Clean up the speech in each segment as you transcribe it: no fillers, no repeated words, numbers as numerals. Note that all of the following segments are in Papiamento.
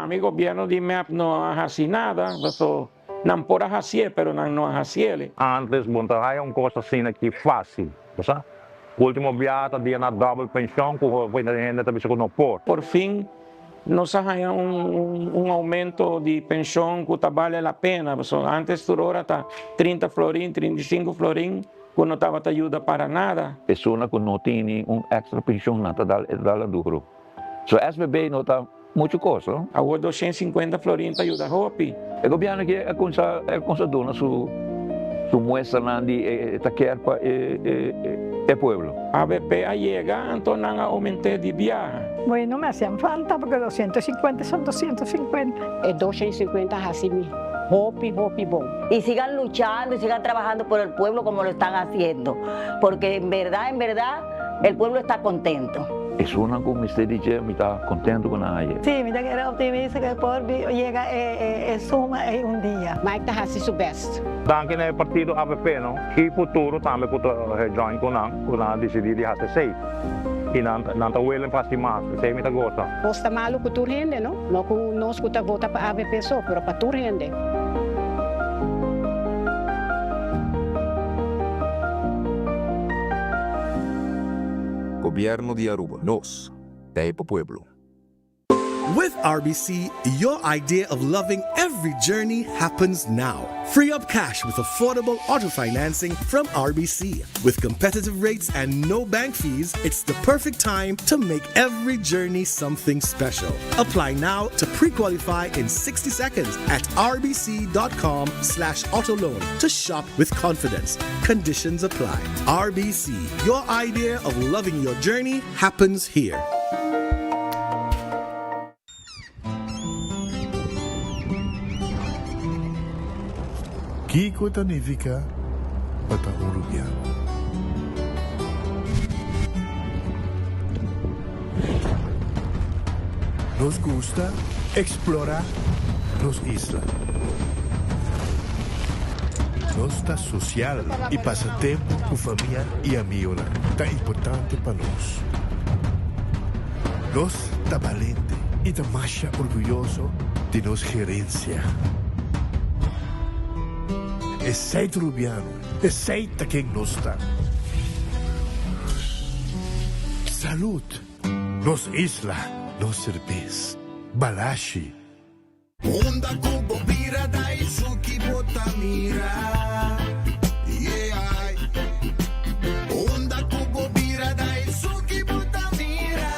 Pa mi gobierno di mep no a haci nada, paso nan por a hacié pero nan no a haciele. Antes bo no ta haya un cos asina aki facil, bo sa. Ultimo biaha ta dia na double pension cu hopi hende ta bisa cu no por. Por fin nos a haya un aumento di pension cu ta bale la pena, pasobra antes tur ora ta trinta florin, 35 florin cu no tabata yuda para nada. Persona cu no tini un extra pension nan ta dal e ta dal duro. So SVB no ta mucho cos no. Awor 250 florin ta yuda hopi. E gobierno aki a cuminsa a cuminsa duna su su muestranan di e ta kier pa e e pueblo. Avp a yega anto nan a aumente di biaha. Bueno, me hacían falta porque 250 son 250. E 250 a haci mi hopi hopi bon. Y sigan luchando y sigan trabajando por el pueblo como lo están haciendo, porque en verdad, en verdad, el pueblo está contento. Esunnan cu mester di dje mi ta contento cu nan haye. Sí, mi ta kere optimista cu e por yega e suma ey un dia. Mike ta haci su best. Danki na e partido avp no y futuro tambe cu ta join cu nan cu nan a dicidi di haci esey y nan nan ta willing pa haci mas esey mi ta goza. Nos ta malo cu tur hende no, no cu nos cu ta vota pa avp so, pero pa tur hende. Gobierno di Aruba. Nos ta e pa pueblo. With RBC, your idea of loving every journey happens now. Free up cash with affordable auto financing from RBC. With competitive rates and no bank fees, it's the perfect time to make every journey something special. Apply now to pre-qualify in 60 seconds at rbc.com slash autoloan to shop with confidence. Conditions apply. RBC, your idea of loving your journey happens here. Kiko ta nifica pa ta un Rubiano? Nos gusta explora nos isla. Nos ta social y pasa tempo cu famia y amigonan ta importante pa nos. Nos ta balente y ta masha orguyoso di nos gerencia. Esey ta Rubiano, esey ta ken nos ta. Salud! Nos isla, nos serbes. Balashi. Unda ku bo bira Daisuki bo ta mira Yeah Unda ku bo bira Daisuki bo ta mira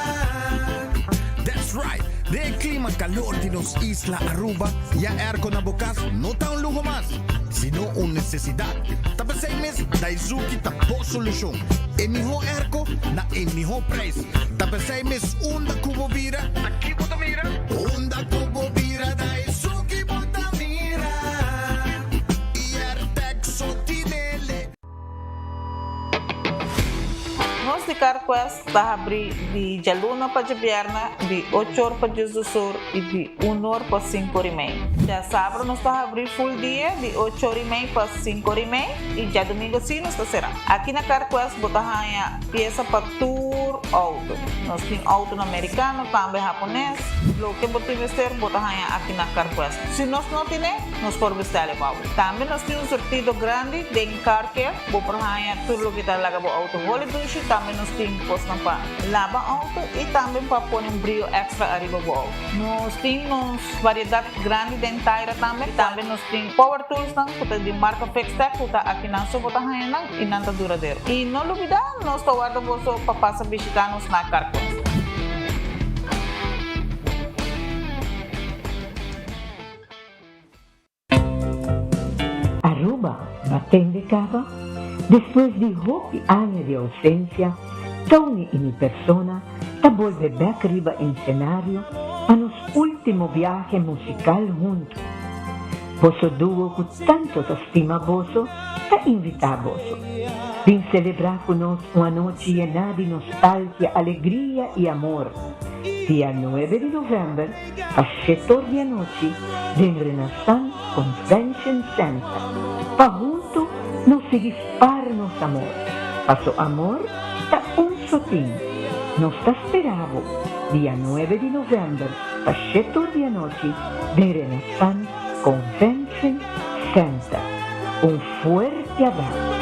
That's right! Den e klima kalor di nos isla Aruba, ya airco na bo kas no ta un luho mas, sino un nesesidat. Ta p'esei mes Daizuki ta bo solushon. E mihó airco na e mihó prijs. Ta p'esei mes unda ku bo bira, ta ki bo ta mira? Unda ku bo bira Daizuki bo ta mira. Airtec so tinele. Nos di CarQuest ta habrí di djaluna pa djabièrnè di ocho or pa diesdos or i di un or pa sinku or i mei. Djasabra nos ta habrí full dia di ocho or i mei pa sinku or i mei i djadumingu sí nos ta será. Aki na CarQuest bo ta haña piesa pa tur outo. Nos tin outonan merikano, tambe hapones. Loke bo tin mester bo ta haña aki na CarQuest. Si nos no tine, nos por bestèl e pa bo. Tambe nos tin un surtido grandi den Car Care. Bo por haña tur loke ta laga bo outo holi dushi. Tambe nos tin kosnan pa laba outo i tambe pa pone un brio èkstra ariba bo outo. Nos tin nos variedat grandi den taira tambe. Tambe nos tin power toolsnan ku ta di marka Fixtech ku ta akinan so bo ta haña nan i nan ta duradero. I no lubidá nos ta warda boso pa pasa bishitá nos na Carquest. Aruba batende caba, despues di hopi aña di ausencia, Tony y mi persona ta bolbe bek riba ensenario pa nos ultimo biahe musical hunto. Boso duo cu tanto ta stima boso ta invita boso. Bin celebra cu nos un anochi yena di nostalgia, alegria y amor. Dia nuebe di november pa shetor di anochi den Renaissance Convention Center pa hunto nos sigui spar nos amor, paso amor ta un sotin. Nos ta spera bo dia nuebe di november. pa shetor di anochi den Renaissance Convention Center. Un fuerte abraso.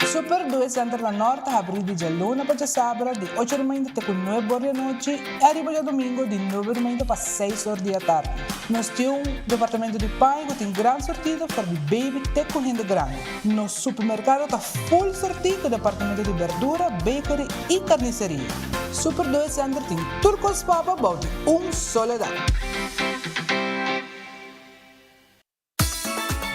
Super Due Center na Nort ta habrí di djaluna pa djasabra di ocho di mainta te ku nuebe or di anochi i ariba djadumingu di nuebe di mainta pa seis or di atardi. Nos tin un departamento di paña ku tin gran sortido for di baby te ku hende grandi. Nos supermerkado ta full sortí ku departamento di berdura, bakery i karniseria. Super Due Center tin tur kos pa bo bou di un solo dak.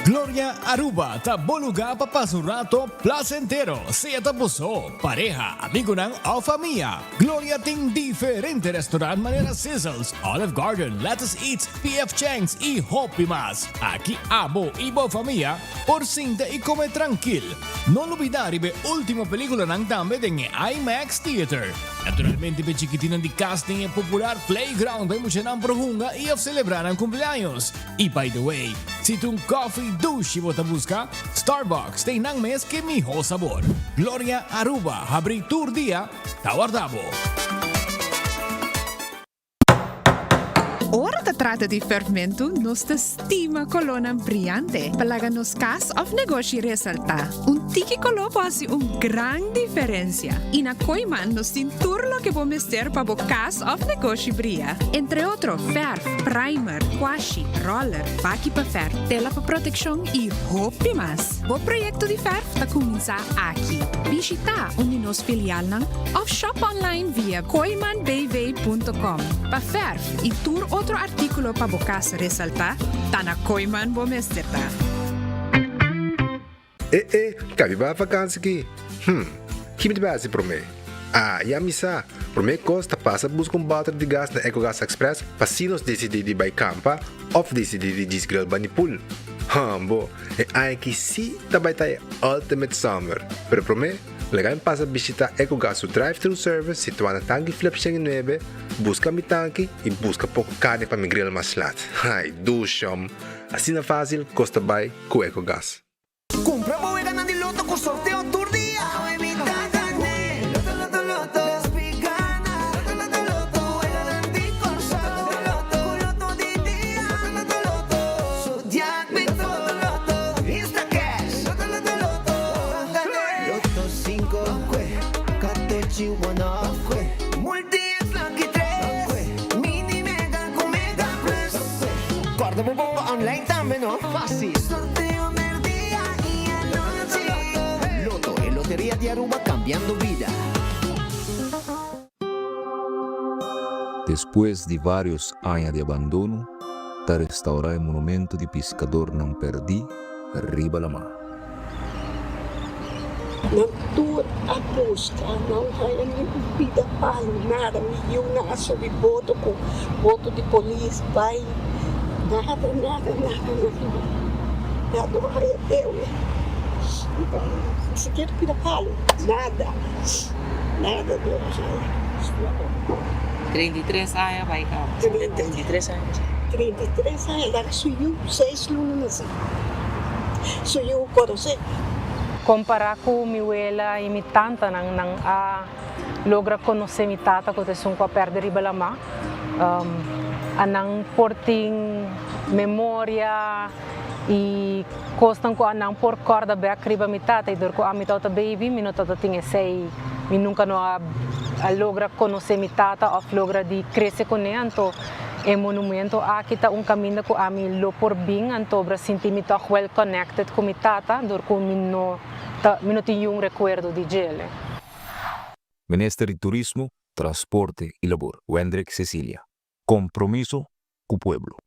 Gloria Aruba ta bo lugar pa pasa un rato placentero, sea ta bo so, pareha, amigonan of famia. Gloria tin diferente restaurant manera Sizzles, Olive Garden, Lettuce Eats, PF Chang's y hopi mas. Aki abo y bo famia por sinta y come trankil. No lubida riba e ultimo peliculanan tambe den e IMAX Theater. Naturalmente p'e chikitinnan di cas tin e popular playground pa e muchanan por hunga y of celebra nan cumpleaños. Y by the way, si ta un coffee dushi bo ta busca, Starbucks ta einan mes ke miho sabor. Gloria Aruba habri tur dia, ta warda bo. Ora ta trata di ferfmentu, nos ta stima kolónan briante pa laga nos kas òf negoshi resaltá. Un tiki koló por hasi un gran diferensia. I na Kooiman nos tin tur loke bo mester pa bo kas òf negoshi bria. Entre otro fèrf, primer, kwashi, roller, baki pa fèrf, tela pa protekshon i hopi mas. Bo proyekto di fèrf ta kuminsá aki. Bishitá un di nos filialnan òf shop online via kooimanbv.com. Pa fèrf i tur otro artíkulo pa bo kas resaltá, ta na Kooiman bo mester ta. E e, kabi bai vakansi ki? Hm, ki mi ta bai hasi promé? Ah, ya mi sa! Promé kos ta pasa buska un bòter di gas na Ecogas Express pa si nos disidí di bai kampa òf disidí di djis grill bani pool. Hambo, e aña aki sí ta bai ta e ultimate summer! Pero promé, laga mi pasa bishitá Ecogas su drive-thru service situá na Tanki Flip 109, buska mi tanki i buska poko karni pa mi grill mas lat. Ai, dushom! Asina fásil kos ta bai ku Ecogas. Cumpra bo weganan di loto cu sorteo tur dia. Awe mi ta gane. Loto loto loto. Despi gana. Loto loto loto. Weganan di Corsou. Loto loto. Cu loto di dia. Loto loto loto. Zodiac Big Four. Loto loto. Instacash. Loto loto loto. Ban gane. Loto cinco. Catochi one off. Multi X lucky tres. Mini mega cu mega plus. Corda bo bomba online tambe no. Facil. Sorteo merdia y anochi. Lotto, e loteria di Aruba cambiando bida. Despues di varios aña di abandono, ta restaurá e monumento di piskadornan pèrdí riba lamá. Nan tur a buska, nan haña ni un pida palu, nada. Mi yunan a subi boto ku boto di polis bai, nada, nada, nada, nada. Nan no haña dewe, ni sikiera pida palu, nada, nada no a haña. 33 aña bai kaba. 33 aña. 33 aña, laga su yu seis luna nasi. Su yu conoce. Compara cu mi wela y mi tantanan, nan a logra conoce mi tata cu ta esun cu a perde riba lama. A nan por tin memoria y cosnan cu a nan por corda bek riba mi tata y dor cu ami tabata baby mi no tabata tin esey, mi nunca no a logra conoce mi tata of logra di crece cune, anto E monumento aki ta un kaminda ku ami lo por bin antobra sinti mi tòg well connected ku mi tata dor ku mi no ta mi no tin yun rekuerdo di djele. Minister di Turismo, Transporte y Labor, Wendrick Cecilia. Compromiso cu pueblo.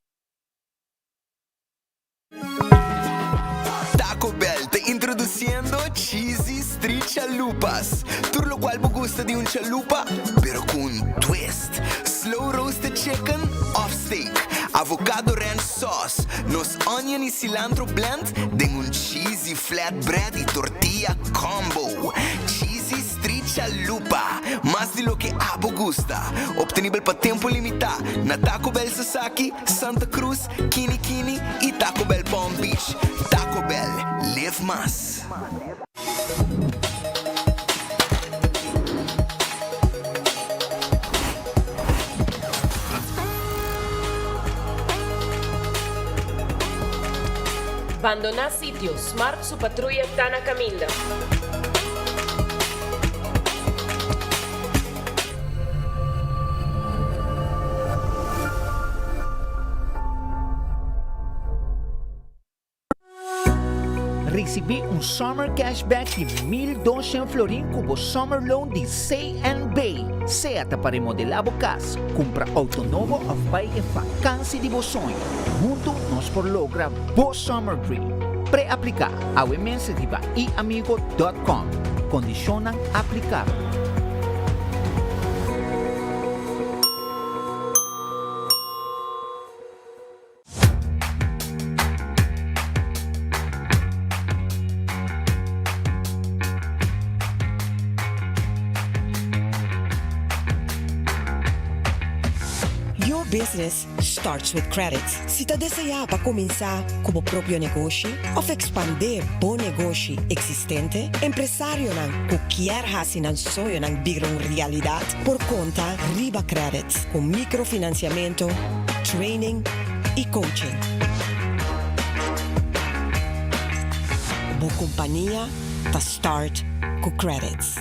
Taco Bell ta introduciendo Cheesy Street Chalupas. Tur locual bo gusta di un chalupa, pero cu un twist. Slow roasted chicken of steak, avocado ranch sauce, nos onion y cilantro blend den un cheesy flatbread y tortilla combo. Cheesy Street Chalupa, mas di loke abo gusta. Obtenibel pa tempo limita na Taco Bell Sasaki, Santa Cruz, Kini Kini y Taco Bell Palm Beach. Taco Bell, live mas. Bandoná sitio, Smart su patruya ta na kaminda. Risibí un Summer Cashback di 1200 florin ku bo Summer Loan di CNB. Sea ta pa remodelá bo kas, kumpra outo nobo òf bai e fakansi di bo soño. Huntu nos por logra bo Summer Dream. Pre-apliká awe mes riba iamigo.com. Kondishonnan aplikabel. Your business starts with credit. Si ta deseá pa kuminsá ku bo propio negoshi òf ekspandé bo negoshi eksistente, empresarionan ku kier hasi nan soñonan bira un realidat por konta riba credit ku mikrofinansiamentu, training i coaching. Bo kompania ta start ku credits.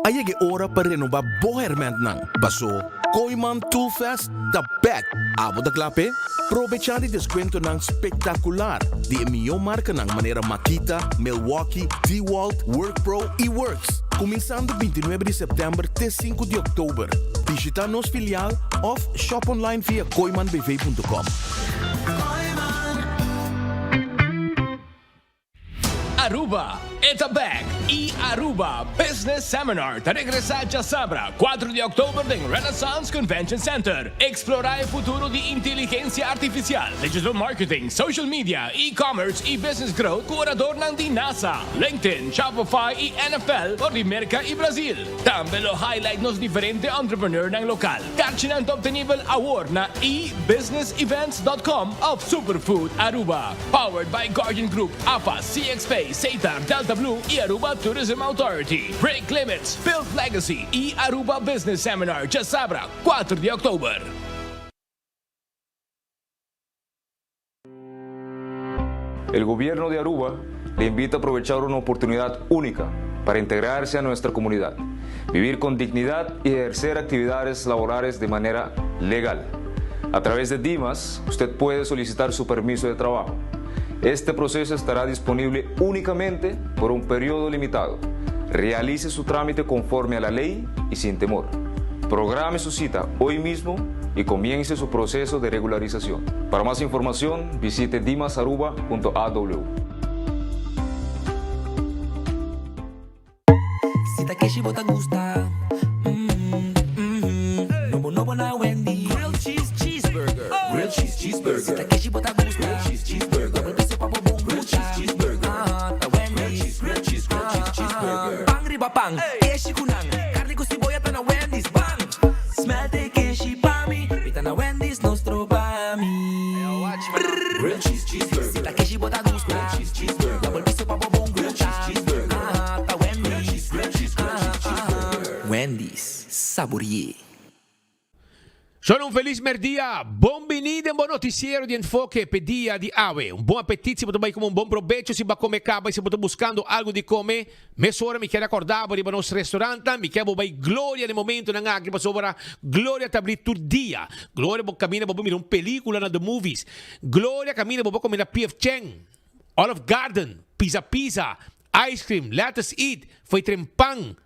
A yega e ora pa renoba bo hermentnan, paso Kooyman Toolfest ta bek! Abo ta kla p'e? Probecha di descuentonan spectacular di e mihó marcanan manera Makita, Milwaukee, DeWalt, WorkPro y Worx. Cuminsando 29 di september te 5 di october. Bishita nos filial of shop online via kooymanbv.com. Aruba, e ta bek! E Aruba Business Seminar ta regresa djasabra, 4 di oktober den Renaissance Convention Center. Explora e futuro di inteligencia artificial, digital marketing, social media, e-commerce y business growth cu oradornan di NASA, LinkedIn, Shopify y NFL for di Merca y Brazil. Tambe lo highlight nos diferente entrepreneurnan local. Karchinan ta obtenibel awor na ebusinessevents.com of Superfood Aruba. Powered by Guardian Group, AFA, CXP, Setar, Delta Blue y Aruba Tourism Authority. Break Limits, Build Legacy y Aruba Business Seminar djasabra, 4 di oktober. El gobierno de Aruba le invita a aprovechar una oportunidad única para integrarse a nuestra comunidad, vivir con dignidad y ejercer actividades laborales de manera legal. A través de DIMAS, usted puede solicitar su permiso de trabajo. Este proceso estará disponible únicamente por un periodo limitado. Realice su trámite conforme a la ley y sin temor. Programe su cita hoy mismo y comience su proceso de regularización. Para más información, visite dimasaruba.aw. Si ta keshi bo ta gusta Nobo nobo na Wendy Grilled cheese cheeseburger Grilled cheese cheeseburger Si ta keshi bo ta gusta Grilled cheese cheeseburger Double piso pa bo bon Grilled cheese cheeseburger Ta Wendy Grilled cheese grilled cheese grilled cheese cheeseburger Pan riba pan keshi ku nan Carni ku siboya ta na Wendy's Bang! Smelt e keshi pa mi Mi ta na Wendy's no stroba mi Grilled cheese cheeseburger Si ta keshi bo ta gusta Grilled cheese cheeseburger Double piso pa bo bon Grilled cheese gusta. Sabori'é. Solo un felis merdia, bon bini den bo noticiero di Enfoke p'e dia di awe. Un bon apetit si bo ta bai come un bon probecho si bo a come caba y si bo ta buscando algo di come, mesora mi kier acorda bo riba nos restaurantnan, mi kier bo bai Gloria den momentonan aki pasobra Gloria ta abri tur dia. Gloria bo caminda bo por mira un pelicula na The Movies. Gloria caminda bo por come na PF Chang, Olive Garden, Pizza Pizza, Ice cream, let us eat, fo'i tren pan.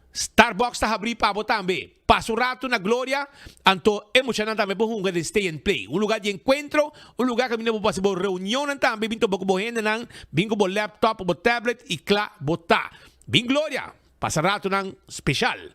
Starbucks ta habrí pa bo tambe. Pasa un ratu na Gloria, anto e muchanan tambe por hunga den Stay and Play. Un lugá di enkuentro, un lugá kaminda bo por hasi bo reunionnan tambe, bin topa ku bo hendenan, bin ku bo laptop o bo tablet i kla bo ta. Bin Gloria, pasa ratunan speshal.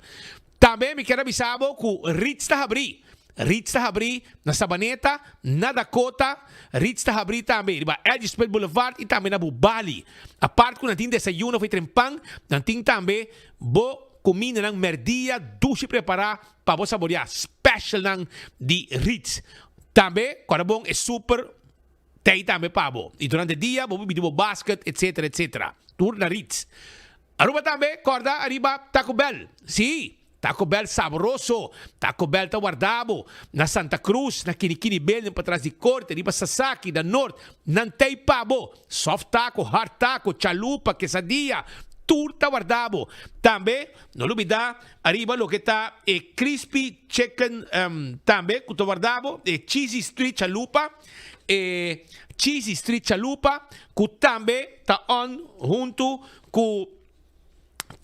Tambe mi kier a bisa bo ku Ritz ta habrí. Ritz ta habrí na Sabaneta, na Dakota, Ritz ta habrí tambe riba Edge Smith Boulevard i tambe na Bubali. Apart ku nan tin desayuno of e trempan, nan tin tambe bo kumindanan mèrdia dushi prepará pa bo saboriá specialnan di Ritz. Tambe kòrda bon e super tei tambe pa bo. I durante dia bo por bidi bo basket etcetera etcetera. Tur na Ritz. Aruba tambe corda ariba Taco Bell. Sí, Taco Bell sabroso. Taco Bell ta warda bo na Santa Cruz, na Kinikini Building patras di Corte, riba Sasaki, na Noord. Nan tei pa bo. Soft taco, hard taco, chalupa, quesadilla, tur ta warda bo. Tambe no lubida ariba loke ta e crispy chicken tambe cu ta warda bo, e cheesy street chalupa, e cheesy street chalupa cu tambe ta on hunto cu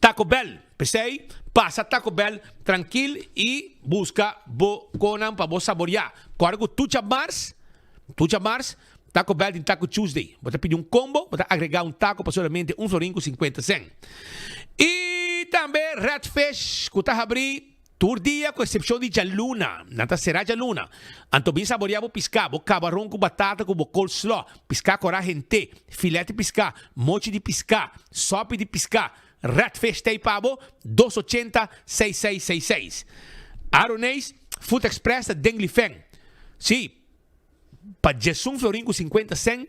Taco Bell. P'esey, pasa Taco Bell trankil y busca bo conan pa bo saboria. Corda cu tucha mars, tucha mars, Taco Bell tin Taco Tuesday. Bo ta pidi un combo, bo ta agrega un taco pa solamente un florin cu 50 cent. Y tambe Red Fish cu ta habri Tur dia ku eksepshon di djaluna, nan ta será djaluna. Anto bin saboreá bo piská, bo kabaron ku batata ku bo coleslaw, piská korá hent'é, filèt di piská, mochi di piská, sòpi di piská, redfish t'ei pa bo, dos ochenta, seis seis seis seis. Aroneis, Food Express ta den Lifeng. Sí, pa djesun florin ku sinkuenta sèn,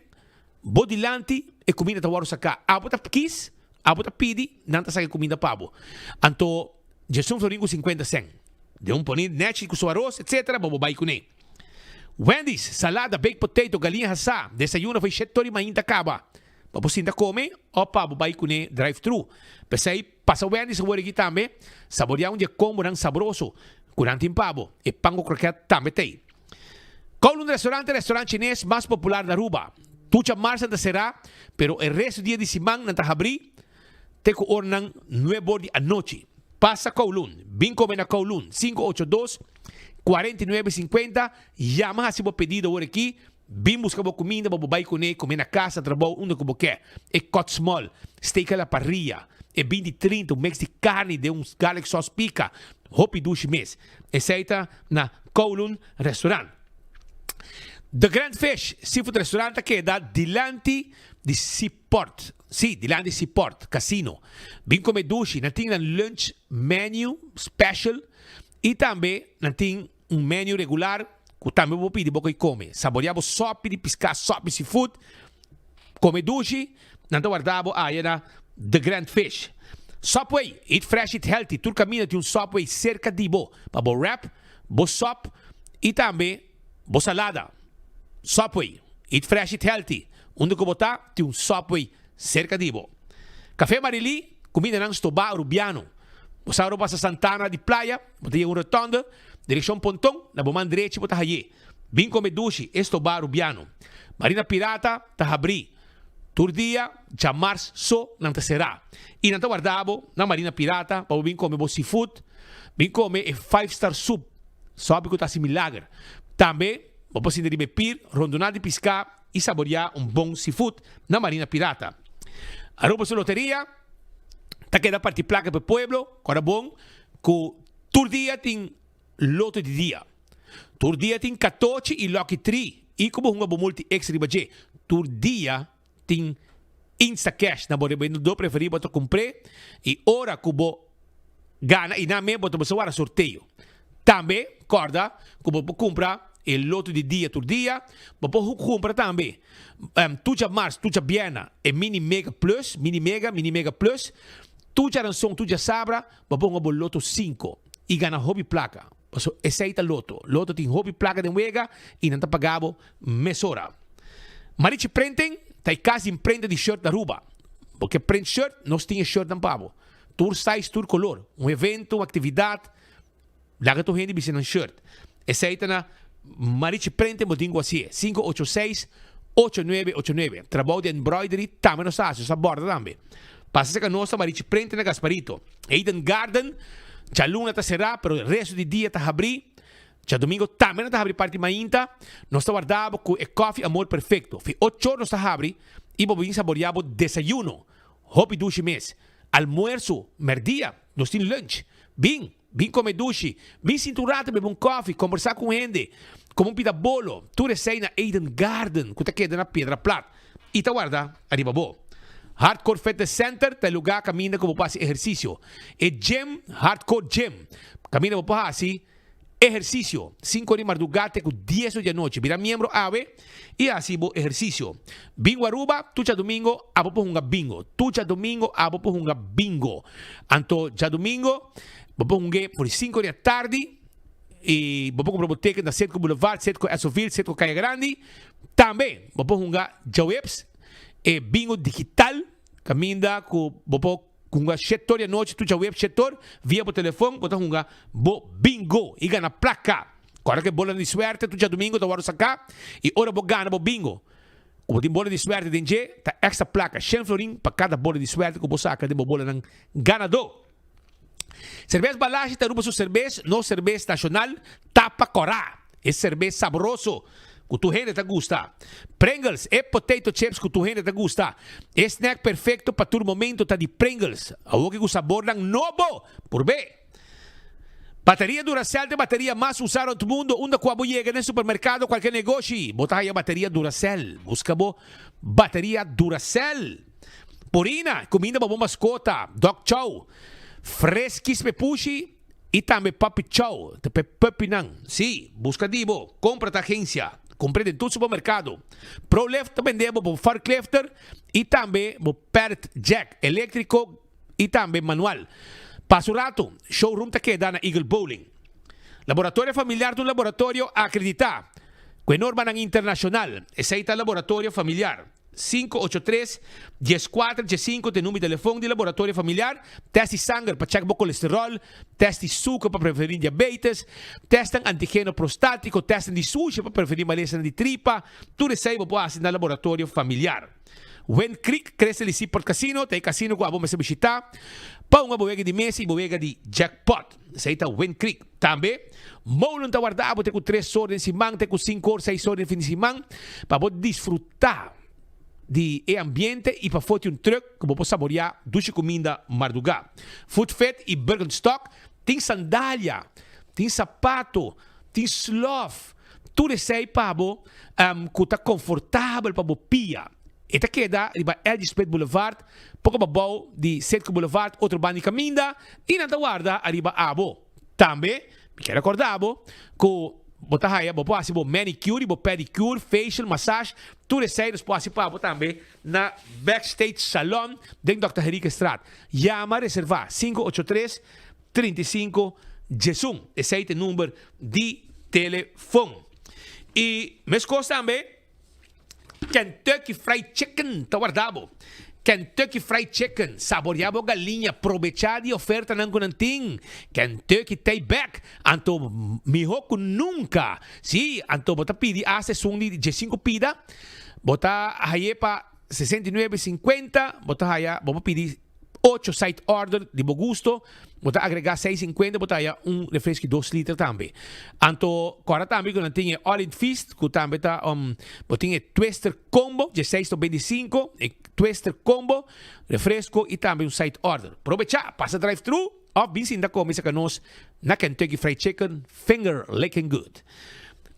bo dilanti e kuminda ta wòrdu saká. Abo ta kis, abo ta pidi, nan ta saka e kuminda pa bo. Anto djesun florin ku sinkuenta sèn, den un poni nèchi ku su aros etsetera, bo bo bai kuné. Wendy's, salada, baked potato, galiña hasá, desayuno for shet tor di mainta kaba. Bo por sinta kome òf pa bo bai kuné drive thru. P'esei, pasa Wendy's awor aki tambe, saboreá un di e kombonan sabroso ku nan tin pa bo. E pan ku krokèt tambe t'ei. Kowloon Restaurant ta e restaurant chines mas popular na Aruba. Tucha mars nan ta será, pero e resto dia di siman nan ta habrí te ku oranan nuebor di anochi. Pasa Kowloon, bin kome na Kowloon, 582 49 50, yama hasi bo pedido awor aki, bin buska bo kuminda bo bo bai kuné, kome na kas, na trabou, unda ku bo ke. E cut small, steak a la parrilla, e binti trinta, un mix di karni den un garlic sauce pika, hopi dushi mes. Esei ta na Kowloon Restaurant. The Grand Fish Seafood Restaurant ta keda dilanti di Seaport. Sí, dilanti di Seaport Casino. Bin come dushi. Nan tin nan lunch menu special y tambe nan tin un menu regular cu tambe bo por pidi bo koy come. Saborea bo sopi di pisca, sopi seafood. Come dushi, nan ta warda bo aya na The Grand Fish. Subway, eat fresh, eat healthy. Tur caminda tin un Subway cerca di bo pa bo wrap, bo sop y tambe bo salada. Subway, eat fresh, eat healthy. Unda cu bo ta, tin un Subway cerca di bo. Café Marily, cumindanan stobá Arubiano. Bo sa ora bo pasa Santana di Playa, bo ta yega un rotonde, direccion Ponton, na bo man drechi bo ta haye. Bin come dushi, e stobá Rubiano. Marina Pirata ta habrí. Tur dia djamars so nan ta será. I nan ta warda bo na Marina Pirata pa bo bin come bo seafood, bin come e five star soup, sopi cu ta haci milager. Tambe bo por sinta riba e pir, rondoná di piská i saboriá un bon seafood na Marina Pirata. Aruba su loteria ta keda parti plaka pa e pueblo, kòrda bon cu tur dia tin loto di dia. Tur dia tin katochi i lucky tree i ku bo hunga bo multi ex riba dje. Tur dia tin Instacash na bo rebendedor preferí bo ta kumpr'é i ora ku bo gana i nan me bo ta bisa wara sorteo. Tambe kòrda ku bo por kumpra e loto di dia tur dia. Bo por kumpra tambe tur djamars, tur djabièrna e mini mega plus, mini mega, mini mega plus. Tur djaranson, tur djasabra bo por hunga bo loto sinku. i gana hopi plaka. Paso esei ta loto. Loto tin hopi plaka den wega i nan ta paga bo mesora. Marichi Printing ta e kas di imprenta di shirt na Aruba. Bo ke print shirt? Nos tin e shirtnan pa bo. Tur size, tur kolor. Un evento, un aktividat, laga tur hende bisti nan shirt. Esei ta na Marichi Printing bo tin ku hasié. 586 8989. Trabou di embroidery tambe nos ta hasi, nos ta borda tambe. Pasa serka nos na Marichi Printing na Gasparito. Eden Garden, djaluna ta será, pero resto di dia ta habrí. Djadomingo tambe nan ta habri parti mainta. Nos ta warda bo ku e kòfi Amor Perfecto. Fi ochor nos ta habri i bo bin saboreá bo desayuno. Hopi dushi mes. Almuerso, mèrdia, nos tin lunch. Bin, bin kome dushi. Bin sinta un rato bebe un kòfi, kombersá ku un hende, kome un pida bolo. Tur esei na Eden Garden ku ta keda na Piedra Plat i ta warda ariba bo. Hardcore Fitness Center ta e lugá kaminda ku bo por hasi ehersisio. E gym, Hardcore Gym, kaminda bo por hasi Ehersisio, Sinku di mardugá te ku dies or di anochi. Bira miembro awe i hasi bo ehersisio. Bingo Aruba, Tur djadumingo abo por hunga bingo. Tur djadumingo abo por hunga bingo. Anto djadumingo bo por hung'é for di sinku di atardi i bo por kumpra bo teken na Setco Boulevard, Setco Essoville, Setco Kaya Grandi. Tambe bo por hunga djaweps e bingo digital kaminda ku bo por. Hunga shetor di anochi tucha web shetor via bo telefon bo ta hunga bo bingo y gana placa. Corda cu e bola di suerte tur djadomingo ta wordo saca y ora bo gana bo bingo cu bo tin bola di suerte den dje ta extra placa shen florin pa cada bola di suerte cu bo saca den bo bolanan ganador. Cerbes Balashi ta Aruba su cerbes, nos cerbes nacional tapa cora. E serbes sabroso ku tur hende ta gusta. Pringles, e potato chips ku tur hende ta gusta. E snack perfecto pa tur momento ta di Pringles. Awoki ku sabornan nobo! Purb'é! Bateria Duracell ta e bateria mas usa rond mundo. Unda ku abo yega den supermerkado o kualke negoshi, bo ta haya bateria Duracell. Buska bo bateria Duracell. Purina, kuminda pa bo maskota. Dog Chow, Freskis pepushi. I tambe Puppy Chow ta p'e puppynan. Sí, buska di bo. Kompra ta agensia. Kumpr'é den tur supermerkado. ProLift ta bende bo bo forklifter i tambe bo pallet jack eléktriko i tambe manual. Pasa un ratu, showroom ta keda na Eagle Bowling. Laboratorio Familiar ta un laboratorio akreditá ku e normanan internashonal. Esei ta Laboratorio Familiar. 583 14 15 ta e number di telefon di Laboratorio Familiar. Test di sanger pa check bo colesterol, test di suker pa preveni diabetes, testnan antigeno prostatico, testnan di sushi pa preveni malesanan di tripa. Tur esei bo por haci na Laboratorio Familiar. Wind Creek Crystal y Seaport Casino ta e casino cu abo mester bishita pa hunga bo wega di mesa y bo wega di jackpot. Esei ta Wind Creek. Tambe, Molen ta warda bo te ku tres or den siman te ku sinku or, seis or den fin di siman pa bo disfrutá di e ambiente i pa foti un trùk ku bo por saboriá dushi kuminda mardugá. Food Fit i Birkenstock tin sandalia, tin sapato, tin slòf, tur esei pa bo ku ta konfortabel pa bo pia. E ta keda riba LG Smith Boulevard, poko pabou di Citgo Boulevard, otro banda di kaminda, i nan ta warda ariba abo. Tambe, mi kier recorda bo cu bo ta haya, bo por haci bo manicure y bo pedicure, facial, massage, tur esey nos por haci pa bo tambe na Backstage Salon den Dòkter Henriquezstraat. Yama reserva 583 35 11, esey ta e number di telefon. Y mescos tambe. Kentucky Fried Chicken ta warda bo. Kentucky Fried Chicken, saborea bo galiña, probecha di ofertanan ku nan tin. Kentucky ta bek, anto miho ku nunka. Sí, anto bo ta pidi asta esun di diesinku pida, bo ta haye pa 69,50, bo ta haya, bo por pidi Ocho side order di bo gusto, bo ta agrega seis sinkuenta bo ta haya un refresco di dos liter tambe. Anto kòrda tambe ku nan tin e all in feast ku tambe ta bo tin e twister combo dieseis to beintisinko, e twister combo, refresco i tambe un side order. Probecha, pasa drive thru òf bin sinta kome saka nos na Kentucky Fried Chicken, finger licking good.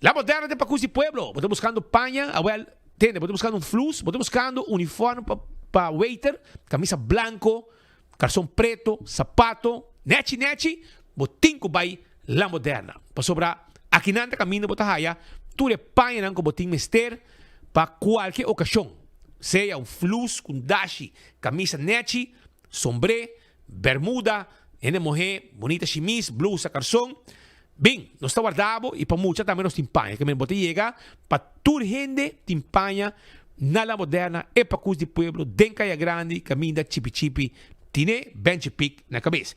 La Moderna ta e pakus di pueblo, bo ta buskando paña, awèl Tende, bo ta buskando un flus, bo ta buskando uniform pa pa waiter, kamisa blanko, karson preto, sapato, nechi nechi, bo tin ku bai La Moderna. Pasobra akinan ta kaminda bo ta haya tur e pañanan ku bo tin mester pa kualke okashon, sea un flus ku un dashi, kamisa nechi, sombré, bermuda. Hende muhé, bunita shimis, blusa, karson. Bin, nos ta warda bo i pa mucha tambe nos tin paña. Ke men bo ta yega pa tur hende tin paña na La Moderna, e pakus di pueblo den Kaya Grandi kaminda Chipi Chipi tine Benchi Pik na kabes.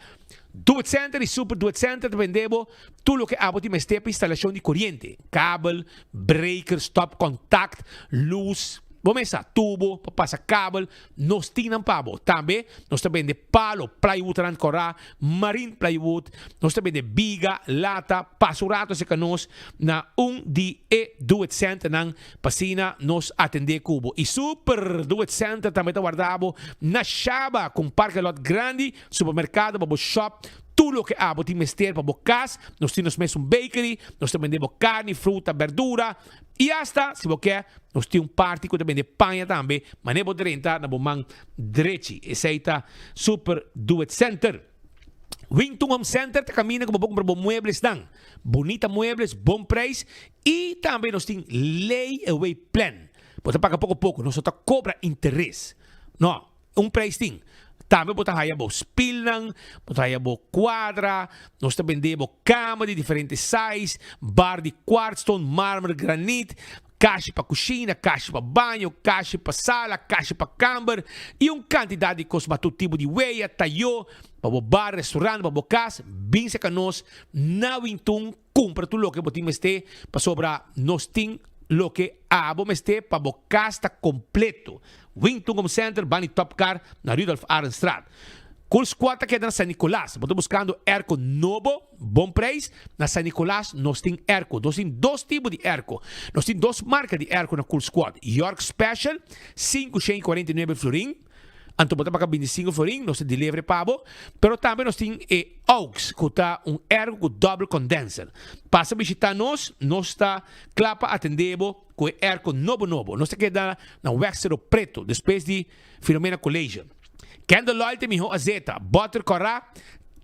Do It Center i Super Do It Center ta bende bo tur loke abo tin mester pa instalashon di koriente, kabel, breaker, stopcontact, lus, bo mesa, tubo pa pasa kabel, Nos tin nan pa bo. Tambe nos ta bende palo, plywood rand kòrá, marine plywood. Nos ta bende biga, lata. Pasa un rato aserka nos na un di e Do It Centernan pa asina nos atendé ku bo. I Super Do It Center tambe ta warda bo na Shaba ku un parke lot grandi, supermerkado pa bo shop tur loke abo tin mester pa bo kas. Nos tin nos mes un bakery. Nos ta bende bo karni, fruta, berdura. I asta, si bo ke, nos tin un parti ku ta bende paña tambe, manera bo drenta na bo man drechi. Esei ta Super Do It Center. Wington Home Center ta kaminda ku bo por kumpra bo mueblesnan. Bunita muebles, bon preis i tambe nos tin lay away plan. Bo ta paga poko poko, nos no ta kobra interes. No. Un prijs tin. Tambe bo ta haya bo spilnan, bo ta haya bo cuadra, nos ta bende bo cama di diferente size, bar di quartzstone, marmer, granit, kashi pa cushina, kashi pa baño, kashi pa sala, kashi pa camber y un cantidad di cos mas. Tur tipo di weya, tayo, pa bo bar, restaurant, pa bo cas, bin cerca nos na Wintun. Kumpra tur loke bo tin mester pasobra nos tin loke abo mester pa bo kas ta kompleto. Wington Home Center bani Top Car na Rudolf Arendstraat. Cool Squad ta keda na San Nicolas. Bo ta buskando airco nobo, bon prijs? Na San Nicolas nos tin airco. Nos tin dos tipo di airco. Nos tin dos marka di airco na Cool Squad. York Special, 549 florin. Anto bo ta paga bintisinco florin, nos ta delivery pa bo. Pero tambe nos tin e Aux, cu ta un airco cu double condenser. Pasa bishita nos, nos ta cla pa atende bo cu e airco nobo nobo. Nos ta keda na Weg Cerro Preto, despues di Filomena College. Candle Oil ta e miho azeta, boter cora,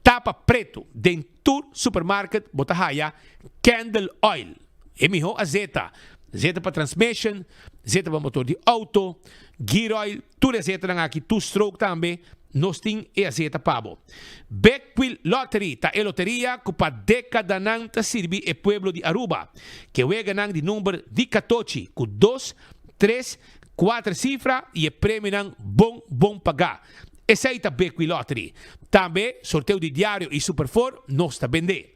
tapa preto. Den tur supermarket bo ta haya Candle Oil. E miho azeta, zeta pa transmission, zeta pa motor di auto, gear oil, tur e azetanan aki, two stroke tambe, nos tin e azeta pa bo. Big Wheel Lottery ta e loteria cu pa decadanan ta sirbi e pueblo di Aruba. Ke weganan di number di catochi cu dos, tres, cuater cifra y e premionan bon bon paga. Esey ta Big Wheel Lottery. Tambe sorteo di diario y Super Four nos ta bende.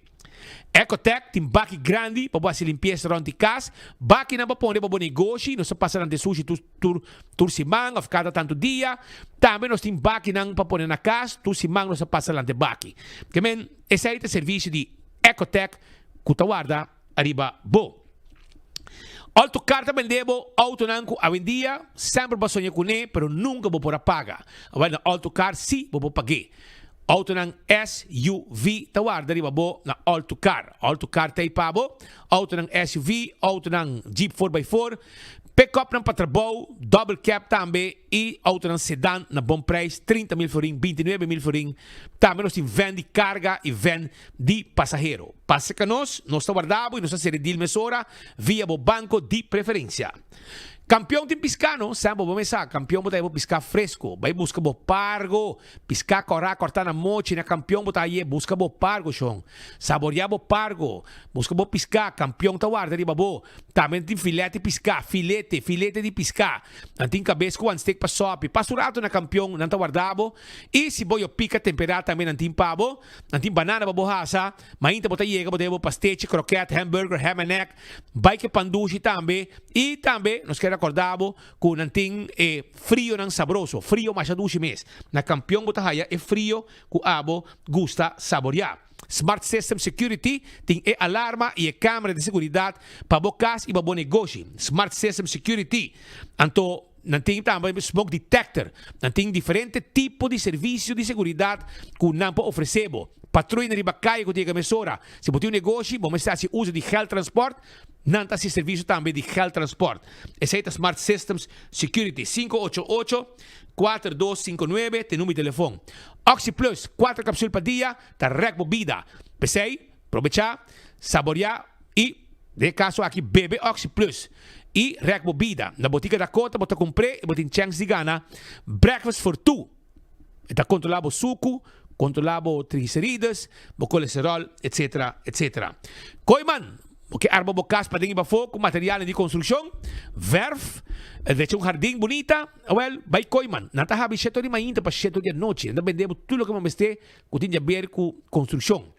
Ecotec tin baki grandi pa bo hasi limpiesa rond di kas. Bakinan pa pone pa bo negoshi. Nos ta pasa nan den sushi tur tur tur siman of kada tantu dia. Tambe nos tin bakinan pa pone na kas. Tur siman nos ta pasa nan den baki. Ke men esei ta servisio di Ecotec ku ta warda ariba bo. Autocar ta bende bo autonan ku awendia semper bo a soña kuné pero nunka bo por a paga. Awor na Autocar sí bo por pag'é. Autonan SUV ta warda riba bo na Autocar. Autocar ta ei pa bo. Autonan SUV, autonan Jeep four by four, pick-upnan pa trabou, double cab tambe y autonan sedan na bon prijs, 30 mil florin, 29 mil florin. Tambe nos tin van di carga y van di pasahero. Pasa ca nos, nos ta warda bo y nos ta cera e deal mesora via bo banco di preferencia. Campeon tin pisca no? Semper bo mesa, campeon bo ta haya bo pisca fresco. Bay busca bo pargo. Piská kòrá kòrtá na mochi na kampion bo ta haye buska bo pargo shon saboreá bo pargo buska bo piská kampion ta warda riba bo tambe nan tin filèt di piská filete filete di piská nan tin kabes ku wanstek pa sòpi pasa un ratu na kampion nan ta warda bo i si bo yo pika temperá tambe nan tin pa bo nan tin banana pa bo hasa mainta bo ta yega bo ta haya bo pastechi krokèt hamburger ham and egg bai ke pandushi tambe i tambe nos ke rakòrda bo Ku nan tin e frionan sabroso, frio masha dushi mes. Na Kampion bo ta haya e frio ku abo gusta saboriá. Smart System Security tin e alarma i e kamera di seguridat pa bo kas i pa bo negoshi. Smart System Security. Anto nan tin tambe smoke detector. Nan tin diferente tipo di servisio di seguridat ku nan por ofresé bo. Patruya riba kaya ku ta yega mesora. Si bo tin un negoshi, bo mester hasi uso di geldtransport. Nan ta hasi servisio tambe di geldtransport. Esei ta Smart Systems Security. 588 4259 ta e number di telefon. Oxi Plus, kuater kapsul pa dia ta rèk bo bida. P'esei, probechá, saboriá i, den e kaso aki, bebe Oxi Plus i rèk bo bida. Na Botika Dakota bo ta kumpr'é i bo tin chèns di gana Breakfast for Two. E ta kontrolá bo suku. Kontrolá bo triglicerides, bo kolesteròl, etc. Etc. Kooiman, bo ke arma bo kas paden i pafó ku materialnan di konstrukshon, vèrf, drecha un hardin bunita? Awèl, bai Kooiman. Nan ta habri shete ora di mainta pa shete ora di anochi. Nan ta bende bo tur loke bo mester ku tin di aber ku konstrukshon.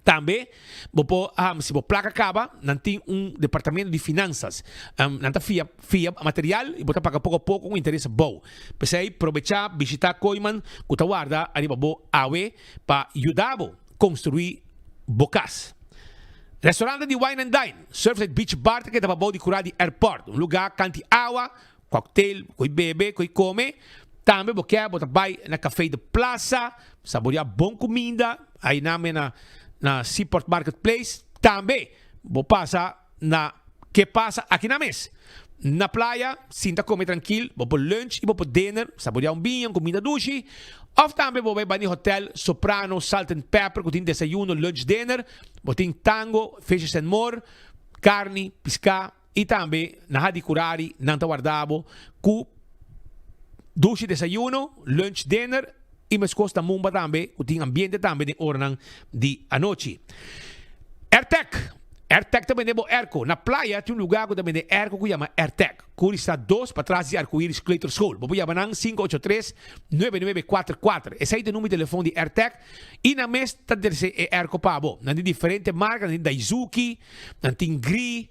Tambe bo por, si bo plaka kaba, nan tin un departamento di finansas. Nan ta fia fia material i bo ta paga poko a poko ku interes abou. P'esei probechá bishitá Kooiman ku ta warda ariba bo awe pa yuda bo konstruí bo kas. Restaurante di Wine and Dine, Surfside Beach Bar ta keda pabou di kura di airport, un lugá kanti awa, Cocktail, koe bebe, koe come. Tambe bo ke bo ta bai na Café de Plaza, saborea bon cuminda, ayi name na na Seaport Market Place. Tambe bo pasa na Ke Pasa aki na mes. Na playa, sinta come trankil, bo por lunch y bo por dinner, saborea un biña, un cuminda dushi. Of tambe bo bai bani hotel Soprano, Salt and Pepper cu tin desayuno, lunch, dinner. Bo tin tango, fishes and more, carni, pisca. I tambe na Hadicurari nan ta warda bo ku dushi desayuno, lunch, dinner i meskos na Mumba tambe ku tin ambiente tambe den oranan di anochi. Airtec, Airtec ta bende bo airco. Na playa tin un luga ku ta bende airco ku yama Airtec. Curista dos patras di Arcoiris Kleuterschool. Bo por yama nan 583 9944. Esei ta e number di telefon di Airtec i nan mes ta trese e airco pa bo. Nan tin diferente marka, nan tin Daizuki, Nan tin Gri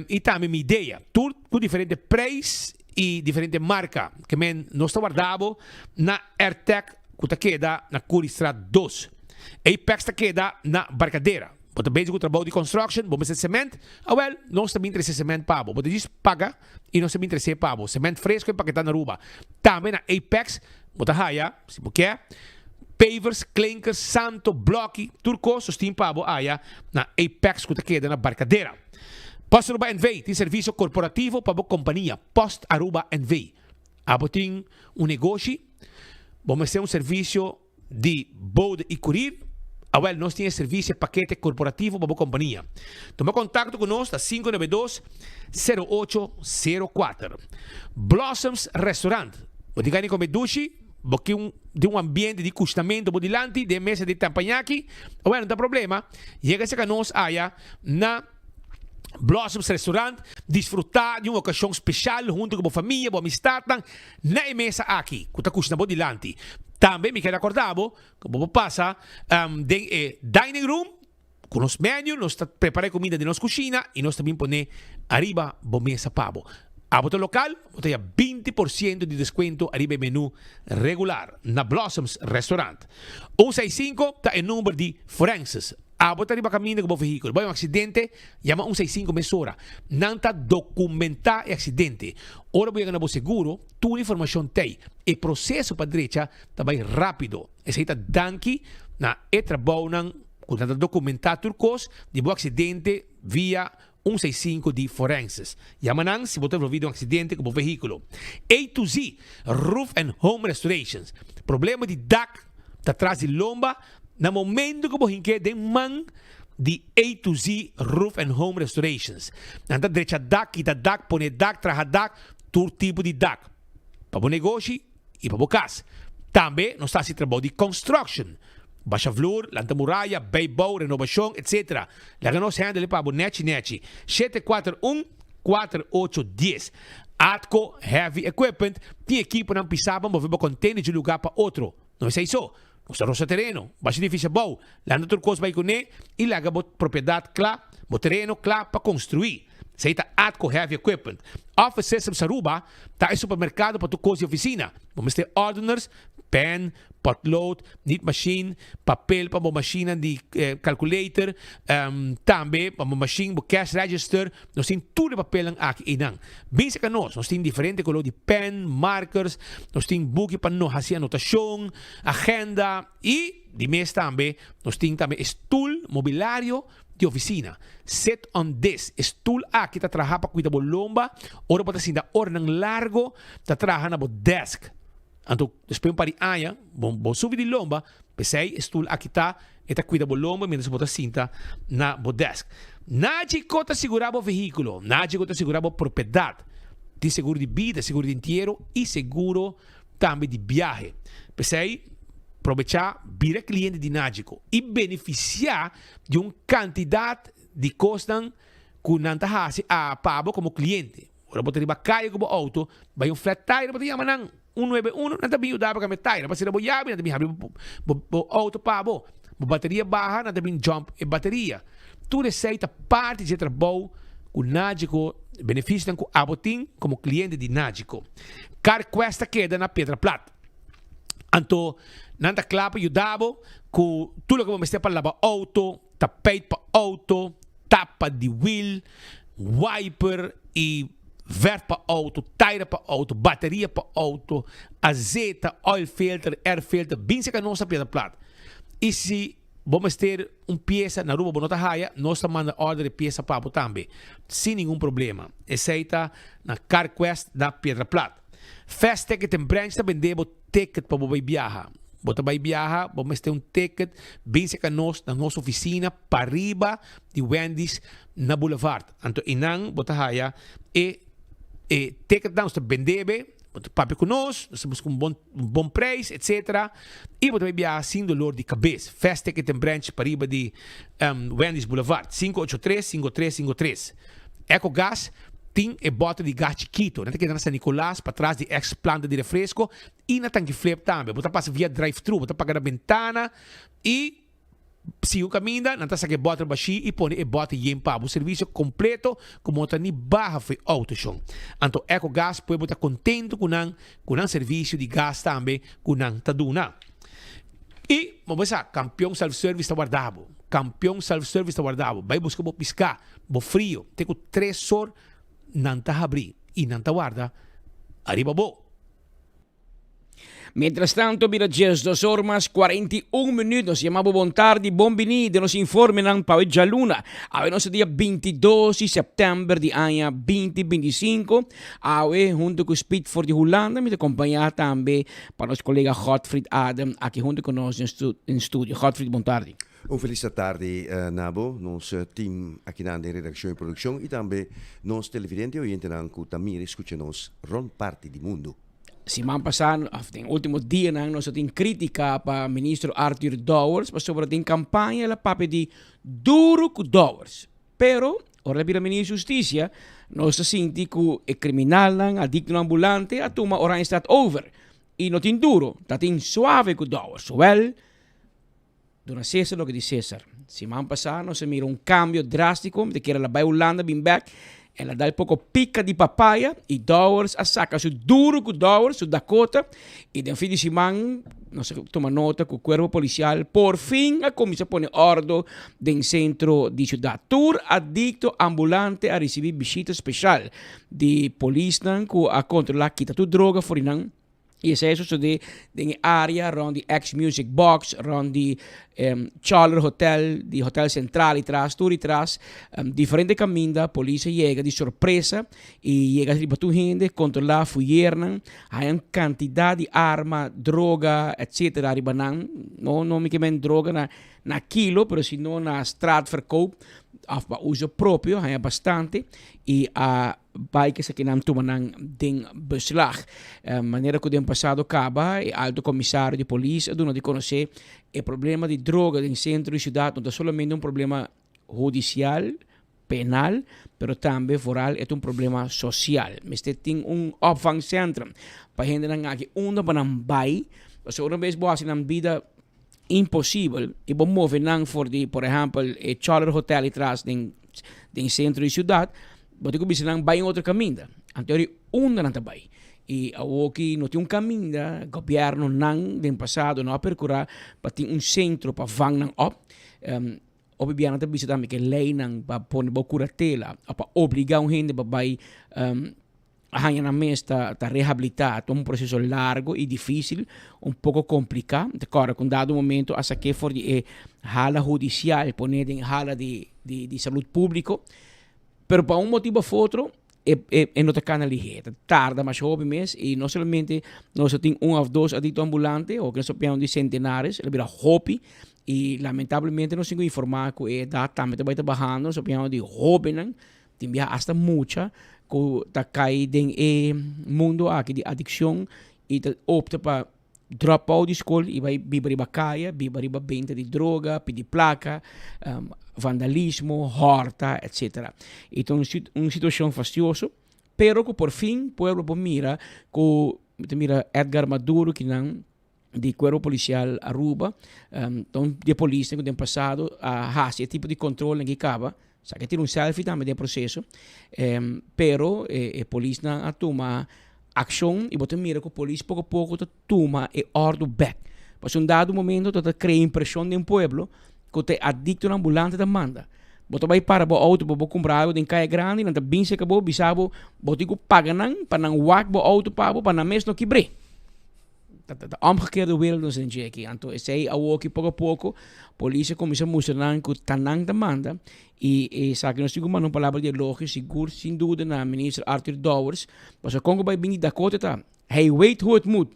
i tambe Midea. Tur ku diferente preis i diferente marka. Ke men nos ta warda bo na Airtec ku ta keda na Curiestraat dos. Apex ta keda na Barcadera. Bo ta bezig ku trabou di construction, bo mester cement? Awel, nos ta bin trese cement pa bo. Bo ta djis paga i nos ta bin trese pa bo. Cement fresco empaketá na Aruba. Tambe na Apex bo ta haya, si bo ke, Pavers, klinkers, santo, bloki, tur kos nos tin pa bo aya na Apex ku ta keda na Barcadera. Post Aruba NV tin servisio korporativo pa bo kompania. Post Aruba NV. Abo tin un negoshi, bo mester un servisio di bode i kurir? Awel nos tin e servisio pakete korporativo pa bo kompania. Tuma kontakto ku nos na 592 08 04. Blossoms Restaurant. Bo tin gana di kome dushi? Bo ke un den un ambiente di kushnamentu bo dilanti den mesa di tampañaki? Awel, no ta problema. Yega serka nos aya na Blossoms Restaurant, disfrutá di un okashon speshal huntu ku bo famia, bo amistatnan na e mesa aki ku ta kushna bo dilanti. Tambe mi ke rakorda bo ku bo por pasa den e dining room ku nos menu, nos ta prepara e kuminda den nos kushina i nos ta bin pone ariba bo mesa pa bo. Abo ta lokal, bo ta haya 20% di deskuento ariba e menu regular na Blossoms Restaurant. Un seis sinku ta e number di Forenses. Abo ta riba kaminda ku bo vehíkulo, bo hay un aksidente, yama un seis sinku mesora. Nan ta dokumentá e aksidente. Ora bo yega na bo seguro, tur informashon t'ei. E proseso pa drecha ta bai rápido. Esei ta danki na e trabounan ku nan ta dokumentá tur kos di bo aksidente via un seis sinku di Forenses. Yama nan si bo ta envolví den un aksidente ku bo vehíkulo. A to Z Roof and Home Restorations. Problema di dak ta tras di lomba na momento ku bo hink'é den man di A to Z Roof and Home Restorations. Nan ta drecha dak, kita dak, pone dak, traha dak, tur tipo di dak. Pa bo negoshi i pa bo kas. Tambe nos ta hasi trabou di construction, basha vloer, lanta muraya, bijbouw, renobashon, etc. Laga nos handle pa bo nechi nechi. 741 4810. Atco Heavy Equipment tin ekiponan pisá pa move bo container di un lugá pa otro. No esei so, nos ta rosa tereno, basha edificio abou, lanta tur kos bai kuné i laga bo propiedat kla, bo tereno kla pa konstruí. Esei ta Atco Heavy Equipment. Office Systems Aruba ta e supermerkado pa tur kos di ofisina. Bo mester ordeners, pen, potlood, nietmachine, papel pa bo mashina di calculator, tambe pa bo mashin, bo cash register. Nos tin tur e papelnan aki einan. Bin serka nos, nos tin diferente kolor di pen, markers, nos tin buki pa no hasi anotashon, agenda i di mes tambe nos tin tambe e stul mobilario di oficina. Sit on this. E stoel aki ta traha pa cuida bo lomba ora bo ta sinta oranan largo ta traha na bo desk. Anto despues un par di aña bo bo subi di lomba, p'esei e stoel aki ta e ta cuida bo lomba mientras bo ta sinta na bo desk. Nagico ta sigura bo vehiculo. Nagico ta sigura bo propiedad. Tin seguro di bida, seguro di entiero y seguro tambe di biahe. P'esei. Probechá, bira kliente di Nagico i benefisiá di un kantidat di kosnan ku nan ta hasi a pa bo komo kliente. Ora bo ta riba kaya ku bo outo, bai un flat tire bo ta yama nan un nuebe uno, nan ta bin yuda bo kambia tire. Bo a sera bo yabi, nan ta bin habri bo outo pa bo. Bo bateria baha, nan ta bin jump e bateria. Tur esei ta parti dje trabou ku Nagico, benefisionan ku abo tin komo kliente di Nagico. CarQuest ta keda na Piedra Plat. Anto nan ta kla pa yuda bo ku tur loke bo mester pa laba outo, tapijt pa outo, tapa di wiel, wiper i verf pa outo, taira pa outo, bateria pa outo, azeta, oil filter, air filter, bin seka nos ta piedra plat. I si bo mester un piesa na Aruba bo no ta haya, nos ta manda order e piesa pa bo tambe, sin ningun problema. Esei ta na CarQuest na Piedra Plat. Fast Ticket en Branch ta bende bo ticket pa bo bai biaha. Bo ta bai biaha, bo mester un ticket, bin serka nos na nos oficina pariba di Wendy's na Boulevard. Anto einan bo ta haya e e ticketnan, nos ta bende be, bo ta papia ku nos, nos ta buska un bon un bon prijs etc. I bo ta bai biaha sin dolor di kabes. Fast Ticket en Branch pariba di Wendy's Boulevard, 583 5353. Ecogas tin e bote di gas chikito. Nan ta keda na San Nicolas, patras di ex planta di refresco y na Tanki Flip tambe. Bo ta pasa via drive-thru, bo ta paga na bentana y sigui un caminda, nan ta saca e bote bashi y pone e bote yen pa bo. Servicio completo cu bo no ta ni baha for e auto shon. Anto Ecogas pueblo bo ta contento cu nan, cu nan servicio di gas tambe cu nan ta duna. Y bo por sa, Campeon Self Service ta warda bo. Campeon Self Service ta warda bo. Bay busca bo pisca. Bo frio te ku tres or nan ta habri i nan ta warda ariba bo. Mientras tanto bira 12 or mas 41 minuut. Nos yama bo bon tardi, bon bini den nos informenan pa awe djaluna. Awe nos ta dia 22 di september di aña 2025. Awe hunto ku Speed for di Hulanda mi ta kompañá tambe pa nos kolega Godfried Adem aki hunto ku nos den studio. Godfried bon tardi. Un felis atardi na bo, nos team akinan den redakshon i produkshon i tambe nos televidente i oyentenan ku ta mira i skucha nos rònt parti di mundu. Siman pasá òf den último dianan nos a tin krítika pa ministro Arthur Dowers pasobra den kampaña el a papia di duru ku Dowers. Pero ora el a bira ministro di hustisia nos ta sinti ku e kriminalnan, adiktonan ambulante a tuma Oranjestad over i no tin duru, ta tin suave ku Dowers. Wèl, Duna Cesar loke di Cesar. Siman pasá nos a mira un kambio drástiko, mi ta kere el a bai Hulanda bin bèk, el a dal poko pika di papaya i Dowers a saka su duru ku Dowers, su Dakota, i den fin di siman nos a tuma nota ku kuerpo polisial por fin a kuminsá pone òrdu den sentro di siudat. Tur adikto ambulante a risibí bishita speshal di polisnan ku a kontrolá kita tur droga for di nan. I esei a sosodé den e área rònt di ex Music Box, rònt di Cholder Hotel, di Hotel Central i tras, tur i tras. Diferente kaminda polis a yega di sorpresa i yega riba tur hende, kontrolá fuyernan, haña un kantidat di arma, droga, etcetera riba nan. No no mi ke men droga na na kilo, pero sino na straatverkoop òf pa uso propio, haña bastante i a Bai ku esakinan tuma nan den beslag. Manera ku den pasado kaba e alto komisario di polis a duna di konosé e problema di droga den sentro di siudat no ta solamente un problema hudisial, penal, pero tambe vooral e ta un problema sosial. Mester tin un opvangcentrum pa hendenan aki unda pa nan bai, pasobra una bes bo hasi nan bida imposibel i bo move nan for di por ehèmpel e Cholder Hotel atras den den sentro di siudat, bo tin ku bisa nan bai un otro kaminda. Anto eri unda nan ta bai? I awoki no tin un kaminda, gobièrnunan den pasado no a perkurá pa tin un sentro pa vang nan òp. Hopi bianan ta bisa tambe ku e leinan pa pone bo kuratela òf pa obligá un hende pa bai a haña nan mes ta ta rehabilitá ta un proseso largo i difísil, un poko kompliká. Mi ta kòrda ku un dado momento a sak'é for di e hala hudisial pon'é den e hala di di di salud públiko. Pero pa un motibu òf otro e e e no ta kana lihé, e ta tarda masha hopi mes i no solamente nos a tin un òf dos adikto ambulante, oke nos ta piensa di sentenares, el a bira hopi i lamentablemente nos tin ku informá ku e edat tambe ta bai ta bahando, nos ta piensa di hóbennan Tin biaha asta mucha ku ta kai den e mundu aki di adikshon i ta opta pa drop out di skol i bai biba riba kaya, biba riba benta di droga, pidi plaka, vandalismo, hòrta, etsetera. I ta un un situashon fastioso, pero ku por fin pueblo por mira ku mi ta mira Edgar Maduro kinan di Cuerpo Policial Aruba, ta un di e polisnan ku den pasado a hasi e tipo di kontrolnan ki kaba, sa ke tira un selfie tambe den e proseso, pero e polisnan a tuma akshon i bo ta mira ku polis poko poko ta tuma e òrdu bèk. Pasobra un dado momento ta ta krea impreshon den pueblo ku ta e adiktonan ambulante ta manda. Bo ta bai para bo outo pa bo kumpra algu den kaya grandi, nan ta bin serka bo bisa bo, bo tin ku paga nan pa nan wak bo outo pa bo pa nan mes no kibr'é. Ta ta omgekeerde wereld nos den dje aki. Anto esei awoki poko a poko polis a kuminsá mustra nan ku ta nan ta manda i esaki nos tin ku manda un palabra di elogio sigur sin duda na minister Arthur Dowers pasobra kon ku bai bini Dakota ta hij weet hoe het moet.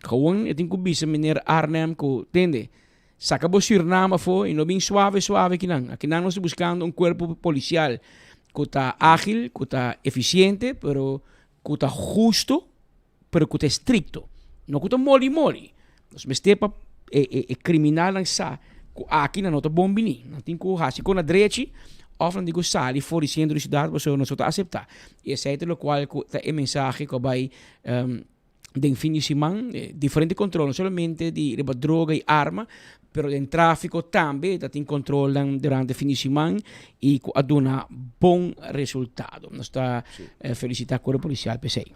Gewoon e tin ku bisa meneer Arnhem ku tende saka bo Suriname afó i no bin suave suave akinan. Akinan nos ta buskando un kuerpo polisial ku ta ágil, ku ta efisiente pero ku ta husto. pero ku ta estrikto, no ku ta moli moli. Nos mester pa e e e kriminalnan sa ku aki nan no ta bon bini. Nan tin ku hasi kon na drechi òf nan tin ku sali for di sentro di siudat pasobra nos no ta aseptá. I esei ta lokual ku ta e mensahe ku a bai den fin di siman. Diferente kontrol, no solamente di riba droga i arma, pero den tráfiko tambe ta tin kontrolnan durante fin di siman i ku a duna bon resultado. Nos ta felisitá Kuerpo Polisial p'esei.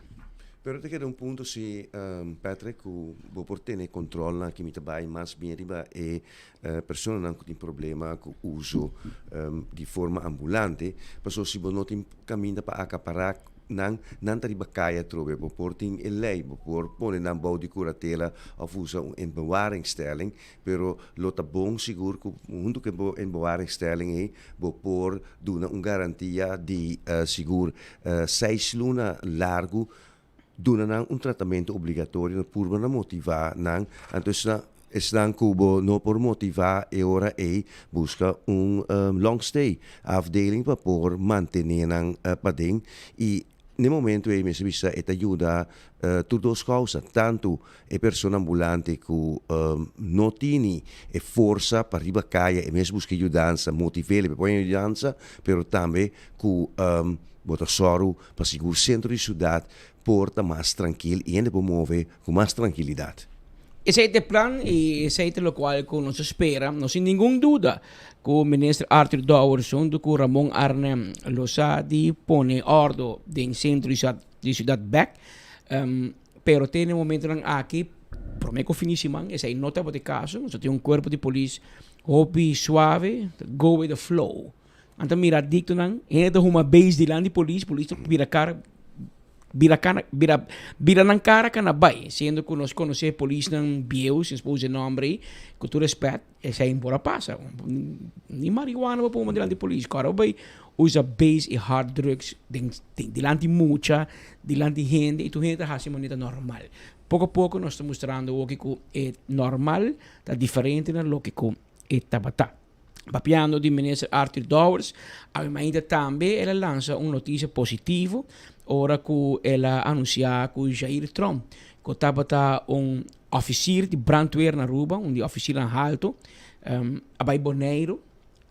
Pero ta keda un punto si, Patrick, ku bo por tene kontrolnan aki mi ta bai mas bien riba e personanan ku tin problema ku uso di forma ambulante, pasobra si bo no tin kaminda pa akapará nan, nan ta riba kaya atrobe. Bo por tin e lei, bo por pone nan bou di kuratela òf usa un inbewaringstelling, pero lo ta bon sigur ku huntu ku e inbewaringstelling ei bo por duna un garantia di sigur seis luna largu, duna nan un tratamentu obligatorio, purba na motivá nan, anto esnan esnan ku bo no por motivá e ora ei buska un long stay afdeling pa por mantené nan paden i n'e momento ei mester bisa e ta yuda tur dos kousa, tantu e persona ambulante ku no tini e forsa pa riba kaya e mes buska yudansa, motiv'é pa e por haña yudansa, pero tambe ku bo ta sòru pa sigur sentro di siudat por ta mas trankil i hende por move ku mas trankilidat. Esei ta e plan i esei ta lokual ku nos a spera. No sin ningun duda ku Minister Arthur Dowers huntu ku Ramon Arnhem lo sa di pone òrdu den sentro di siudat bèk. Pero te na e momentonan aki, promé ku fin di siman, esei no tabata e kaso. Nos a tin un kuerpo di polis hopi suave, go with the flow. Nan ta mira adictonan, hende ta huma beis dilanti polis, polis ta bira cara, bira cana, bira, bira nan cara cana bay. Siendo cu nos conoce polisnan bieu, sin por usa e nomber ey, cu tur respet, esey por a pasa. Ni marihuana bo por huma dilanti polis, cu ora bo bay usa beis y hard drugs den, den dilanti mucha, dilanti hende, y tur hende ta haci manera normal. Poco a poco nos ta mustrando awoki cu e normal ta diferente na loke cu e tabata. Papiando di Minister Arthur Dowers, awe mainta tambe el a lansa un noticia positivo ora cu el a anuncia cu Jair Tromp, cu tabata un oficier di brandweer na Aruba, un di oficiernan halto, a bay Boneiro,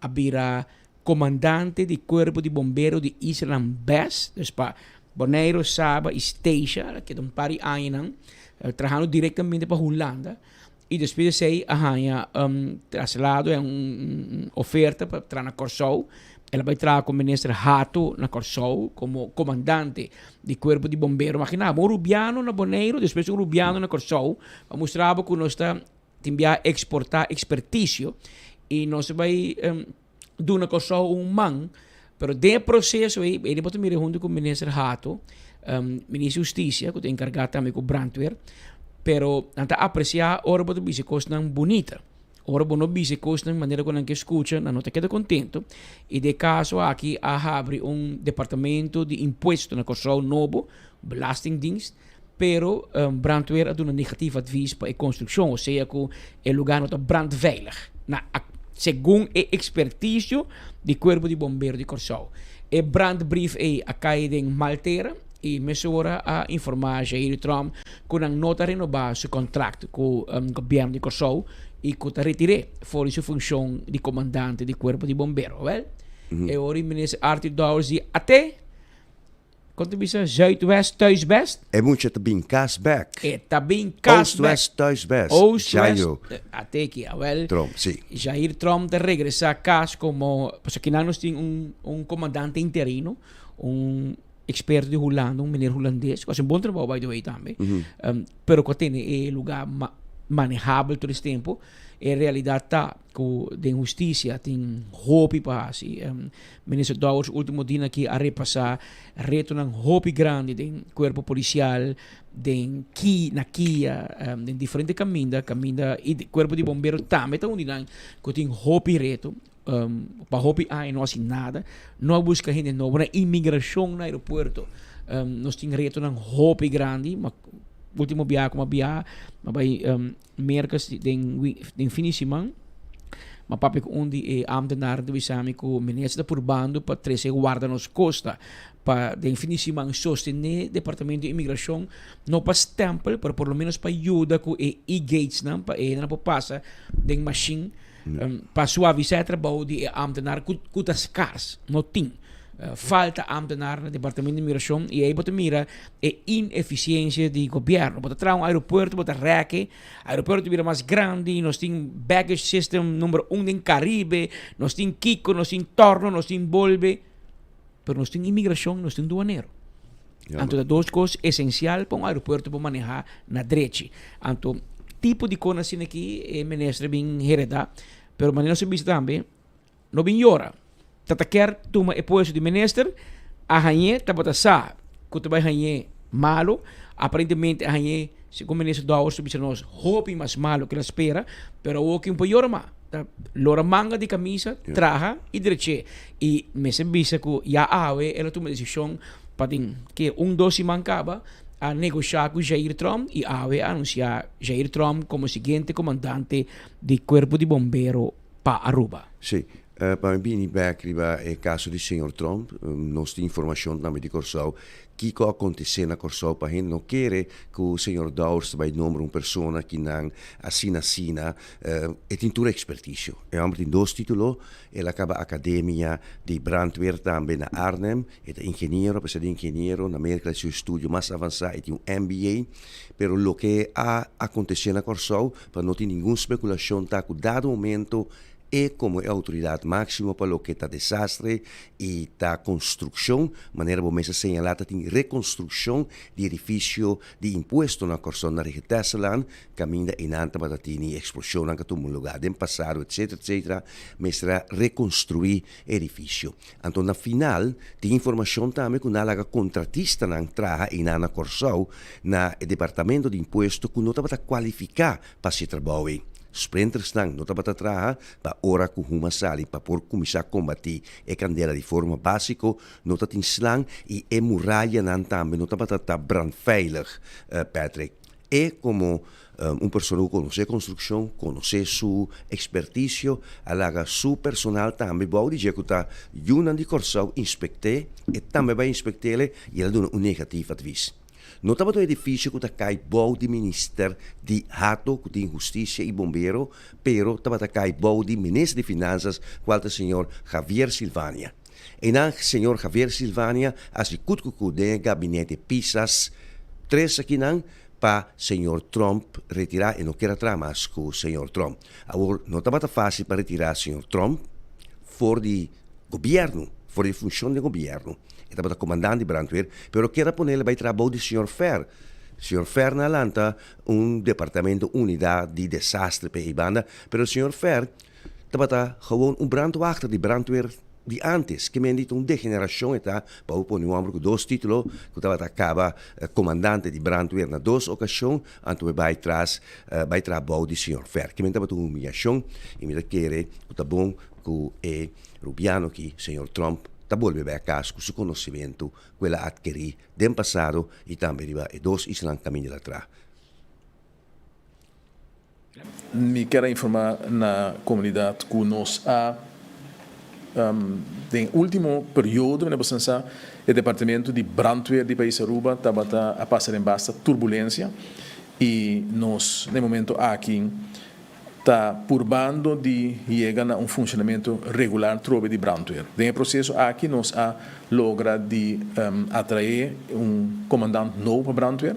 a bira comandante di cuerpo di bombero di islanan bes, dus pa Boneiro, Saba y Statia, el a keda un par di añanan trahando directamente pa Hulanda. I despues di esei a haña un traslado en un oferta pa traha na Kòrsou. El a bai traha ku minister Hato na Kòrsou komo komandante di kuerpo di bombero. Imaginá bo, un rubiano na Boneiru, despues un rubiano na Kòrsou, pa mustra bo ku nos ta tin bia eksportá ekspertisio i nos a bai duna Kòrsou un man. Pero den e proseso ei, ei bo ta mira huntu ku minister Hato, minister di hustisia ku ta enkargá tambe ku brandweer, pero nan ta apresiá ora bo ta bisa kosnan bunita. Ora bo no bisa e kosnan manera ku nan ke skucha, nan no ta keda kontentu. I den e kaso aki a habri un departamento di impuesto na Kòrsou nobo, Belastingdienst, pero brandweer a duna negatief advies pa e konstrukshon, osea ku e lugá no ta brandveilig, na segun e ekspertisio di Kuerpo di Bombero di Kòrsou. E brandbrief ei a kai den mal tera. i mesora a informá Jair Trump ku nan no ta renobá su kontrakt ku gobièrnu di Kòrsou i ku ta retir'é for di su funshon di komandante di kuerpo di bombero. Wèl, e ora minister Arthur Dowers di at'é Kon ta bisa Zuidwest thuis best? E mucha ta bin kas bek. E ta bin kas bek. Oostwest thuis best. Oostwest. Jairo. Ate ki awel. Tromp, si. Jair Tromp ta regresa kas komo, pasobra kinan nos tin un un komandante interino, un eksperto di Hulanda, un meneer hulandes, ku hasi un bon trabou by the way tambe, pero ku a tene e luga manehabel tur es tempu. E realidat ta ku den hustisia tin hopi pa hasi. Minister Dowers ultimo dina aki a repasa retonan hopi grandi den cuerpo policial, den ki na kia, den diferente caminda, caminda y cuerpo di bombero tambe ta un di nan cu tin hopi reto. Pa hopi aña no hasi nada, no a busca hende nobo na inmigracion na aeropuerto. Nos tin retonan hopi grandi, ma ultimo biaha cu mi a biaha, mi a bay Merka den den fin di siman, m'a papia ku un di e ámtenar ta bisa mi ku minister ta purbando pa trese guarda nos kosta pa den fin di siman sostené departamento di imigrashon, no pa stèmpel pero por lo menos pa yuda ku e e-gatesnan pa e hendenan por pasa den mashin pa suavisá e trabou di e ámtenar ku ku ta skars, no tin. Falta ámtenar na departamento di imigrashon i ei bo ta mira e inefisiensia di gobièrnu. Bo ta traha un aeropuerto, bo ta rèk e aeropuerto bira mas grandi, nos tin baggage system number un den Karibe, nos tin kiko, nos tin tòrno, nos tin bolbe, pero nos tin imigrashon, nos tin duanero. Anto ta dos kos esensial pa un aeropuerto por manehá na drechi. Anto tipo di kos asina aki e minister bin heredá, pero manera nos a bisa tambe, No bin yora. Tata kier tuma e puesto di minister, a hañ'é tabata sa ku ta bai hañ'é malu. Aparentemente a hañ'é, segun minister Dowers ta bisa nos, hopi mas malu ku el a spera, pero awor kin por yora mas. Ta lora manga di kamisa, traha i drech'é. I mester bisa ku ya awe el a tuma desishon pa tin ke un dos siman kaba a negoshá ku Jair Tromp i awe a anunsiá Jair Tromp komo siguiente komandante di kuerpo di bombero pa Aruba. Sí. Pa mi bini bek riba e kaso di señor Trump, nos tin informashon tambe di Kòrsou kiko a akontesé na Kòrsou pa hende no kere ku señor Dowers ta bai nombra un persona ki nan asina asina. E tin tur ekspertisio. E hòmber tin dos título, el a kaba akademia di brandweer tambe na Arnhem, e ta ingeniero, apesar di ingeniero na Merka su estudio mas avansá e tin un MBA. Pero loke a akontesé na Kòrsou Pa no tin ningun spekulashon ta ku dado momento e komo e outoridat máksimo pa loke ta desastre i ta konstrukshon, manera bo mes a señalá ta tin rekonstrukshon di edifisio di impuesto na Kòrsou na Regetesselaan, kaminda einan tabata tini eksploshonnan ku a tuma lugá den pasado etsetera etsetera, mester a rekonstruí e edifisio. Anto na final tin informashon tambe ku nan a laga kontratistanan traha einan na Kòrsou na e departamento di impuesto ku no tabata kualifiká pa hasi e trabou ei. Sprintersnan no tabata traha pa ora ku huma sali pa por kuminsá kombatí e kandela di forma básiko, no ta tin slang i e murayanan tambe no tabata ta brandveilig, Patrick. E komo un persona ku konosé konstrukshon, konosé su ekspertisio, a laga su personal tambe bou di dje ku ta yunan di Kòrsou inspekt'é, e tambe bai inspekt'é i el a duna un negatief advis. No tabata un edifisio ku ta kai bou di minister di Hato ku tin hustisia i bombero, pero tabata kai bou di minister di Finansas kual ta señor Javier Silvania. Einan señor Javier Silvania a hasi kut ku kut den e gabinete Pisas tres akinan pa señor Trump retirá, e no kier a traha mas ku señor Trump. Awor no tabata fásil pa retirá señor Trump for di gobièrnu, for di funshon den gobièrnu. E tabata komandant di brandweer, pero kier a ponele bai traha bou di señor Fer. Señor Fer na lanta un departamento, unidat di desastre p'e ei banda, pero señor Fer Tabata gewoon un brandwachter di brandweer di antes. Ke men di ta un degenerashon e ta pa bo pone un homber ku dos titulo ku tabata kaba komandante di brandweer na dos okashon anto e bai tras bai traha bou di señor Fer. Ke men tabata un humiyashon i mi ta kere ku ta bon ku e rubiano aki señor Trump ta bolbe bai a kas ku su konosementu ku el a atkerí den pasado i tambe riba e dos islan kaminda el a traha. Mi kier a informa na comunidad cu nos a Den ultimo periodo mene boso sa e departamento di brandweer di pais Aruba tabata a pasa den basta turbulencia y nos na e momento aki ta purbando di yega na un funcionamento regular trobe di brandweer. Den e proceso aki nos a logra di atrae un comandant nobo pa brandweer,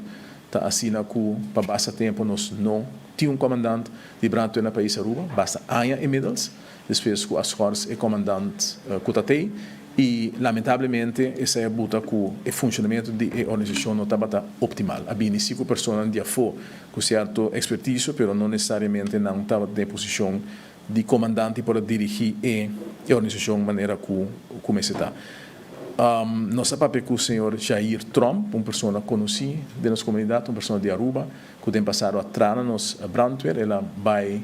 ta asina cu pa basta tempo nos no tin un comandant di brandweer na pais Aruba, basta aña inmiddels. Despues ku a schors e komandant ku ta tei i lamentablemente esei a buta ku e funshonamentu di e organisashon no tabata optimal. A bini si ku personanan di afó ku sierto ekspertisio pero no nesesariamente nan tabata den e posishon di komandant i por a dirigí e organisashon manera ku ku mester ta. Nos a papia ku señor Jair Tromp, un persona konosí den nos komunidat, un persona di Aruba ku den pasado a traha na nos brandweer. El a bai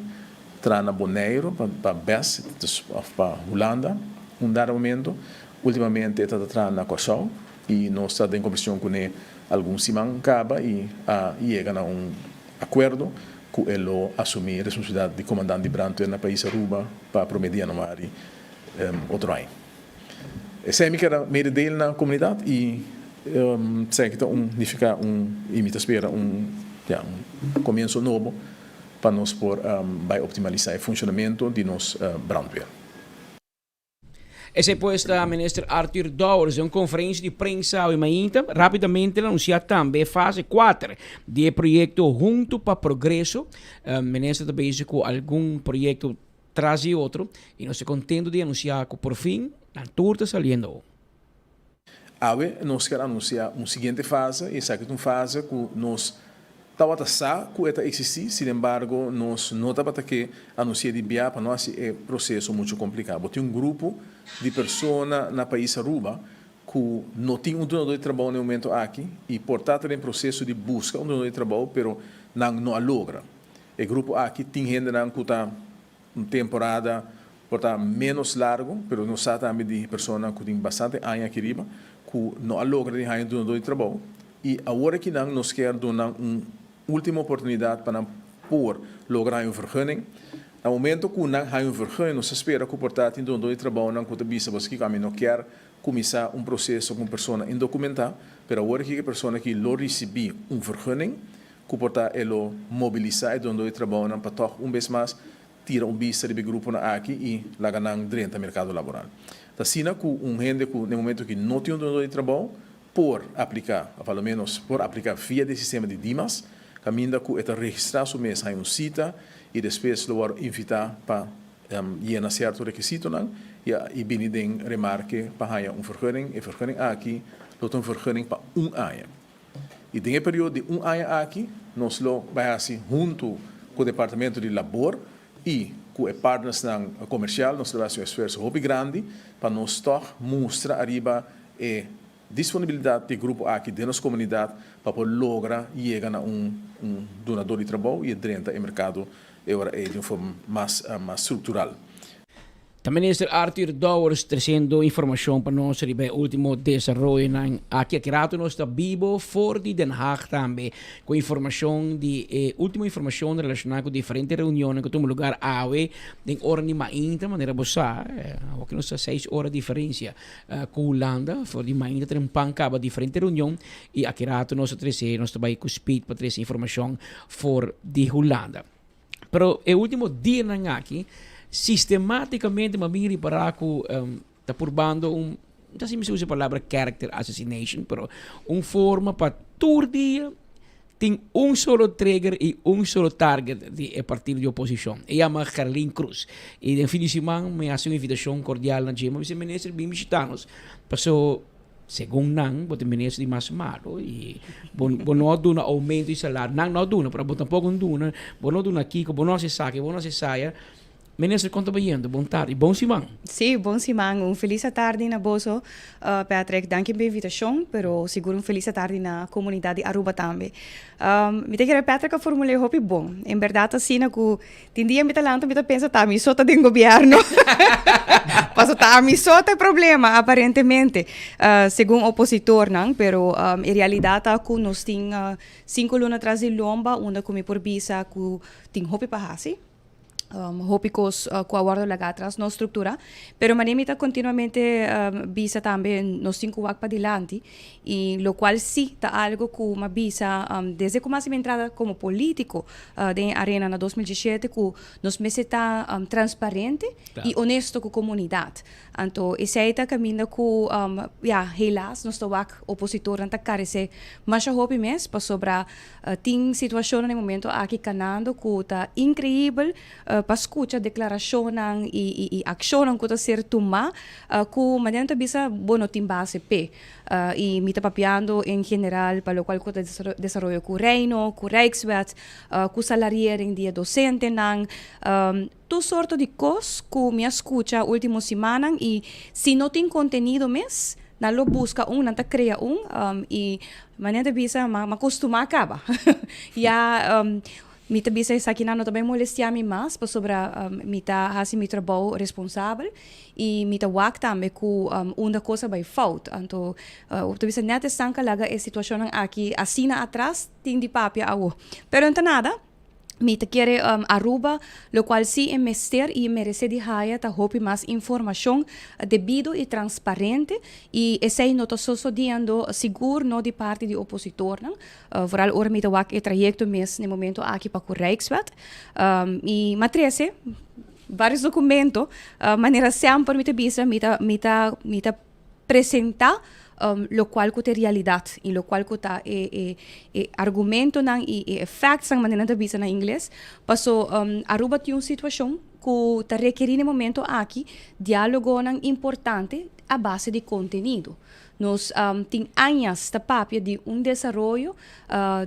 Traha na Boneiru pa bes of pa Hulanda un dado momento. Ultimamente e ta ta traha na Kòrsou i nos ta den kombersashon kuné algun siman kaba i a yega na un akuerdo ku e lo asumí responsabilidat di komandant di brandweer na pais Aruba pa promé di yanuari otro aña. Esei mi keda mededeel na komunidat i esaki ta un nifiká un i mi ta spera un ya un komienso nobo pa nos por bai optimalisá e funshonamentu di nos brandweer. Esei pues ta Minister Arthur Dowers den un konferensia di prensa awe mainta. Rápidamente el a anunsiá tambe e fase kuater di e proyekto Huntu pa Progreso. Minister ta bezig ku algun proyekto tras di otro i nos ta kontentu di anunsiá ku por fin nan tur ta saliendo. Awe nos kier anuncia un siguiente fase y esaki ta un fase cu nos tabata sa cu e ta existi, sin embargo nos no tabata ke anuncia di bia pa no haci e proceso mucho complica. Bo tin un grupo di persona na pais Aruba cu no tin un dunador di trabou na e momento aki y por ta ta den proceso di busca un dunador di trabou pero nan no a logra. E grupo aki tin hendenan cu ta Un temporada por ta ménos largu, pero nos sa tambe di personanan ku tin bastante aña aki riba ku no a logra di haña dunadó di trabou i awor aki nan nos kier duna nan un último oportunidat pa nan por logra haña un vergunning. Na momento ku nan haña un vergunning nos ta spera ku por ta tin dunadó di trabounan ku ta bisa boso kiko ami no kier kuminsá un proseso ku un persona indokumentá, pero awor aki e persona aki lo risibí un vergunning Ku por ta e lo mobilisá e dondó di trabounan pa tòg un bes mas tira un bista riba e gruponan aki i laga nan drenta merkado laboral. Ta asina ku un hende ku na e momento aki no tin un dondó di trabou por apliká, òf a lo ménos por apliká via di e sistema di Dimas, kaminda ku e ta registrá su mes, haña un sita i despues lo wòrdu invitá pa yena sierto rekisitonan i bini den remarke pa haña un vergunning. E vergunning aki lo ta un vergunning pa un aña. I den e periodo di un aña aki nos lo bai hasi huntu ku Departamento di Labor i ku e partnersnan komersial nos lo bai hasi un esfuerso hopi grandi pa nos tòg mustra ariba e disponibilidat di e grupo aki den nos komunidat pa por logra yega na un un dunador di trabou i e drenta e merkado e ora ei di un forma mas mas struktural. Ta Minister Arthur Dowers treciendo informacion pa nos riba e ultimo desaroyonan aki. Aki rato nos ta bibo for di Den Haag tambe cu informacion di e ultimo informacion relaciona cu diferente reunionnan cu tuma lugar awe den ora di mainta. Manera bo sa, awor nos ta seis ora diferencia cu Hulanda. For di mainta trempan caba diferente reunion y aki rato nos ta trece, nos ta bay cu speed pa trece informacion for di Hulanda. Pero e ultimo dianan aki, sistematicamente mi a bin ripara cu ta purbando un, no ta si mi sa usa e palabra character assassination, pero un forma pa tur dia tin un solo trigger y un solo target di e partido di oposicion. E yama Gerlin Cruz. Y den fin di siman mi haci un invitacion cordial na dje, mi a bisa, Minister, bin bishita nos, paso Segun nan, bo ta minister di mas malo y bo, bo no a duna aumento di salario. Nan no a duna, pero bo tampoco no duna. Bo no duna kiko, bo no haci esaki, bo no haci esaya. Minister, con ta bayendo? Bon tardi, bon siman. Sí, bon siman. Un feliz atardi na boso, Patrick. Danki pa e invitacion, pero sigur un feliz atardi na comunidad di Aruba tambe. Mi ta kere Patrick a formul'é hopi bon. En berdad asina cu Tin dia mi ta lanta mi ta pensa ta mi so ta den gobierno. Paso ta mi so ta e problema aparentemente. Uh, segun opositornan, pero um, e realidad ta ku nos tin uh, cinco luna tras di lomba unda ku mi por bisa ku tin hopi pa hasi. Hopi kos ku a wòrdu laga atras no struktura, pero manera mi ta kontinuamente bisa tambe nos tin ku wak padilanti i lokual si ta algu ku mi a bisa desde ku mi a hasi mi entrada komo polítiko den e arena na 2017 ku nos mester ta transparente i honesto ku komunidat. Anto esei ta kaminda ku ya helaas nos ta wak opositornan ta karesé masha hopi mes pasobra Tin situacionnan e momento aki canando cu ta increibel pa scucha declaracionnan y accionnan cu ta ser tuma cu manera mi ta bisa bo no tin base p'e. Y mi ta papiando en general pa locual cu ta desaroyo cu Reino, cu Rijkswet, cu salariering di e docentenan, tur sorto di cos cu mi a scucha ultimo simannan y si no tin contenido mes nan lo busca un, nan ta crea un y manera ta bisa m'a costuma caba ya mi ta bisa esakinan no ta bay molestia mi mas pasobra mi ta haci mi trabou responsabel y mi ta wak tambe cu unda cos a bay fout anto ta bisa net esnan cu a laga e situacionnan aki asina atras tin di papia awo pero no ta nada. Mi ta kere Aruba, locual si e mester y e merece di haya ta hopi mas informacion debido y transparente y esey no ta sosodiendo sigur no di parti di opositornan, vooral ora mi ta wak e trayecto mes na e momento aki pa cu Rijkswet. Y m'a trece varios documento, manera semper mi ta bisa mi ta mi ta mi ta presenta locual cu ta e realidad y locual cu ta e e e argumentonan y e factsnan manera nan ta bisa na ingles paso Aruba tin un situacion cu ta rekeri na e momento aki dialogonan importante a base di contenido. Nos tin añas ta papia di un desaroyo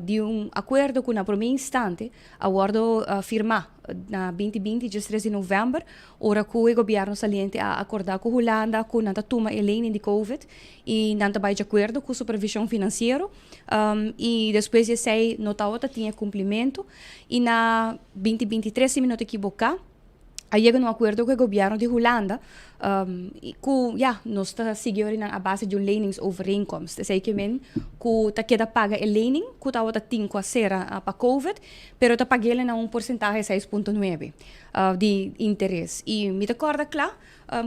di un acuerdo cu na prome instante a wordo firma na 2020 diestres di november Ora ku e gobièrnu saliente a akordá ku Hulanda ku nan ta tuma e lening di Covid i nan ta bai djakuerdo ku supervishon finansiero i despues di esei no tabata tin e kumplimentu i na 2023 si mi no ta ekiboká a yega na un akuerdo ku e gobièrnu di Hulanda ku ya nos ta sigui ora nan a base di un leningsovereenkomst. Esei ke men ku ta keda paga e lening ku tabata tin ku a sera pa Covid pero ta pag'el na un porsentahe 6.9. Di interes. I mi ta kòrda kla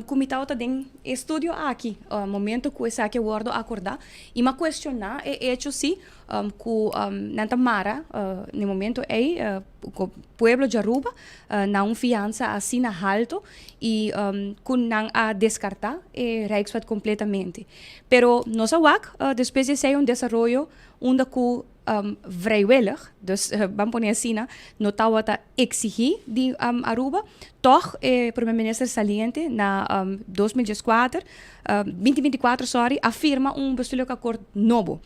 ku mi tabata den e studio aki momento ku esaki a wòrdu akordá i mi a kuestioná e echo si ku nan ta mara na e momento ei ku pueblo di Aruba na un fiansa asina haltu i ku nan a deskartá e Rijkswet kompletamente. Pero nos a wak despues di esei un desaroyo unda ku vrijwillig, dus ban pone asina, no tabata exigi di Aruba, toch e primer minister saliente na 2014, 2024 sorry, a firma un bestuurlijk akkoord nobo.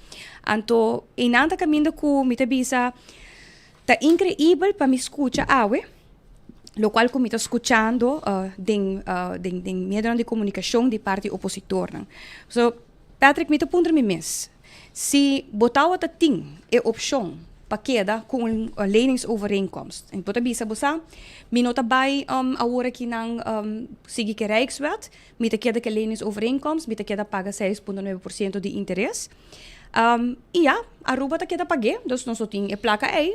Anto einan ta caminda cu mi ta bisa ta increibel pa mi scucha awe, locual cu mi ta scuchando den den medionan di comunicacion di parti opositornan. So Patrick mi ta puntra mi mes, Si bo tawata tin e opshon pa keda ku un leningsovereenkomst en bo ta bisa bo sa, mi no ta bai awor aki nan sigui ku e Rijkswet, mi ta keda ku e leningsovereenkomst, mi ta keda paga 6.9% di interes. I ya, Aruba ta keda pag'é, dus nos no tin e plaka ei,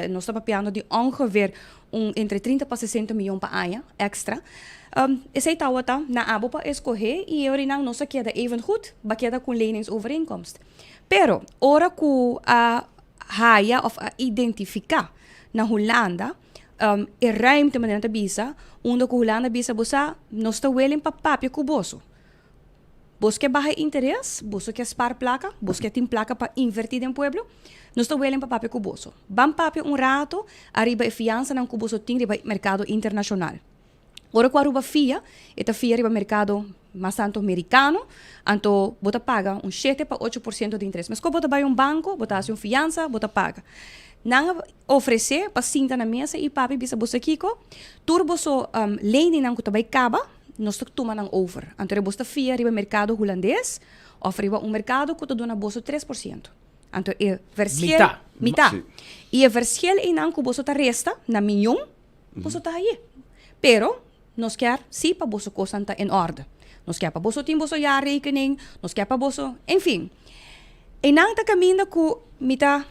nos ta papiando di ongeveer un entre 30 pa 60 miyon pa aña extra. Esei tawata na abo pa escoge y e orinan nos a keda even goed, ba keda cu leningsovereenkomst. Pero ora cu a haya of a identifica na Hulanda e ruimte manera nan ta bisa, unda cu Hulanda bisa bo sa nos ta willing pa papia cu boso. Bos ke baha e interes, boso ke spar plaka, bos ke tin plaka pa inverti den pueblo, nos ta willing pa papia ku boso. Ban papia un rato ariba e fiansanan ku boso tin riba merkado internashonal. Ora ku Aruba fia, e ta fia riba merkado mas tanto merikano, anto bo ta paga un shete pa 8% di interes. Meskos bo ta bai un banko, bo ta hasi un fiansa, bo ta paga. Nan a ofresé pa sinta na mesa i papia bisa boso kiko, tur boso leningnan ku ta bai kaba, Nos ta tuma nan over. Anto boso ta fia riba merkado hulandes òf riba un merkado ku ta duna boso 3%. Anto e verschil, Mitá. mitá. Sí. I e verschil einan ku boso ta resta na miñon, boso ta haye. Pero nos kier sí pa boso kosnan ta en orde. Nos kier pa boso tin boso jaarrekening, nos kier pa boso, en fin. Einan ta kaminda ku mi ta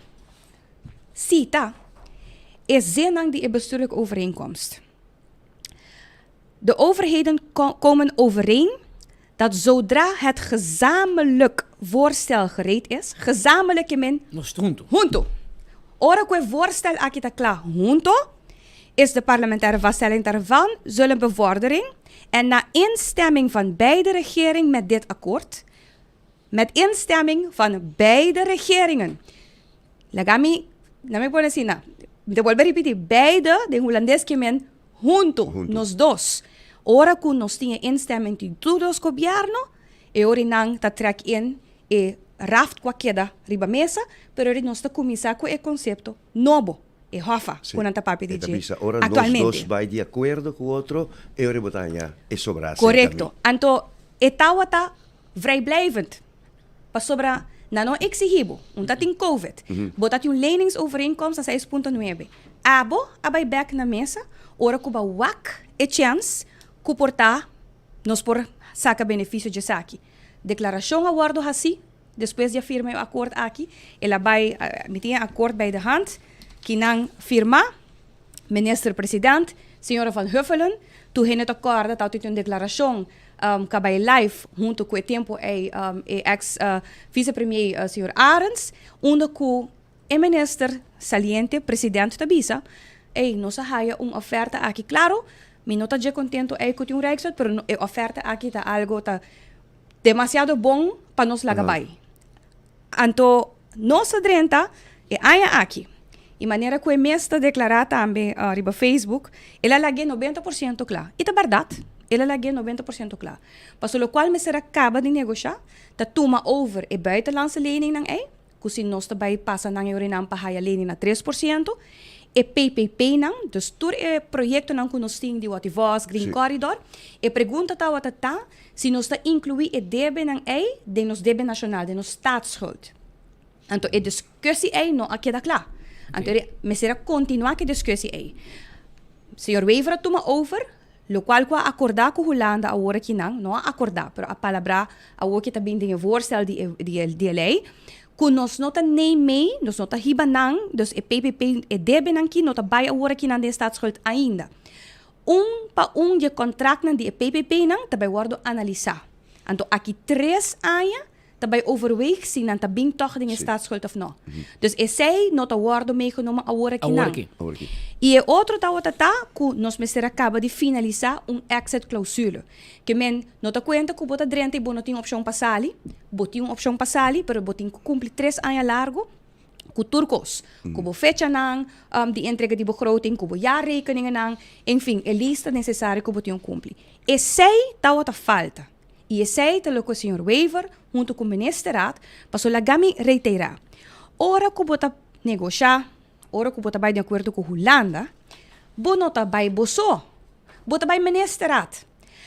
sita e zinnan di e bestuurlijke overeenkomst. De overheden komen overeen dat zodra het gezamenlijk voorstel gereed is, gezamenlijk ke men Nos hunto. Hunto. Ora ku e voorstel aki ta kla hunto, is de parlementaire vaststelling daarvan zullen bevordering en na instemming van beide regering met dit akkoord, met instemming van beide regeringen. Laga mi, na mi pone asina, mi ta bolbe ripiti, beide, den Hulandes ke men hunto, nos dos. Ora ku nos tin e instemming di tur dos gobierno, e ora nan ta trek in e raft ku a keda riba mesa, pero ora nos ta kuminsá ku e konsepto nobo, e hòfa ku nan ta papia di E ta dje bisa, ora nos aktualmente. dos bai di akuerdo ku otro, e ora bo ta haña e sobrá serka mi. Korekto. Anto e tawata vrijblijvend. Pasobra nan no exigí bo. Un ta tin covid. Bo ta tin un leningsovereenkomst na seis punto nuebe. Abo a bai bek na mesa ora ku bo a wak e chèns ku por ta nos por saka benefisio djesaki. Deklarashon a wòrdu hasí despues di a firma e akort aki. El a bai, mi tin e akort bij de hand, ki nan firma. Minister President, señora Van Huffelen, tur hende ta kòrda ta tin un deklarashon ku a bai live huntu ku e tempu ei e eks vice premier señor Arends, unda ku e minister saliente president ta bisa, ey nos a haya un oferta aki, klaro mi no ta dje kontentu ei ku tin un rijkswet, pero e oferta aki ta algo ta demasiado bon pa nos laga bai. Anto nos a drenta e aña aki y manera cu e mes ta declara tambe riba Facebook, el a lag'é nobenta por ciento cla. Y ta berdad, el a lag'é nobenta por ciento cla. Paso locual mester a caba di negosha ta tuma over e buitenlandse leningnan ey, cu si nos ta bay pasa nan e orinan pa haya lening na tres por ciento, e PPPnan, dus tur e proyectonan cu nos tin di Wativos, Green Corridor, e pregunta tawata ta si nos ta inclui e debenan ey den nos debe nacional, den nos staatsschuld. Anto e discussie ey no a keda cla. Anto e mester a continua cu e discussie ey. Señor Wever a tuma over, locual cu a acorda cu Hulanda awor aki nan, no a acorda, pero a palabra awor ki ta bin den e voorstel di e di e di e ley, cu nos no ta neem mee, nos no ta hiba nan, dus e PPP, e debenan ki no ta bay awor aki nan den e staatsschuld ainda. Un pa un di e contractnan di e PPPnan ta bay wordo analisa. Anto aki tres aña ta bay overweeg si nan ta bin tog den e staatsschuld of no. Dus esey no ta wordo meegenomen awor aki nan. Y e otro tawata ta cu nos mester a caba di finalisa un exit clausule. Ke men no ta cuenta cu bo ta drenta y bo no tin opcion pa sali. Bo tin un opcion pa sali, pero bo tin cu cumpli tres aña largo cu tur cos. Cu bo fechanan di entrega di begroting, cu bo jaarrekeningennan, enfin e lista necesario cu bo tin cu cumpli. Esey tawata falta. Y esey ta loke señor Wever hunto cu Ministerraad paso laga mi reitera. Ora cu bo ta negosha, ora cu bo ta bay di acuerdo cu Hulanda, bo no ta bay bo so, bo ta bay Ministerraad.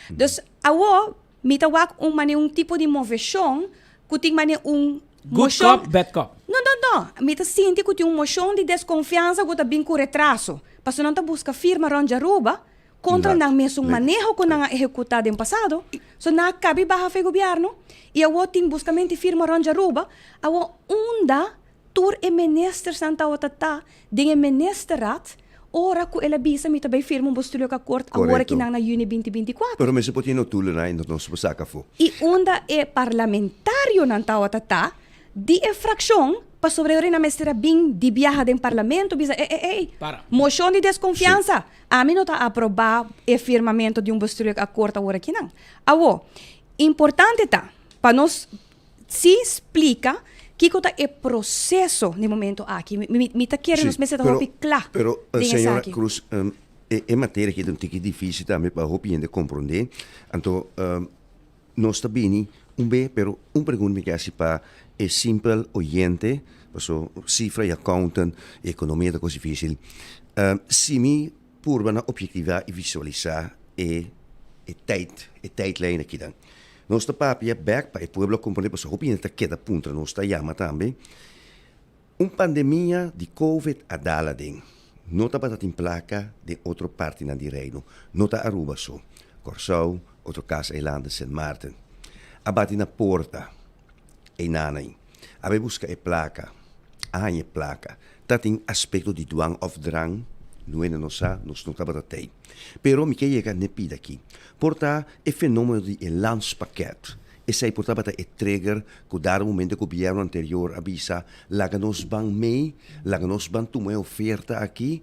Dus awo mi ta wak un mane un tipo di movecion cu tin mane un Good mocion. cop, bad cop. No, no, no. Mi ta sinti cu tin un mocion di desconfiansa cu ta bin cu retraso. Paso nan ta busca firma rond di Aruba Kontra nan mesun maneho ku nan a ehekutá den pasado, so nan a kabi baha fe gobièrnu i awor tin buskamenti firma rònt Aruba, awor unda tur e ministersnan tawata ta den e ministerraad ora ku el a bisa mi ta bai firma un bestuurlijk akkoord awor aki nan na yüni binti 24? Pero mester por tin notulennan i nos por saka afó. I unda e parlamentarionan tawata ta Di e frakshon, pasobra e ora nan mester a bin di biaha den parlamento bisa e e ey, moshon di deskonfiansa, ami no ta aprobá e firmamento di un bestuurlijk akkoord awor akinan. Awo, importante ta pa nos si splika kiko ta e proseso den momento aki. Mi mi ta kere nos mester ta hopi kla Pero, den señora esaki. Cruz, e materia aki ta un tiki dificil tambe pa hopi hende komprondé. Anto, Nos ta bini un be, pero un pregunta mi ke hasi pa e simpel oyente, paso sifra y accountant y economia ta cos dificil. Si mi purba na objectiva y visualisa e e tijd, e tijdlijn akinan. Nos ta papia bek pa e pueblo a comprende paso hopi hende ta keda puntra nos ta yama tambe. Un pandemia di covid a dal aden. No tabata tin placa den otro partinan di Reino. No ta Aruba so. Corsou, otro cas eilanden, Sint Maarten. A bati na porta. Ey nanay. A bay busca e placa. A haña e placa. Ta tin aspecto di dwang of drang? Nuena no sa, nos no tabata tei. Pero mi ke yega n'e pida aki. Por ta e fenomeno di e landspakket. Esei por tabata e trigger ku dado momento e gobierno anterior a bisa, laga nos ban mei, laga nos ban tuma e oferta aki,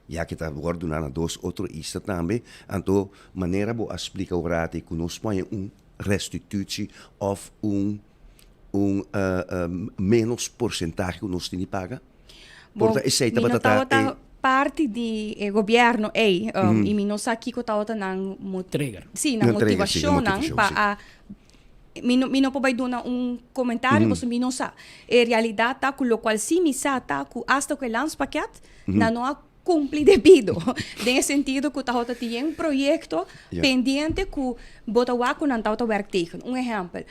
ya ke ta wòrdu duna na dos otro isla tambe. Anto manera bo a splika orati ku nos por haña un restitutie òf un un ménos porsentahe ku nos tin di paga? Por ta esei Mi no tabata ta tabata e. parti di e gobierno ei, i mi no sa kiko tabata nan mo- Trigger. Sí, nan Nan trigger, sí, nan motivashonnan motivashon, pa sí. a mi no mi no por bai duna un komentario pasobra mi no sa. E realidat ta ku lokual sí mi sa ta ku asta ku e landspakket nan no a Cumpli debido, den e sentido cu tabata tin un proyecto pendiente cu bo ta wak cu nan tabata werk tegen. Un ehempel,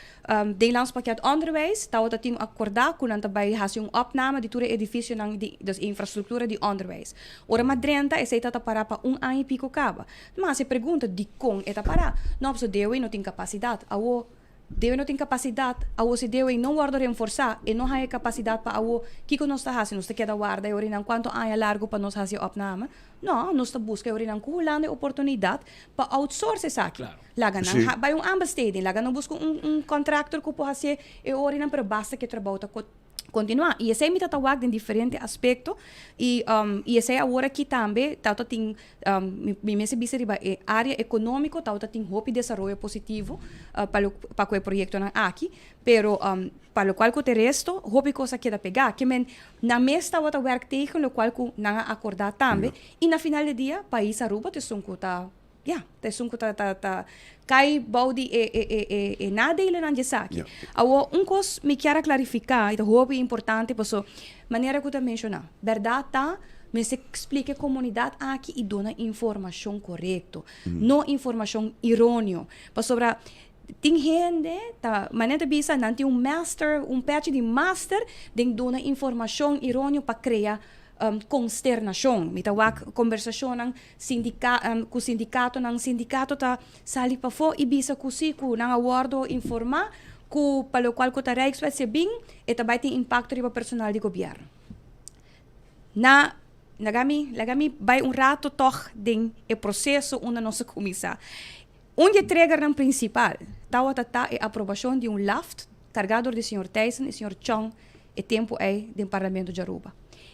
den Landspakket Onderwijs tabata tin acorda cu nan ta bay haci un opname di tur e edificionan di, dus e infrastructura di onderwijs. Ora ma drenta esey tabata para pa un aña y pico caba. Ma haci e pregunta dicon e ta para? No, pasobra DOE no tin capacidad. Awo. Dewe no tin kapasidat, awo si dewe no wòrdu renforsá, e no haña e kapasidat pa awo, kiko nos ta hasi? Nos ta keda warda e orinan kuantu aña largu pa nos hasi e opname? No, nos ta buska e orinan ku Hulanda e oportunidat pa outsource esaki. Laga nan ha bai un aanbesteding, laga nan buska un un contractor ku por hasié e orinan, pero basta ku e trabou ta kontinuá. I esei mi ta ta wak den diferente aspekto i i esei awor aki tambe ta tin mi mester bisa riba e área ekonómiko tabata tin hopi desaroyo positivo pa lo pa ku e proyektonan aki, pero pa lokual ku ta e resto hopi kos a keda pegá. Ke men nan mes tabata wèrk tegen lokual ku nan a akordá tambe i na final di dia pais Aruba ta esun ku ta Ya, ta esun ku ta ta ta kai bou di e e e e e nadelennan di esaki. Awor, un kos mi kier a klarifiká i ta hopi importante paso manera ku ta menshoná, bèrdat ta mester splika e komunidat aki i duna informashon korekto, no informashon iróneo. Pasobra tin hende ta, manera ta bisa nan tin un master, un pèchi di master den duna informashon iróneo pa krea konsternashon. Mi ta wak kombersashonnan Sindika ku sindikatonan, sindikato ta sali pafó i bisa ku si ku nan a wòrdu informá ku pa lokual ku ta Rijkswet si e bin e ta bai tin impakto riba personal di gobièrnu. Na laga mi laga mi bai un rato tòg den e proseso unda nos a kuminsá. Un di e tregernan prinsipal tawata ta e aprobashon di un laft kargá dor di señor Thijssen i señor Chong e tempu ei den Parlamento di Aruba.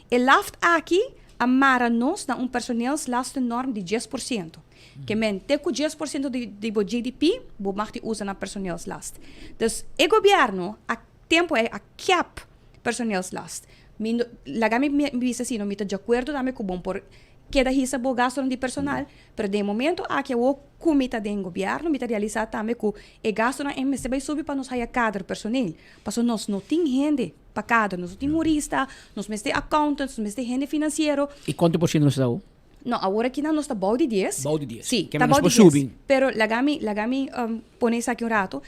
E laft aki a mara nos na un personeelslastennorm di 10%. Ke men te ku 10% di di bo GDP bo mag di usa na personeelslast. Dus e gobièrnu a tempu ei a cap personeelslast. Mi no laga mi bisa si no mi ta djakuerdo tambe ku bon por keda hisa bo gastonan di personal, pero den e momento aki awor ku mi ta den gobièrnu mi ta realisá tambe ku e gastonan ei mester bai subi pa nos haya kader personeel. Pasobra nos no tin hende pa kader, nos no tin hurista, nos mester accountants, nos mester hende finansiero. I kuantu por siento nos ta awor? No, awor aki nan nos ta bou di dies. Bou di dies. Sí, Ke ta men nos bou di por dies. subi. Pero laga mi, laga mi pone esaki un rato.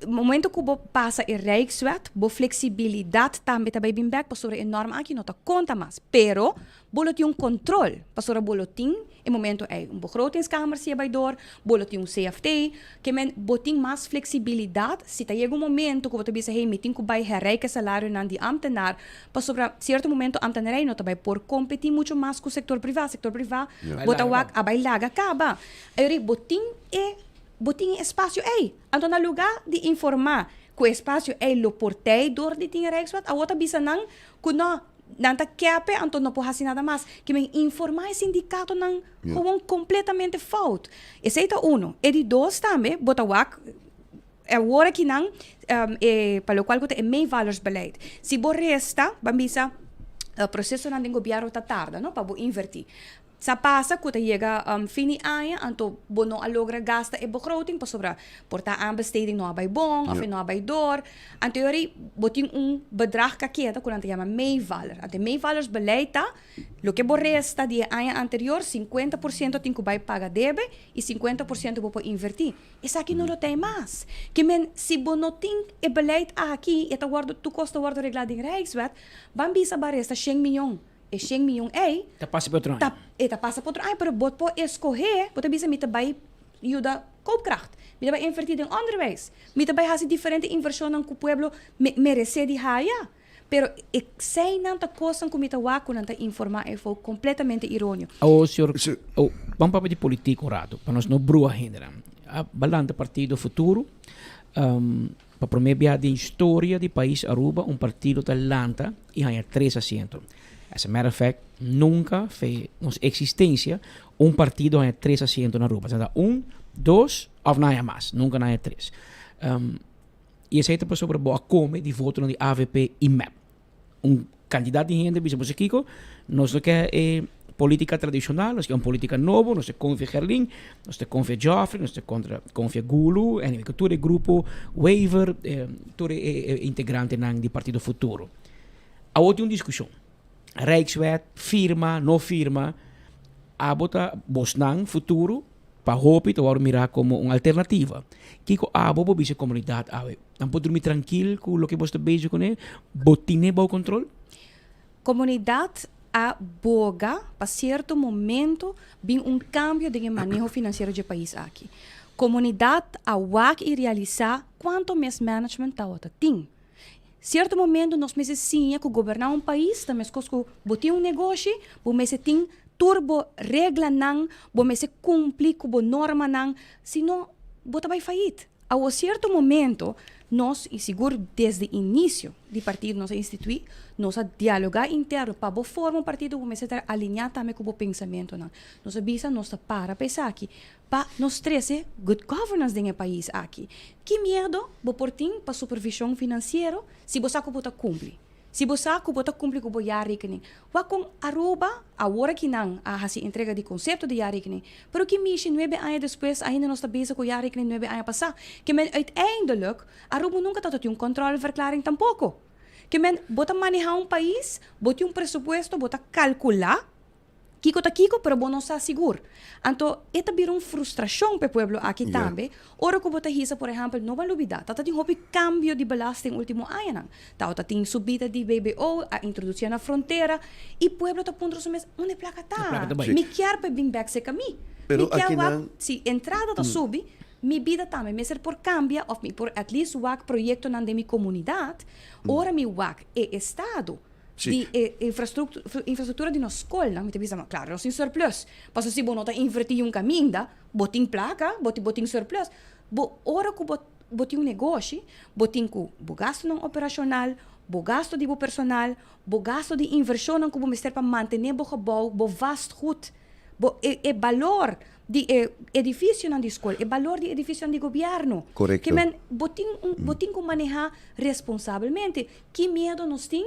Momento ku bo pasa e Rijkswet, bo fleksibilidat tambe ta bai bin bek pasobra e norma aki no ta konta mas. Pero bo lo tin un kontrol, pasobra bo lo tin e momento ei un begrotingskamer si e bai dor, bo lo tin un CFT, ke men bo tin mas fleksibilidat si ta yega un momento ku bo ta bisa hey mi tin ku bai herrijk e salarionan di ambtenaar, pasobra sierto momento ambtenaarij no ta bai por kompetí mucho mas ku sektor privá, sektor privá bo ta wak a bai laga kaba. Ayori bo tin e bo tin e espasio ei. Anto na lugá di informá ku e espasio ei lo por tei dor di tin e Rijkswet, awor ta bisa nan ku no, nan ta kepe anto no por hasi nada mas. Ke men informá e sindikatonan gewoon kompletamente fout. Esei ta uno. E di dos tambe bo ta wak awor aki nan e pa lokual ku ta e meevallersbeleid. Si bo resta, ban bisa prosesonan den gobièrnu ta tarda no pa bo invertí. Sa pasa ku ta yega fin di aña anto bo no a logra gasta e begroting pasobra por ta aanbesteding no a bai bon of e no a bai door. Anto yori bo tin un bedrag ka keda ku nan ta yama meevaller. Anto e meevallersbeleid ta loke bo resta di e aña anterior sinkuenta por siento tin ku bai paga debe i sinkuenta por siento bo por inverti. Esaki no lo ta e mas. Ke men si bo no tin e beleid aki e ta wòrdu tur kos ta wòrdu reglá den Rijkswet ban bisa bo a resta shen miyon. E shen miyon ei. Ta pasa pa otro aña. Ta, e ta pasa pa otro aña, pero bo por eskohé, bo ta bisa mi ta bai yuda koopkracht, mi ta bai invertí den onderwijs, mi ta bai hasi diferente invershonnan ku pueblo me meresé di haya. Pero eseinan ta kosnan ku mi ta wak ku nan ta informá efo kompletamente ironio. Awor señor, oh, ban papia di politik un rato, pa nos no brua hendenan. A balanta partido Futuro, pa prome bia den historia di pais Aruba un partido ta lanta y haña tres asiento. As a matter of fact, nunca fe nos existencia un partido haña tres asiento na Aruba. Ta un, dos of nan haña mas, nunca nan haña tres. Y esey ta pasobra bo a come di votonan di avp y mep. Un cantidad di hende bisa boso kico, nos no ke e politica tradicional, nos ke un politica nobo, nos ta confia Gerlin, nos ta confia Geoffrey, nos ta contra confia Gulu, anyway, cu tur e grupo Wever, tur e integrantenan di Partido Futuro. Awor tin un discusion. Rijkswet, firma, no firma, abo ta bosnan futuro pa hopi ta wòrdu mirá komo un alternativa. Kiko abo por bisa e komunidat awe? Nan por drumi trankil ku loke bos ta bezig kuné? Bo tine bou kontrol? Komunidat a boga pa sierto momento bin un kambio den e maneho finansiero dje pais aki. Komunidat a wak i realisá kuantu mismanagement tawata tin. Sierto momento nos mester siña ku goberná un pais ta meskos ku bo tin un negoshi, bo mester tin tur bo reglanan, bo mester kumpli ku bo normanan, si no bo ta bai fayit. Awor sierto momento nos, i sigur desde inisio di partido nos a instituí, nos a dialogá interno pa bo forma un partido bo mester ta alineá tambe ku bo pensamentonan. Nos a bisa nos ta para pa esaki. Pa nos trece good governance den e pais aki. Ki miedo bo por tin pa supervision financiero si bo sa cu bo ta cumpli? Si bo sa cu bo ta cumpli cu bo jaarrekening. Wak con Aruba, awor aki nan a haci entrega di concepto di jaarrekening, pero ki mishi nuebe aña despues ainda nos ta bezig cu jaarrekening nuebe aña pasa. Ke men uiteindelijk Aruba nunca ta tin un controleverklaring tampoco. Ke men bo ta maneha un pais, bo tin un presupuesto, bo ta calcula. Kiko ta kiko, pero bo no sa sigur. Anto e ta bira un frustrashon pa e pueblo aki tambe, ora ku bo ta hisa, por ehèmpel, no ban lubidá, tabata tin hopi kambio di belasting último añanan. Tabata tin subida di BBO, a introdusié na frontera, i pueblo ta puntra su mes, unda e plaka ta? Mi kier pa e bin bèk serka mi. Mi kier wak si entrada ta subi, mi bida tambe mester por kambia òf mi por at least wak proyektonan den mi komunidat, ora mi wak e estado. Di e infrastructura di nos scolnan, mi ta bisa, ma claro, nos tin surplus. Pasobra si bo no ta inverti un caminda, bo tin placa, bo bo tin surplus. Bo, ora cu bo bo tin un negoshi, bo tin cu bo gastonan operacional, bo gasto di bo personal, bo gasto di inversionnan cu bo mester pa mantene bo gebouw, bo vastgoed, bo e e balor di e edificionan di scol, e balor di edificionan di gobierno. Correcto. Ke men bo tin un bo tin cu maneha responsabelmente. Ki miedo nos tin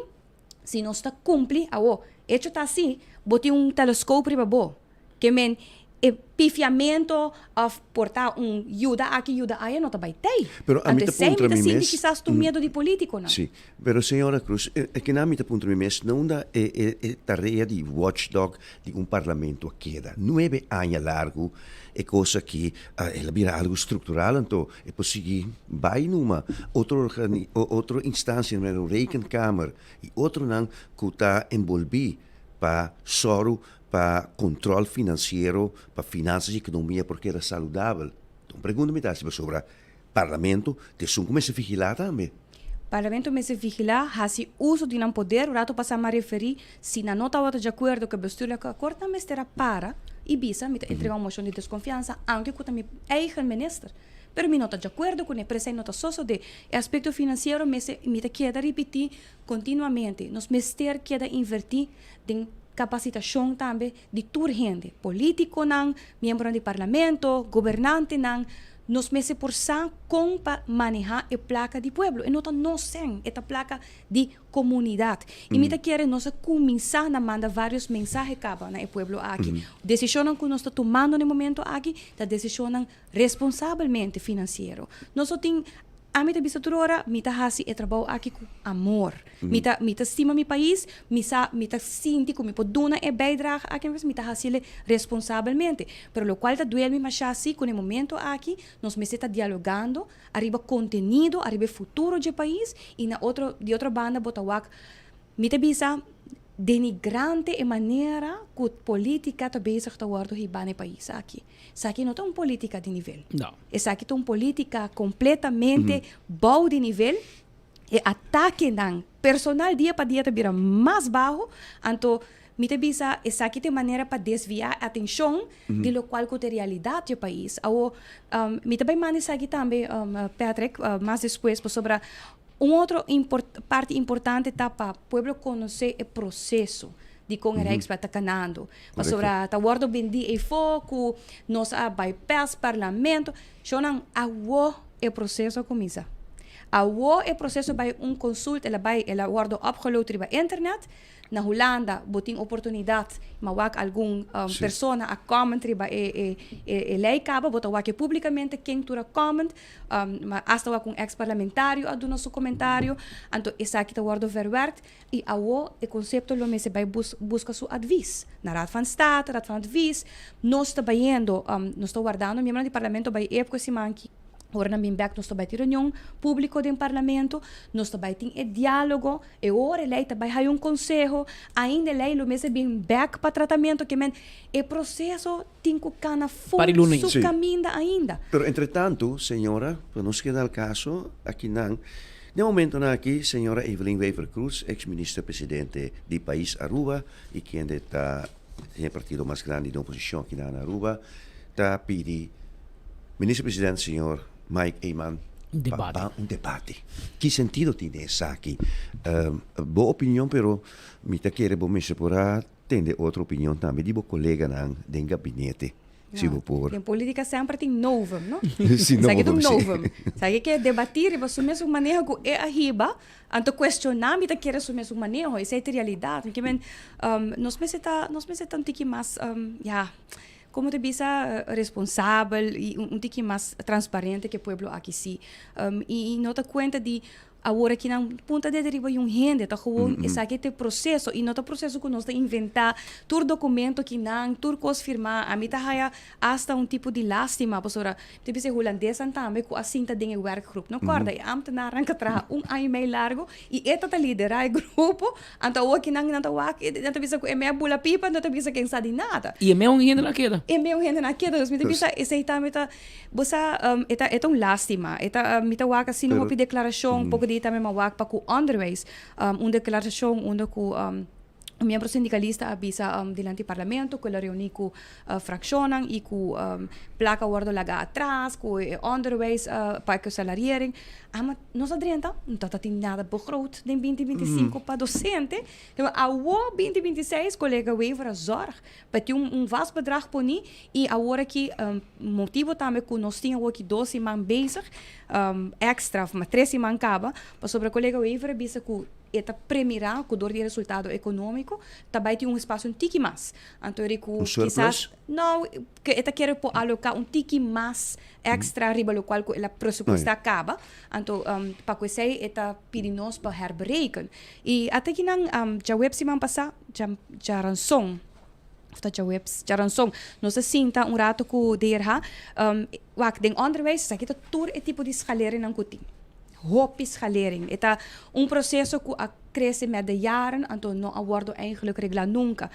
si nos ta cumpli awo? Hecho ta asi, bo tin un telescoop riba bo. Ke men e pifiamento of por ta un yuda aki yuda aya no ta bay tey. Pero ami Anto ta esey mi puntra ta mi sinti mes, kisas tu miedo di politiconan. Si, pero señora Cruz, e kinan mi ta puntra mi mes, na unda e e e tarea di watchdog di un parlamento a keda? Nuebe aña largu e cos aki a el a bira algo structural anto E por sigui bai numa otro otro instancia manera un rekenkamer y otronan cu ta enbolbi pa sòru pa control financiero, pa finanzas y economia por keda saludabel. Un pregunta mi ta haci pasobra Parlamento ta esun cu mester vigila tambe. Parlamento mester vigila, haci uso di nan poder, un rato pasa mi a referi, si nan no tabata di acuerdo cu e bestuurlijke akkoord, nan mester a para y bisa, mi ta entrega un mocion di desconfiansa, aunke cu ta mi eigen minister, pero mi no ta di acuerdo cune, pero esey no ta sosode. E aspecto financiero mester, mi ta keda ripiti continuamente, nos mester keda inverti den capacitacion tambe di tur hende, politiconan, miembronan di parlamento, gobernantenan, nos mester por sa con pa maneha e placa di pueblo. E no ta nos cen, e ta placa di comunidad. Y mi ta kere nos a cuminsa na manda varios mensahe caba na e pueblo aki. Decisionnan cu nos ta tumando na e momento aki ta decisionnan responsabelmente financiero. Nos no tin Ami ta bisa tur ora, mi ta hasi e trabou aki ku amor. Mi ta mi ta stima mi pais, mi sa mi ta sinti ku mi por duna e bijdrage aki, mi ta hasiel responsabelmente. Pero lokual ta duel mi mashá si ku na e momento aki nos mester ta dialogando ariba kontenido, ariba e futuro dje pais i na otro di otro banda bo ta wak mi ta bisa denigrante e manera ku politika ta bezig ta wòrdu hibá na e pais aki. Esaki no ta un politica di nivel. No. Esaki ta un politica completamente bou di nivel. E atakenan personal dia pa dia ta bira mas baho, anto mi ta bisa esaki ta e manera pa desviá e atenshon di lokual ku ta e realidat dje pais. Awo, mi ta bai manda esaki tambe, Patrick, mas despues pasobra un otro parti importante ta pa pueblo konosé e proseso di kon e Rijkswet ta kanando. Pasobra ta wòrdu bendí eifó ku nos a bypass parlamento. Shownan, awo e proseso a kuminsá. Awo e proseso bai un consult, el a bai, el a wordo upgeload riba internet. Na Hulanda bo tin oportunidad, ma wak algun persona a comment riba e e e ley caba, bo ta wak e publicamente ken tur a comment, ma hasta wak un ex parlamentario a duna su comentario, anto esaki ta wordo verwerkt y awo e concepto lo mester bai bus busca su advies na Raad van State, Raad van Advies. Nos ta bayendo, nos ta wardando miembronan di parlamento bai ep cu e siman aki. Ora nan bin bek nos ta bai tin reunion publico den parlamento, nos ta bai tin e dialogo, e ora e ley ta bai haya un conseho, ainda e ley lo mester bin bek pa tratamento, ke men e proceso tin cu cana full su caminda ainda. Pero entre tanto, señora, pa nos keda al caso aki nan, den momentonan aki señora Evelyn Wever-Croes, ex minister presidente di pais Aruba y kende ta den e partido mas grandi den oposicion aki nan na Aruba, ta pidi Minister President señor Mike Eman pa ban un debate. Ki sentido tin den esaki? Bo opinion pero mi ta kere bo mester por a tende otro opinion tambe di bo coleganan den gabinete si bo por. Den politica semper tin novum, no? Si, Esaki ta un novum, si. novum. Esaki ke debati riba su mesun maneho ku e a hiba, anto cuestiona mi ta kere su mesun maneho. Esei ta realidad. Mi ke men, nos mester ta, nos mester ta un tiki mas, ya, Como ta bisa responsabel y un tiki mas transparente ke pueblo aki si. Y no ta cuenta di awor aki nan punta dede riba yun hende, ta gewoon esaki ta e proceso y no ta proceso cu nos ta inventa tur documento ki nan, tur cos firma. Ami ta haya hasta un tipo di lastima pasobra ta bisa e hulandesnan tambe cu a sinta den e werkgroep. No corda e ambtenaarnan cu a traha un aña y mei largo y e ta ta lidera e grupo. Anto awor ki nan nan ta wak, nan ta bisa ku e mea bula pipa, nan ta bisa ken sa di nada. I e mea un hende na keda. E mea un hende na keda, dus mi ta bisa esei tambe ta, bo sa, e ta e ta un lastima. E ta, mi ta wak asina hopi deklarashon, poko di tambe mi a wak pa ku onderwijs, un deklarashon unda ku un miembro sindikalista a bisa dilanti parlamento ku el a reuní ku frakshonnan i ku plaka a wòrdu laga atras, ku e onderwijs pa ku salariering. Ama nos a drenta, no ta tin nada begroot den 2025 pa docente. Pero awo 2026 colega Wever a zorg pa tin un, un vast bedrag poni y awor aki um, motibo tambe cu nos tin awor aki dos siman bezig um, extra, of ma tres siman caba, pasobra colega Wever a bisa cu e ta premira cu door di e resultado economico ta bay tin un espacio un tiki mas. Anto eri cu Un surplus? kisas, no, cu e ta kere por aloca un tiki mas extra riba locual cu el a presupuesta caba. Anto pa cu esey e ta pidi nos pa herbereken. Y ata kinan djaweps siman pasa, djaranson, of ta djaweps, djaranson, nos a sinta un rato cu DRH. Wak, den onderwijs esaki ta tur e tipo di schaleringnan cu tin. Hopi schalering. E ta un proceso cu a crece met de jaren, anto no a wordo eigenlijk regla nunca.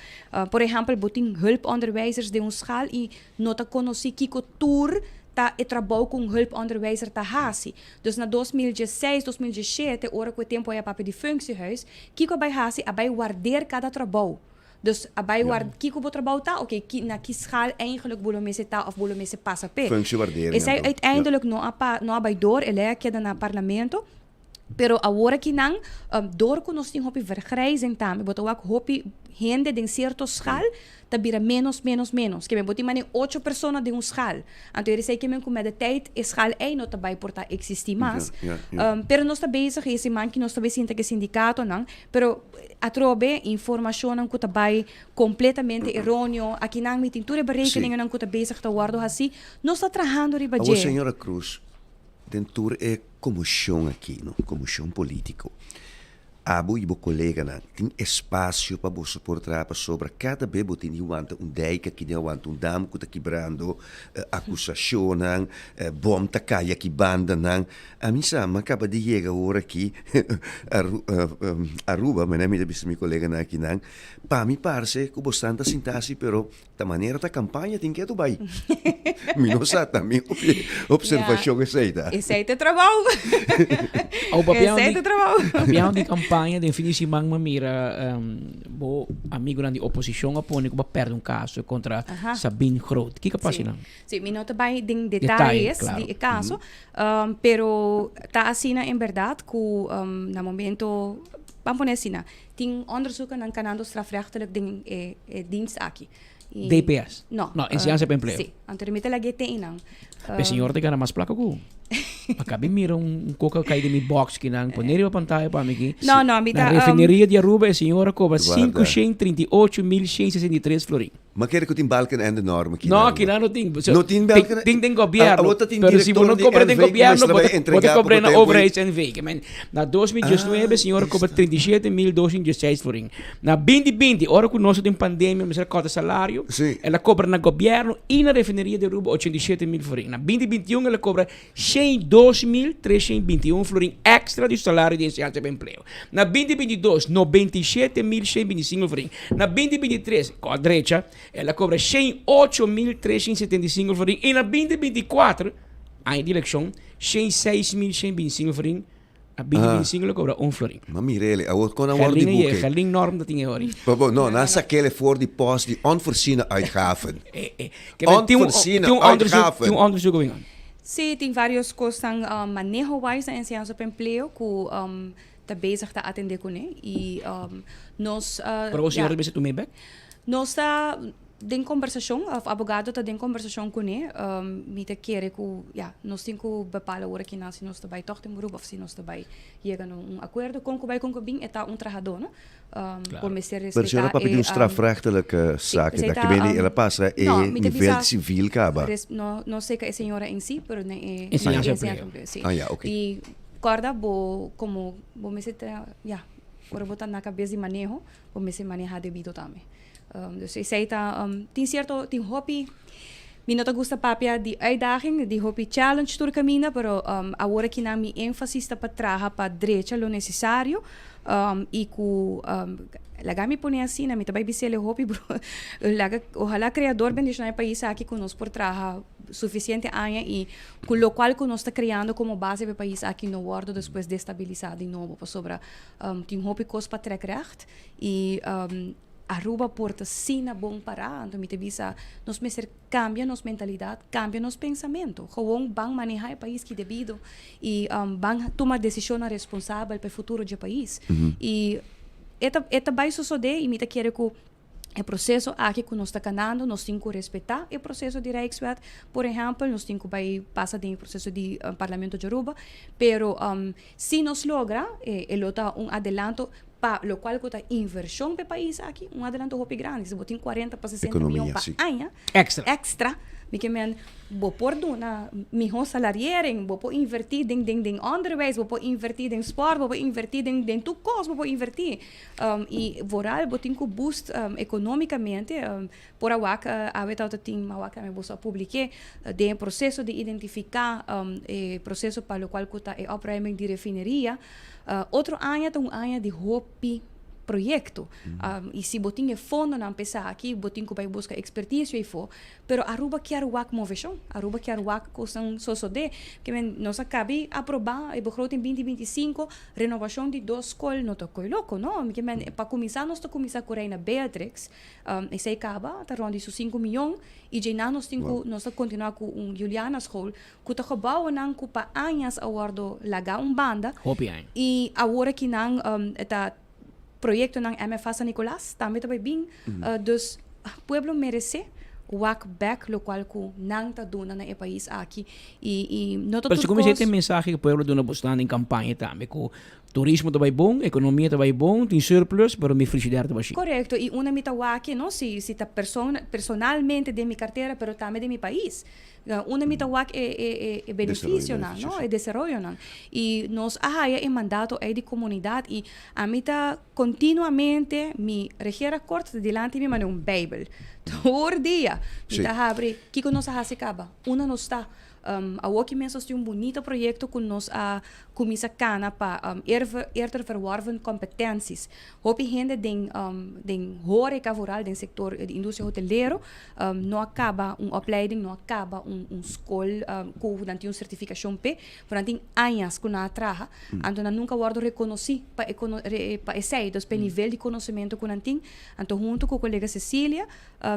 Por ehempel, bo tin hulponderwijzers den un schaal y No ta konosí kiko tur ta e trabou ku un hulponderwijzer ta hasi. Dus na 2016, 2017, ora ku e tempu ei a papia di functiehuis, kiko a bai hasi? A bai wardeer kada trabou. Dus a bai ward kiko bo trabou ta, oké, ki na ki schaal eigenlijk bo lo mester ta òf bo lo mester pasa p'e. Functiewaardering Esei anto. uiteindelijk no a pa no a bai door, e lei a keda na parlamento. Pero awor aki nan, dor ku nos tin hopi vergrijzing tambe, bo ta wak hopi hende den sierto schaal ta bira menos, menos, menos. Ke men bo tin mane ocho persona den un schaal. Anto e resei ke men ku met de tijd e schaal ei no ta bai por ta eksistí mas. Pero nos ta bezig, e siman ki nos ta bai sinta ku e sindikatonan, pero atrobe informashonnan ku ta bai kompletamente eróneo. Akinan mi tin tur e berekeningennan ku ta bezig ta wòrdu hasí. Nos ta trahando riba Awor dje. señora Cruz, den tur e Komoshon aki, no? Komoshon polítiko. Abo i bo koleganan tin espasio pa boso por traha pasobra kada be bo tin di wanta un dijk aki den wanta un dam ku ta kibrando, akusashonnan, bòm ta kai aki bandanan. Ami sa, mi a kaba di yega ora aki Aruba, manera mi ta bisa mi koleganan akinan, pa mi parse ku bosnan ta sinta asi pero Ta manera ta campaña tin ketu bai. Mi no sa, ta mi observacion esey ta. Esey ta trabou. Esey ta trabou. Papiando di campaña, den fin di siman mi a mira bo amigonan di oposicion a pone cu bo a perde un caso contra Sabine Groot. Kico a pasa nan? Si, mi no ta bai den detayes di e caso, pero ta asina en berdad cu na momento, ban pone asina, Tin onderzoekennan kanando strafrechtelijk den e e dienst aki. I DPS? No. No, Enseñansa pa Empleo. Sí. Anto mi ta lag'é te einan. Pe señor ta gana mas plaka ku. A kabi mira un koka kai den mi box kinan. Pone riba pantaya pa mi aki. No, no, mi ta. Na refineria di Aruba e señor a kobra 538.163 florin. Ma kere ku tin Balkenende norm kinan? No, kinan no tin. No tin Balkenende? Tin den gobièrnu. Awor ta tin Pero si bo direktor no di kobra den NV ku gobièrnu, mester bo bai ta, bo ta entregá kobra poko na tempu ei. Overheids NV. Ke men, na 2019 señor a kobra 37.216 florin. Na 2020, ora ku nos a tin pandemia, mester a kòrta salario, el a kobra na gobièrnu i na refineria di Aruba 87.000 florin. Na 2021 el a kobra 102.321 florin èkstra di su salario di enseñansa pa empleo. Na 2022, 97.125 florin. Na 2023, ku a drecha, el a kobra 108.375 florin. I na 2024, aña di elekshon, 106.125 florin. Na 2025 el a kobra un florin. Ma mirele, awor kon a wòrdu di Gerlin e buke? Gerlin norm ta tin e hori. Bo, no, nan sak'é for di pòst di onvoorziene uitgaven. Ke men tin un, Onvoorziene tin un onderzoek, uitgaven. tin un onderzoek going on. Sí, tin varios kosnan maneho-wise na enseñansa pa empleo ku ta bezig ta atendé kuné i nos Pero bo señor ta bisa tum'é bèk? Nos ta den kombersashon òf abogado ta den kombersashon kuné. Mi ta kere ku ya nos tin ku bepal awor akinan si nos ta bai tòg den beroep òf si nos ta bai yega na un akuerdo. Kon ku bai kon ku bin e ta un trahadó no. Bo mester Pero respetá señora papia e di un strafrechtelijke sí zaak esei ta ta ke mende el a pasa e no mi ta nivel bisa civil kaba. no no seka e señora en si pero den e Enseñansa enseñansa empleo. empleo sí. Ah ya oké. I kòrda bo komo bo mester ta ya ora bo ta na kabes di maneho bo mester maneha debido tambe. Dus esei ta tin cierto tin hopi mi no ta gusta papia di uitdaging di hopi challenge tur caminda pero awor aki nan mi enfasis ta pa traha pa drecha lo necesario y cu laga mi pone asina mi ta bay bisele hopi laga ohala creador bendiciona e pais aki cu nos por traha suficiente aña y cu locual cu nos ta creando como base pa e pais aki no wordo despues destabilisa di nobo pasobra Tin hopi kos pa trek recht y Aruba por ta asina bon pará. Anto mi ta bisa nos mester cambia nos mentalidad, cambia nos pensamento. Gewoon ban maneha e pais ki debido y ban tuma decisionnan responsabel pa e futuro dje pais. Y e ta e ta bay sosode y mi ta kere cu E proceso aki cu nos ta canando, nos tin cu respeta e proceso di Rijkswet, por ehempel, nos tin cu bay pasa den e proceso di Parlamento di Aruba, pero si nos logra, e lo ta un adelanto pa locual cu ta inversion pa e pais aki, un adelanto hopi grandi. Si bo tin cuarenta pa sesenta miyon pa aña extra, mi ke men bo por duna miho salariering, bo por inverti den den onderwijs, bo por inverti den sport, bo por inverti den den tur cos bo por inverti. Y vooral bo tin cu boost economicamente. Por a wak awe tawata tin, a wak tambe boso a publike den e proceso di identifica e proceso pa locual cu ta e opruiming di refineria. Otro aña ta un aña di hopi proyecto. Y si bo tin e fondonan pa esaki, bo tin cu bay busca experticio eyfo. Pero Aruba kier wak moveshon, Aruba kier wak kosnan sosodé. Ke men nos a kabi aprobá e begroting binti 25, renovashon di dos skol no ta koi loko, no. Ke men pa kuminsá nos ta kuminsá ku Reina Beatrix, esei kaba ta rònt di su sinku miyon i djeinan nos tin ku nos ta kontinuá ku un Juliana school ku ta gebouwennan ku pa añas a wòrdu lagá un banda. Hopi aña. I awor akinan ta Proyectonan MFA San Nicolas tambe ta bay bin. Dus pueblo merece wak bek locual cu nan ta duna na e pais aki. Y y no ta Pero tur si cuminsa cos. e mensahe cu pueblo duna bosnan den campaña tambe cu. Turismo ta bai bon, ekonomia ta bai bon, tin surplus, pero mi frigidair ta bashí. Korekto, i unda mi ta wak, no si si ta person personalmente den mi kartera, pero tambe den mi pais. Unda mi ta wak e e e benefisionan, no, e desaroyonan. I nos a haya e mandato ei di komunidat i ami ta kontinuamente mi regeerakkoord ta dilanti mi manera un beibel. Tur dia mi ta habri kiko nos a hasi kaba, unda nos ta. Awoki mes nos tin un bunito proyecto cu nos a cuminsa cana pa eerder verworven competenties. Hopi hende den den horeca vooral den sector di industria hotelero no a caba un opleiding, no a caba un un scol cu nan tin un certificacion p'e, pero nan tin añas cu nan a traha, anto nan nunca a wordo reconoci pa e pa esey, dus pa e nivel di conocimento cu nan tin. Anto hunto cu colega Cecilia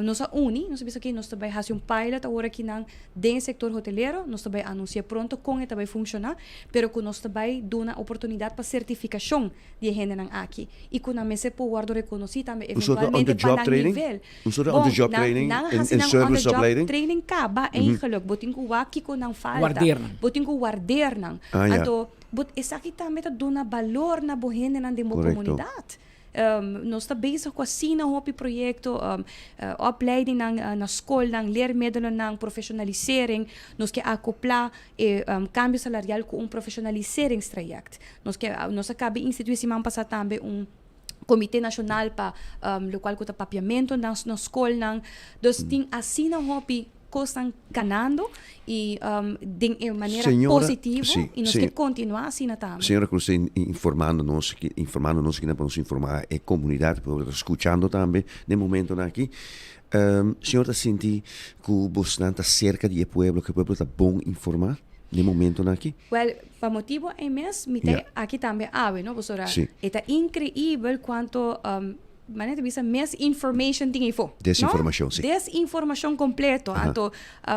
Nos a uni, nos a bisa oke nos ta bai hasi un pilot awor akinan den e sektor hotelero, nos ta bai anunsia pronto kon e ta bai funshoná, pero ku nos ta bai duna oportunidat pa sertifikashon di e hendenan aki i ku nan mester por wòrdu rekonosí tambe Un soort van eventualmente pa on-the-job nan training? nivel. Un soort van Bon, on-the-job nan training nan a en hasi en nan service on-the-job opleiding? training kaba eigenlijk, bo tin ku wak kiko nan falta, Wardeer nan. bo tin ku wardeer nan. Ah, ya. Anto bo esaki tambe ta duna balor na bo hendenan den bo Korekto. komunidat. Nos ta bezig ku asina hopi proyekto, opleidingnan na skolnan, leermiddelennan, profeshonalisering. Nos ke akoplá e kambio salarial ku un profeshonaliseringstraject. Nos ke, nos a kaba instituí siman pasá tambe un komité nashonal pa lokual ku ta papiamentu na skolnan. Dus tin asina hopi Kosnan ganando y den e manera positivo y nos ke continua asina tambe. Señora Cruz ta informando nos, informando nos kinan pa nos informa e comunidad ku ta scuchando tambe den momentonan aki. Señor ta sinti ku bosnan ta cerca di e pueblo, ku e pueblo ta bon informa den momentonan aki? Wel, pa motibo ei mes mi ta aki tambe awe, no? Pasobra e ta increibel cuanto Manera ta bisa misinformation tin eyfo. Desinformacion, si. Desinformacion completo. Anto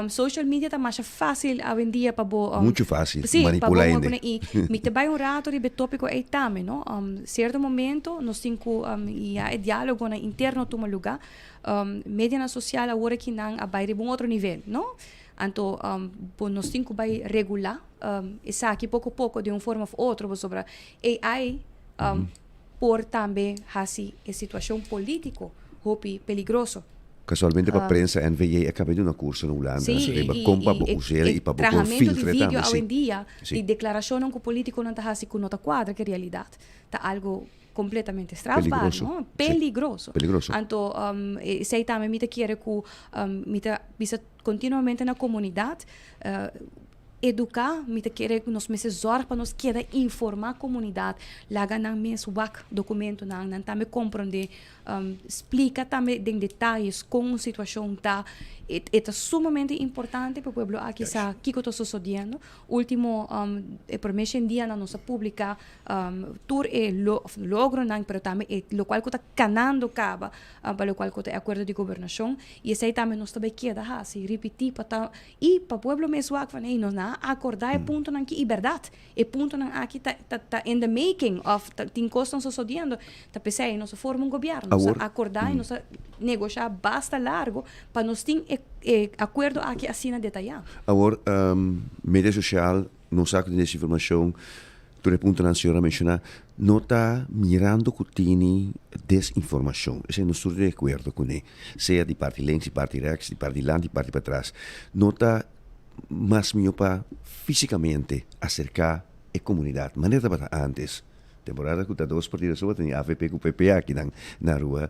social media ta masha facil awendia pa bo. Mucho facil, manipula hende. Si, pa bo. Y mi ta bay un rato riba e topico ey tambe, no. Cierto momento nos tin cu ya e dialogonan interno tuma luga. Medianan social awor aki nan a bay riba un otro nivel, no. Anto bo nos tin cu bay regula esaki poco poco den un forma of otro pasobra AI. Por tambe hasi e situashon polítiko hopi peligroso. Kasualmente pa prensa NVJ a kaba di duna kurso na Hulanda riba kon pa bo us'el i pa bo por Trahamentu di filtra video tambe si. awendia di deklarashonnan ku polítikonan ta hasi ku no ta kuadra ku e realidat ta algu kompletamente strafbaar, no? Peligroso. Peligroso. Anto esei tambe mi ta kere ku mi ta bisa kontinuamente na komunidat Eduká, mi ta kere ku nos mester zòrg pa nos keda informá komunidat, laga nan mes wak dokumentonan, nan tambe komprondé, splika tambe den detayes kon un situashon ta. E ta sumamente importante pa e pueblo aki sa kiko ta sosodiendo. Último e promé shen dianan nos a publiká tur e logronan pero tambe e lokual ku ta kanando kaba pa lokual ku ta e akuerdo di gobernashon i esei tambe nos ta bai keda hasi, ripití pa ta I pa pueblo mes wak van hey nos nan a acorda e puntonan aki y berdad e puntonan aki ta ta ta in the making of ta tin cosnan sosodiendo ta pesey nos a forma un gobierno nos a acorda y nos a negosha basta largo pa nos tin e e acuerdo aki asina detaya. Awor media social nos sa cu tin desinformacion Tur e puntonan señor a menshoná no ta mirando ku tini desinformashon. Esei nos tur di akuerdo kuné, sea di parti links, di parti rèks, di parti dilanti, di parti patras. No ta mas mihó pa físikamente aserká e komunidat manera tabata ántes. Temporada ku ta dos partido so bo tene avp ku pp akinan na Aruba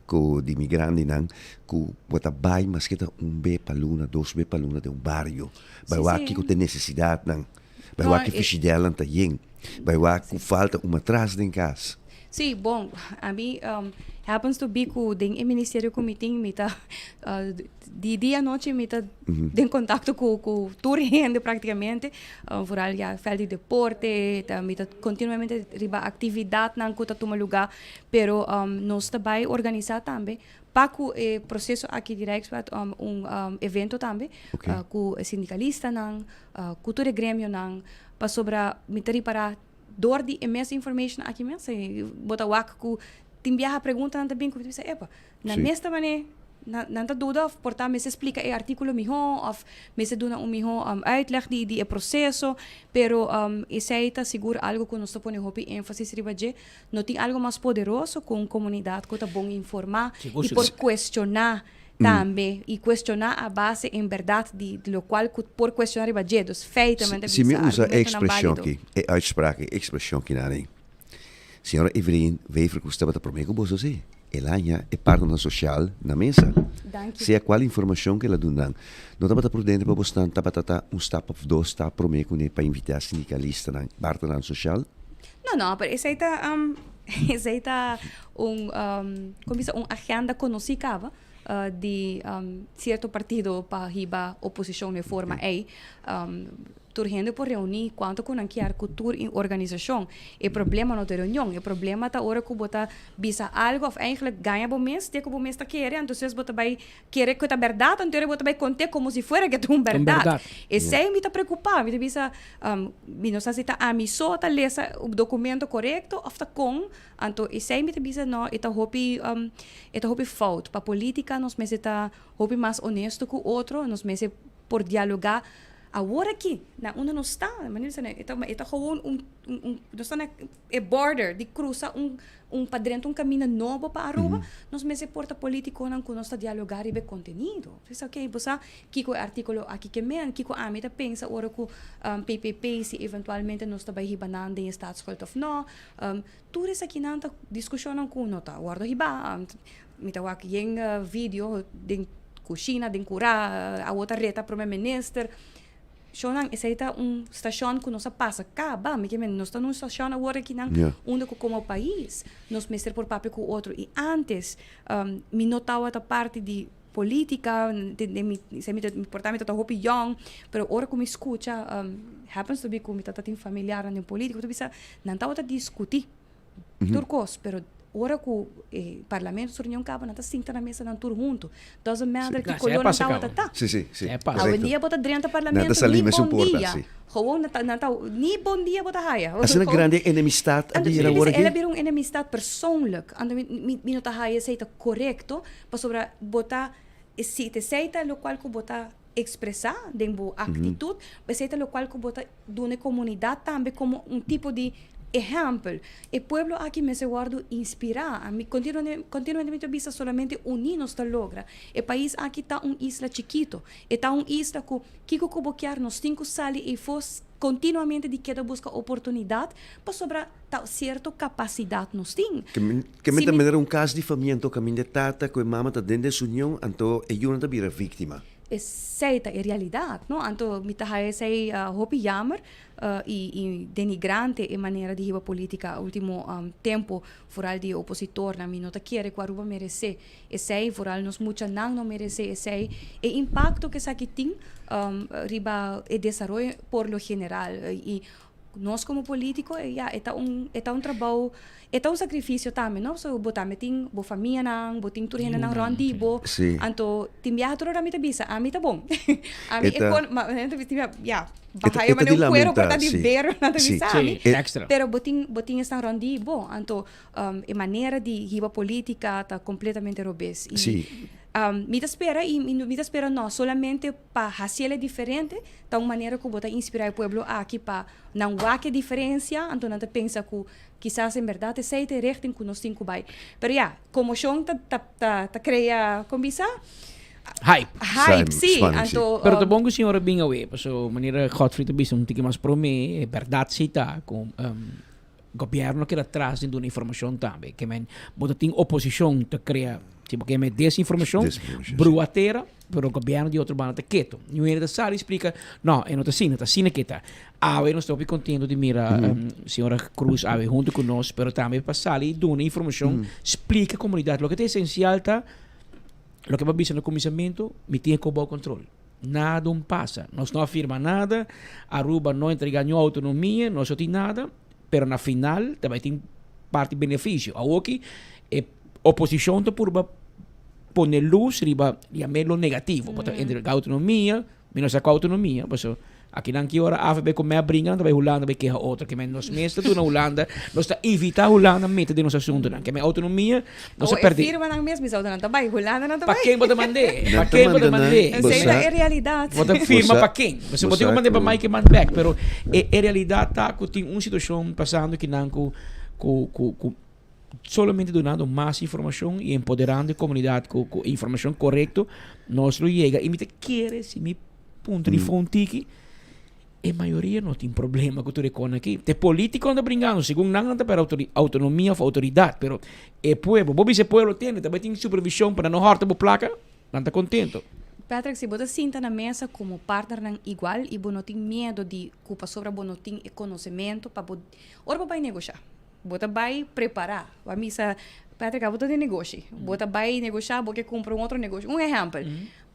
ku di mi grandinan ku bo ta bai maske ta un be pa luna, dos be pa luna den un bario bai wak kiko ta e nesesidatnan. Bai wak ki fishidelnan ta yen. Bai wak ku falta un matras den kas. Sí, bon, ami happens to be ku den e ministerio ku mi tin mi ta di dia anochi mi ta den kontakto ku ku tur hende praktikamente, vooral ya vèlt di deporte, ta mi ta kontinuamente riba aktividatnan ku ta tuma lugá, pero nos ta bai organisá tambe Pa ku e proseso aki di Rijkswet un evento tambe ku e sindikalistanan, ku tur e gremionan, pasobra mi ta ripará dor di e misinformation aki mes bo ta wak ku tin biaha preguntanan ta bin ku mi ta bisa epa, nan mes ta manera. Nan ta duda of por ta mester splica e articulo miho of mester duna un miho uitleg di di e proceso, pero esey ta sigur algo cu nos ta pone hopi enfasis riba dje. No tin algo mas poderoso cu un comunidad cu ta bon informa y por cuestiona tambe y cuestiona a base en berdad di locual cu por cuestiona riba dje, dus feitamente Si mi bisa usa e argumentonan expresion balido. aki, e uitspraak, e expresion ki nan ei, Señora Evelyn Wever-Croes tabata prome cu boso si. El a haña e partnernan social na mesa. Danki. Sea cual informacion cu el a duna nan, no tabata prudente pa bosnan tabata ta un stap of dos stap prome cune pa invita sindicalistanan, partnernan social? No, no, pero esey ta, esey ta un, como bisa, un agenda conoci caba di cierto partido pa hiba oposicion den forma ey. Tur hende por reuní kuantu ku nan kier ku tur i organisashon. E problema no ta e reunion, e problema ta ora ku bo ta bisa algu òf eigentlik gaña bo mes te ku bo mes ta kere, entonces bo ta bai kere ku ta bèrdat, anto bo ta bai kont'é komo si fuera ke ta un bèrdat. Esei mi ta preokupá, mi ta bisa mi no sa si ta ami so ta lesa e dokumento korekto òf ta kon, anto esei mi ta bisa no e ta hopi e ta hopi fout. Pa polítika nos mester ta hopi mas honesto ku otro, nos mester por dialogá Awor aki, na unda nos ta, manera di bisa, e ta, e ta gewoon un, un, un, nos ta na e border di cruza un, un pa drenta un caminda nobo pa Aruba, nos mester por ta politiconan cu nos ta dialoga riba e contenido. Bisa, ok, bo sa kico e articulo aki ke men, kico ami ta pensa ora cu PPP si eventualmente nos ta bay hiba nan den e staatsschuld of no. Tur esakinan ta discusionnan cu no ta wordo hiba. Mi ta wak yen video den cushina, den cura, awo ta reta prome minister. Shownan, esey ta un stacion cu nos a pasa caba. Mi ke men, nos ta na un stacion awor akinan unda cu como pais nos mester por papia cu otro. Y antes mi no tawata parti di politica, den mi, mi ta, por ta mi ta hopi yong, pero ora cu mi scucha, happens to be cu mi tata tin familiarnan den politica, mi ta bisa, nan tawata discuti. Tur kos, pero ora ku e parlamento su reunion kaba nan ta sinta na mesa nan tur huntu. Doesn't matter ki kolor nan tabata ta. Sí, sí, sí. Awendia bo ta drenta parlamento ni bon dia. Gewoon nan ta, nan ta, ni bon dia bo ta haya. Asina grandi e enemistad a bira awor aki? El a bira un enemistad persoonlijk. Anto mi, mi no ta haya esei ta korekto, pasobra bo ta, si esei ta lokual ku bo ta expresa den bo actitud, esey ta locual cu bo ta duna e comunidad tambe como un tipo di ehempel. E pueblo aki mester wordo inspira. Ami continuamente mi ta bisa solamente uni nos ta logra. E pais aki ta un isla chikito. E ta un isla cu kico cu bo kier nos tin cu sali eyfo continuamente di keda busca oportunidad pasobra ta cierto capacidad nos tin. Ke men ta manera un cas di famia anto caminda e tata cu e mama ta den desunion anto e yunan ta bira victima. Esey ta e realidad, no? Anto mi ta haya esey hopi jammer y y denigrante e manera di hiba politica ultimo tempo vooral di e opositornan. Mi no ta kere cu Aruba merece esey, vooral nos muchanan no merece esey. E impacto cu esaki tin riba e desaroyo por lo general y Nos como politico ya e ta un e ta un trabou e ta un sacrificio tambe no so bo tambe tin bo famianan bo tin tur hendenan rond di bo anto tin biaha tur ora mi ta bisa ami ta bon ami e con ma hende ta bisa ya baha e manera un cuero por ta di bero nan ta bisa ami pero bo tin bo tin esnan rond di bo anto e manera di hiba politica ta completamente robes y mi ta spera y mi ta spera no solamente Pa haciel e diferente ta un manera cu bo ta inspira e pueblo aki pa nan wak e diferencia, anto nan ta pensa cu kisas en berdad esey ta e richting cu nos tin cu bay. Pero ya, conmocion ta ta ta ta crea, con bisa? Hype. Hype, si. Anto. Pero ta bon cu señora bin awe, paso manera Godfrey ta bisa un tiki mas prome, e berdad si ta cu Gobierno keda tras den duna informacion tambe. Ke men bo ta tin oposicion ta crea, si bo ke men desinformacion, brua tera, pero gobierno di otro banda ta keto. Niun hende ta sali splica, no, e no ta asina, ta asina ke ta. Awe nos ta hopi contento di mira señora Croes awe hunto cu nos, pero tambe pa sali y duna informacion, splica comunidad. Loke ta esencial ta, loke bo a bisa na cuminsamento, mi tin e cobao control. Nada un pasa. Nos no a firma nada, Aruba no a entrega niun autonomia, nos no tin nada, pero na final ta bai tin parti beneficio. Awoki e oposicion ta purba pone luz riba yam'e lo negativo, bo ta entrega autonomia, mi no sa cu autonomia, pasobra. Akinan ki ora AVB ku mep bringa nan ta bai Hulanda bai keha otro. Ke men nos mes ta duna Hulanda, nos ta invita Hulanda mete den nos asuntunan. Ke men autonomia nos a Awo e perde. firmanan mes mi sa nan ta bai, Hulanda nan ta Pa bai. ken bo ta mand'é? Nan Pa ta ken bo ta manda nan, mand'é? bo Esei ta sa. e realidat. Bo ta Bo firma sa pa ken? Bo bo tin ku sa mand'é pa ku Mike Eman bek, pero e e realidat ta ku tin un situashon pasando kinan ku ku ku ku solamente dunando mas informashon i empoderando e komunidat ku ku informashon korekto nos lo yega. I mi ta kere si mi punto di fon tiki, e mayoria no tin problema ku tur e kosnan aki. Te politikonan ta bringando, segun nan nan ta pera autonomia of outoridat, pero e pueblo, bo bisa e pueblo tende, ta bai tin supervision pa nan no hòrta bo plaka, nan ta kontento. Patrick, si bo ta sinta na mesa komo partnernan igual i bo no tin miedo di ku pasobra bo no tin e konosementu pa bo, ora bo bai negoshá, bo ta bai prepará. Bo a misa, Patrick, abo ta den negoshi, bo ta bai negoshá, bo ke kumpra un otro negoshi. Un ehèmpel,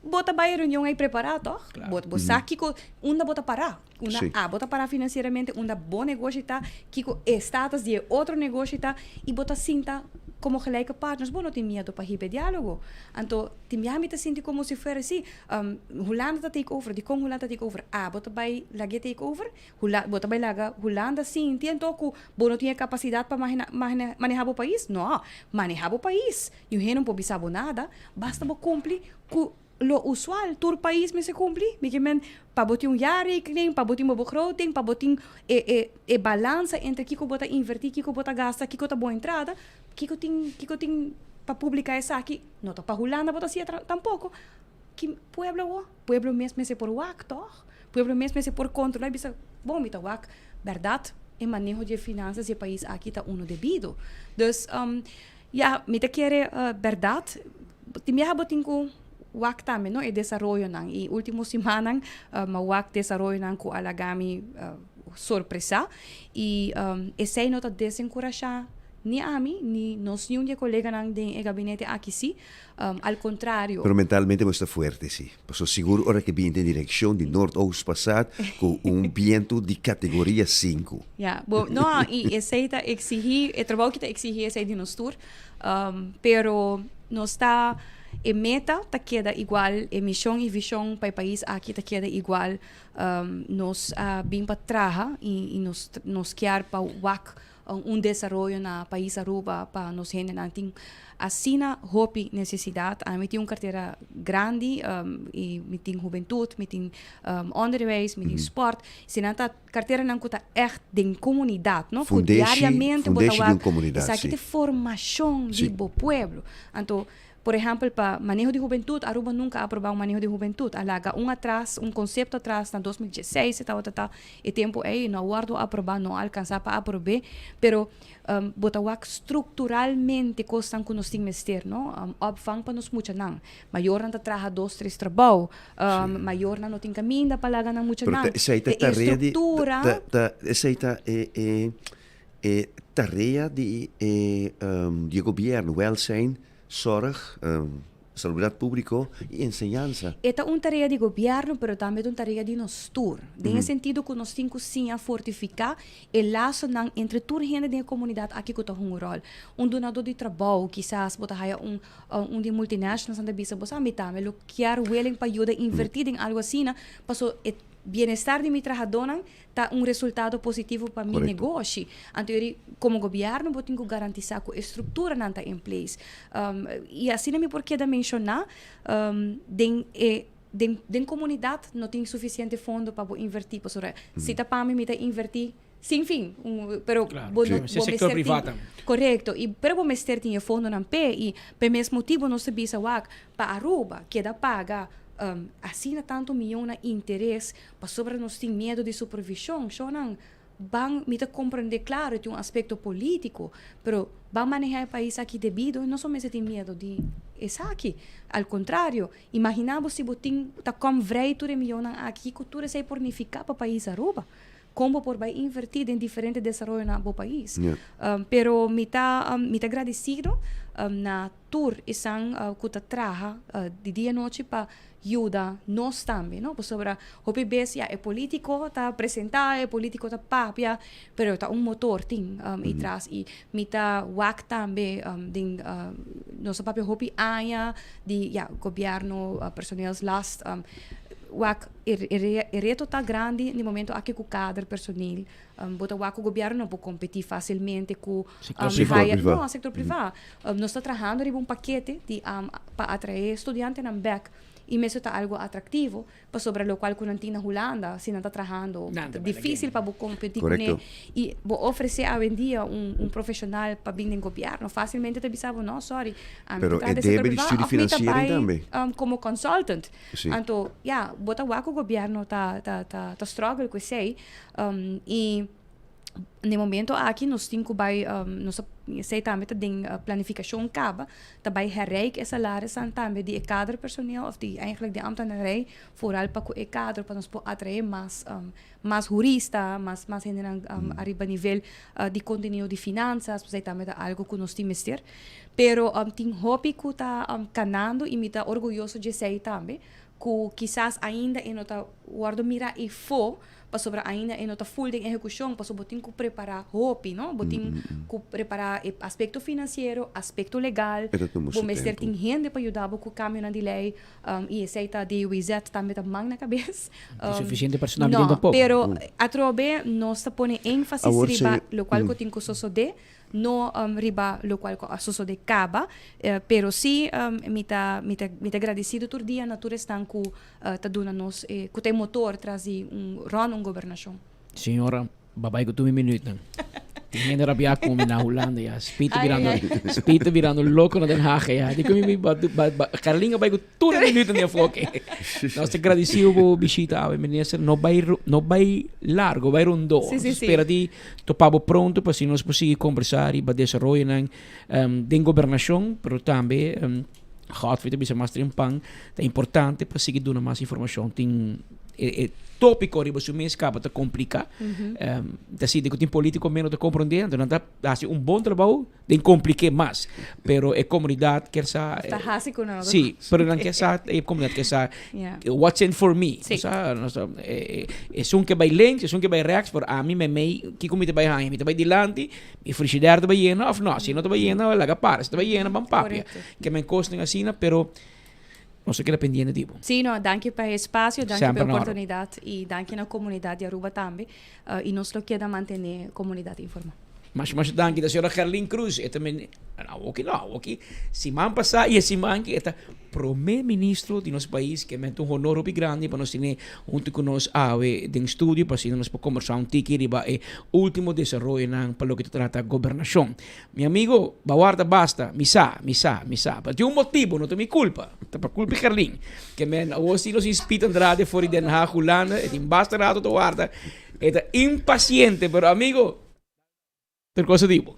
Bo ta bai e reunion ei prepará, tòg? Bo bo sa kiko, unda bo ta pará. Unda abo ta pará finansieramente, unda bo negoshi ta, kiko e status di e otro negoshi ta, i bo ta sinta komo gelijke partners. Bo no tin miedu pa hiba e diálogo. Anto, tin biaha mi ta sinti komo si fuera si, Hulanda ta take over. Dikon Hulanda ta take over? Abo ta bai lag'é take over? Hula, bo ta bai laga Hulanda sinti anto ku bo no tin e kapasidat pa maneha bo pais? No, maneha bo pais. Niun hende no por bisa bo nada, basta bo kumpli ku lo usual tur pais mester kumpli. Mi ke men pa bo tin un jaarrekening, pa bo tin bo begroting, pa bo tin e e e balansa entre kiko bo ta inverti, kiko bo ta gasta, kiko ta bo entrada, kiko tin kiko tin pa publica esaki, no ta pa Hulanda bo ta hacia tampoko. Ki pueblo awor? Pueblo mes mester por wak tòg? Pueblo mes mester por kontrola i bisa, bon mi ta wak bèrdat e maneho di e finansas di e pais aki ta uno debido. Dus Ya, mi ta kere bèrdat. Tin biaha bo tin ku wak tambe no e desaroyonan i último simannan mi a wak desaroyonan ku a laga mi sorpresá i esei no ta desenkurashá ni ami ni nos niun di e koleganan den e gabinete aki sí. Al kontrario. Pero mentalmente bo sta fuerte sí. Pasobra sigur ora ke bini den direkshon di Noordoost Passaat ku un bientu di kategoria sinku. Ya, bo, no, i esei ta eksihí, e trabou ki ta eksihí esei di nos tur. Pero nos ta, e meta ta keda igual, e mishon i vishon pa e pais aki ta keda igual. Nos a bin pa traha i nos nos kier pa wak un desaroyo na pais Aruba pa nos hendenan tin asina hopi necesidad. Ami tin un cartera grandi y mi tin hubentud, mi tin onderwijs, mi tin sport. Si nan ta carteranan cu ta echt den comunidad, no? Cu diariamente bo ta wak esaki ta e formacion di bo pueblo. Anto Por ehèmpel pa maneho di hubentut, Aruba nunka a aprobá un maneho di hubentut. A laga un atras, un konsepto atras na 2016 e tabata ta e tempu ei, no a wòrdu aprobá, no a alkansá pa aprob'é. Pero bo ta wak strukturalmente kosnan ku nos tin mester, no? Opvang pa nos muchanan. Mayornan ta traha dos, tres trabou. Mayornan no tin kaminda pa laga nan muchanan. Pero ta esei ta E tarea di, struktura. ta, ta, esei ta e, e. E tarea di e di e gobièrnu, wèlsijn, zòrg, salubridat públiko i enseñansa. E ta un tarea di gobièrnu, pero tambe ta un tarea di nos tur. Den e sentido ku nos tin ku siña fortifiká e lasonan entre tur hende den e komunidat aki ku ta hunga un ròl. Un dunadó di trabou, kisas bo ta haya un un di e multinationals nan ta bisa bo sa mi tambe lo kier willing pa yuda invertí den algu asina, paso e bienestar di mi trahadónan ta un resultado positivo pa mi negoshi. Anto yori como gobierno bo tin cu garantisa cu e structuranan ta in place. Y asina mi por keda menciona den e den den comunidad no tin suficiente fondo pa bo inverti pasobra si ta pa mi mi ta inverti sin fin pero bo no bo mester tin corecto y pero bo mester tin e fondonan p'e y p'e mes motibo nos ta bisa wak pa Aruba keda paga asina tanto miyon na interes Pasobra nos tin miedu di supervishon. Shownan, ban, mi ta komprendé klaro e tin un aspekto polítiko, pero ban manehá e pais aki debido i nos no mester tin miedu di esaki. Al kontrario, imaginá bo si bo tin ta kòm vrij tur e mionnan aki, kiko tur esei por nifiká pa pais Aruba? Kon bo por bai invertí den diferente desaroyo na bo pais? Pero mi ta mi ta gradisido na tur esnan ku ta traha di dia i nochi pa yuda nos tambe, no? Pasobra hopi bes ya e politico ta presenta, e politico ta papia, pero ta un motor tin um, tras. I mi ta wak tambe um, den uh, nos a papia hopi aña di ya gobierno uh, personeelslast um, Wak, e e reto ta grandi na e momento aki ku kader personeel. Bo ta wak ku gobièrnu no por kompetí fásilmente ku Sektor privá. No, sektor privá. Nos ta trahando riba un pakete di pa atraé studiantenan bèk i mester ta algu atraktivo pasobra lokual ku nan tin na Hulanda si nan ta trahando ta difísil pa bo kompetí kuné i bo ofresé awendia un un profeshonal pa bin den gobièrnu fásilmente ta bisa bo no sòri ami ta Pero traha e den sektor debe di privá studi òf mi ta finansiering bai tambe. komo consultant. Sí. Anto, ya, bo ta wak ku gobièrnu ta ta ta ta struggle ku esei. I na e momento aki nos tin ku bai nos ta esei tambe ta den planifikashon kaba, ta bai herrijk e salarisnan tambe di e kader personeel òf di eigenlijk di ambtenarij, vooral pa ku e kader pa nos por atraé mas mas hurista, mas mas hendenan ariba nivel di kontenido di finansas, esei tambe ta algu ku nos tin mester. Pero tin hopi ku ta kanando i mi ta orguyoso dje esei tambe, ku kisas ainda e no ta wòrdu mirá efó, pasobra ainda e no ta ful den ehekushon, pasobra bo tin ku prepará hopi, no? Bo tin ku prepará e aspekto finansiero, aspekto legal, E ta tuma bo su mester tempu. tin hende pa yuda bo ku kambionan di lei, i esei ta DWZ tambe ta man na kabes. No tin sufisiente personal mi tin No, tampoco. pero atrobe nos ta pone énfasis Awor riba se lokual ku tin ku sosodé, No riba locual cu a sosode caba, pero si mi ta mi ta mi ta gradecido tur dia na tur esnan cu ta duna nos e cu ta e motor tras di un rond un gobernacion. Señora, babay cu tur mi minuutnan. Tin hende rabia cu mi na Hulanda ya. Speed ta Ay, birando, ay. speed ta birando loco na Den Haag ya. Di cu mi mi ba ba ba Carlin a bay cu tur e minuutnan di enfoke. Nos ta gradecido bo bishita awe, minister. No bay no bay largo, bay rondó. Si, si, Nos si. spera di Topa bo pronto pa asina nos por sigui kombersá riba desaroyonan den gobernashon, pero tambe Godfrey ta bisa mas trempan ta importante pa sigui duna mas informashon. Tin e tópiko riba su mes kaba ta kompliká. Ta sinti ku tin polítiko menos ta komprondé, anto nan ta hasi un bon trabou den kompliké mas. Pero e komunidat kier sa. Ta hasi ku nan. Sí, pero nan kier sa, e komunidat kier sa what's in for me. Sí. Sa, nos ta, esun ke bai links, esun ke bai rechts, pero ami meimei kiko mi ta bai haña? Mi ta bai dilanti, mi frishider ta bai yena òf no? Si no ta bai yena, laga para. Si ta bai yena, ban papia. Korekto. Ke men kosnan asina, pero nos ta keda pendiente di bo. Sí, no, danki pa e espasio, danki pa e Semper na ora. oportunidat i danki na komunidat di Aruba tambe. I nos lo keda mantené komunidat informá. Masha masha danki ta señora Gerlin Cruz. E ta men awoki no awoki siman pasá i e siman aki e ta prome ministro di nos pais ke men ta un honor hopi grandi pa nos tene huntu ku nos awe den studio pa asina nos por kombersá un tiki riba e ultimo desaroyonan pa loke ta trata gobernashon. Mi amigo ba warda basta mi sa mi sa mi sa pero tin un motibo no ta mi kulpa ta pa kulpa di Gerlin ke men awo si nos inspita Andrade for di Den Haag Hulanda e tin basta rato ta warda e ta impaciente pero amigo Tur cosa di bo.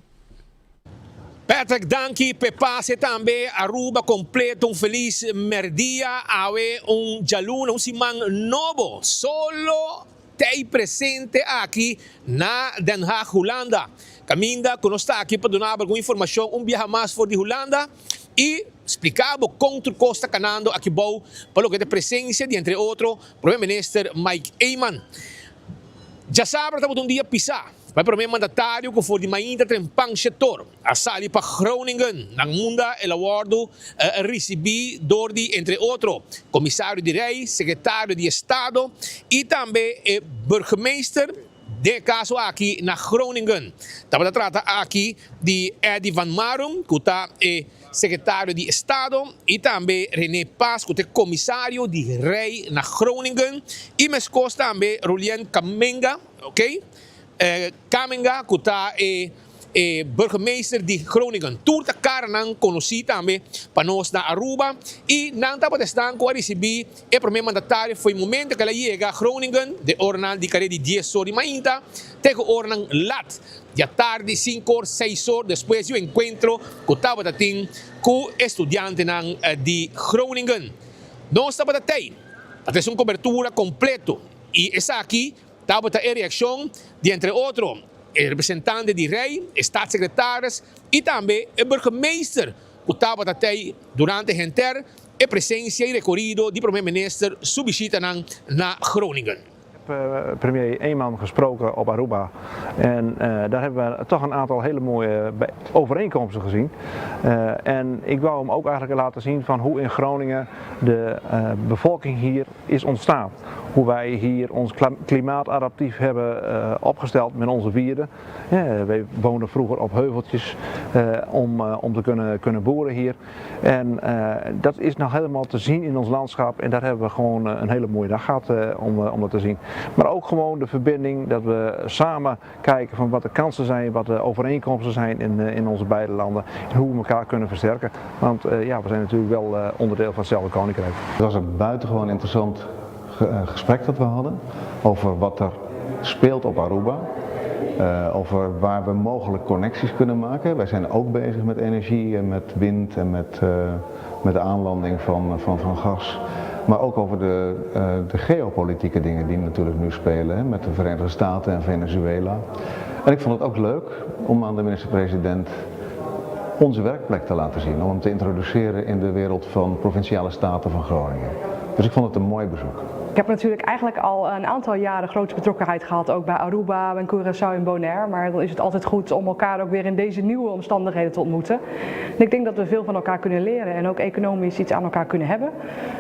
Patrick danki p'e pase tambe Aruba completo un feliz merdia awe un djaluna un siman nobo solo t'ey presente aki na Den Haag Hulanda caminda cu nos ta aki pa duna bo algun informacion un biaha mas for di Hulanda y splica bo con tur cos ta canando aki bou pa loke ta presencia di entre otro Prome Minister Mike Eman. Djasabra tabata un dia pisa. Pa e prome mandatario ku for di mainta trempan shetor a sali pa Groningen, nan unda el a wòrdu risibí dor di entre otro Komisario di Rei, Sekretario di Estado i tambe e burgemeester, den e kaso aki na Groningen tabata trata aki di Eddy van Marum ku ta e Sekretario di Estado i tambe René Paas ku ta e Komisario di Rei na Groningen i meskos tambe Rolien Kamenga. Ok, Kamminga ku ta e e burgemeester di Groningen. Tur ta karanan konosí tambe pa nos na Aruba i nan tabata esnan ku a risibí e promé mandatario for e momento ku el a yega Groningen den oranan di kare di dies or di mainta te ku oranan lat di atardi sinku or seis or despues di un enkuentro ku tabata tin ku e studiantenan di Groningen. Nos tabata tei pa trese un kobertura kompleto i esaki Tabata e reaccion di entre otro e representante di Rey, e staatssecretaris y tambe e burgemeester cu tabata tey durante henter e presencia y recorido di Prome Minister su bishitanan na Groningen. premier Eman gesproken op Aruba en daar hebben we toch een aantal hele mooie overeenkomsten gezien. En ik wou hem ook eigenlijk laten zien van hoe in Groningen de bevolking hier is ontstaan. Hoe wij hier ons klimaatadaptief hebben opgesteld met onze wierden. Wij woonden vroeger op heuveltjes om te kunnen boeren hier. En dat is nog helemaal te zien in ons landschap en daar hebben we gewoon een hele mooie dag gehad om dat te zien. Maar ook gewoon de verbinding dat we samen kijken van wat de kansen zijn, wat de overeenkomsten zijn in onze beide landen en hoe we elkaar kunnen versterken. Want we zijn natuurlijk wel onderdeel van hetzelfde koninkrijk. Het was een buitengewoon interessant gesprek dat we hadden over wat er speelt op Aruba. Over waar we mogelijk connecties kunnen maken. Wij zijn ook bezig met energie en met wind en met de aanlanding van gas. Maar ook over de geopolitieke dingen die natuurlijk nu spelen, hè, met de Verenigde Staten en Venezuela. En ik vond het ook leuk om aan de minister-president onze werkplek te laten zien. Om hem te introduceren in de wereld van provinciale staten van Groningen. Dus ik vond het een mooi bezoek. Ik heb natuurlijk eigenlijk al een aantal jaren grote betrokkenheid gehad, ook bij Aruba, en Curaçao en Bonaire. Maar dan is het altijd goed om elkaar ook weer in deze nieuwe omstandigheden te ontmoeten. En ik denk dat we veel van elkaar kunnen leren en ook economisch iets aan elkaar kunnen hebben.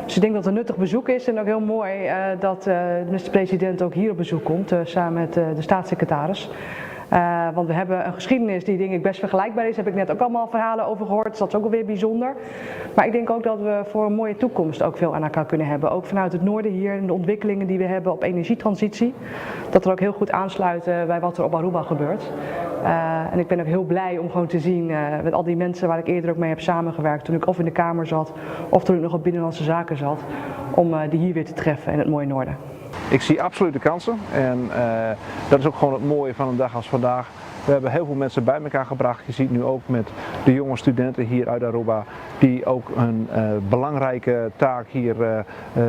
Dus ik denk dat het een nuttig bezoek is en ook heel mooi dat de minister-president ook hier op bezoek komt, samen met de staatssecretaris. Want we hebben een geschiedenis die denk ik best vergelijkbaar is. Daar heb ik net ook allemaal verhalen over gehoord, dus dat is ook alweer bijzonder. Maar ik denk ook dat we voor een mooie toekomst ook veel aan elkaar kunnen hebben. Ook vanuit het noorden hier en de ontwikkelingen die we hebben op energietransitie. Dat er ook heel goed aansluiten bij wat er op Aruba gebeurt. En ik ben ook heel blij om gewoon te zien met al die mensen waar ik eerder ook mee heb samengewerkt. Toen ik of in de Kamer zat of toen ik nog op Binnenlandse Zaken zat. Om die hier weer te treffen in het mooie noorden. Ik zie absoluut de kansen en dat is ook gewoon het mooie van een dag als vandaag. We hebben heel veel mensen bij elkaar gebracht. Je ziet nu ook met de jonge studenten hier uit Aruba die ook een belangrijke taak hier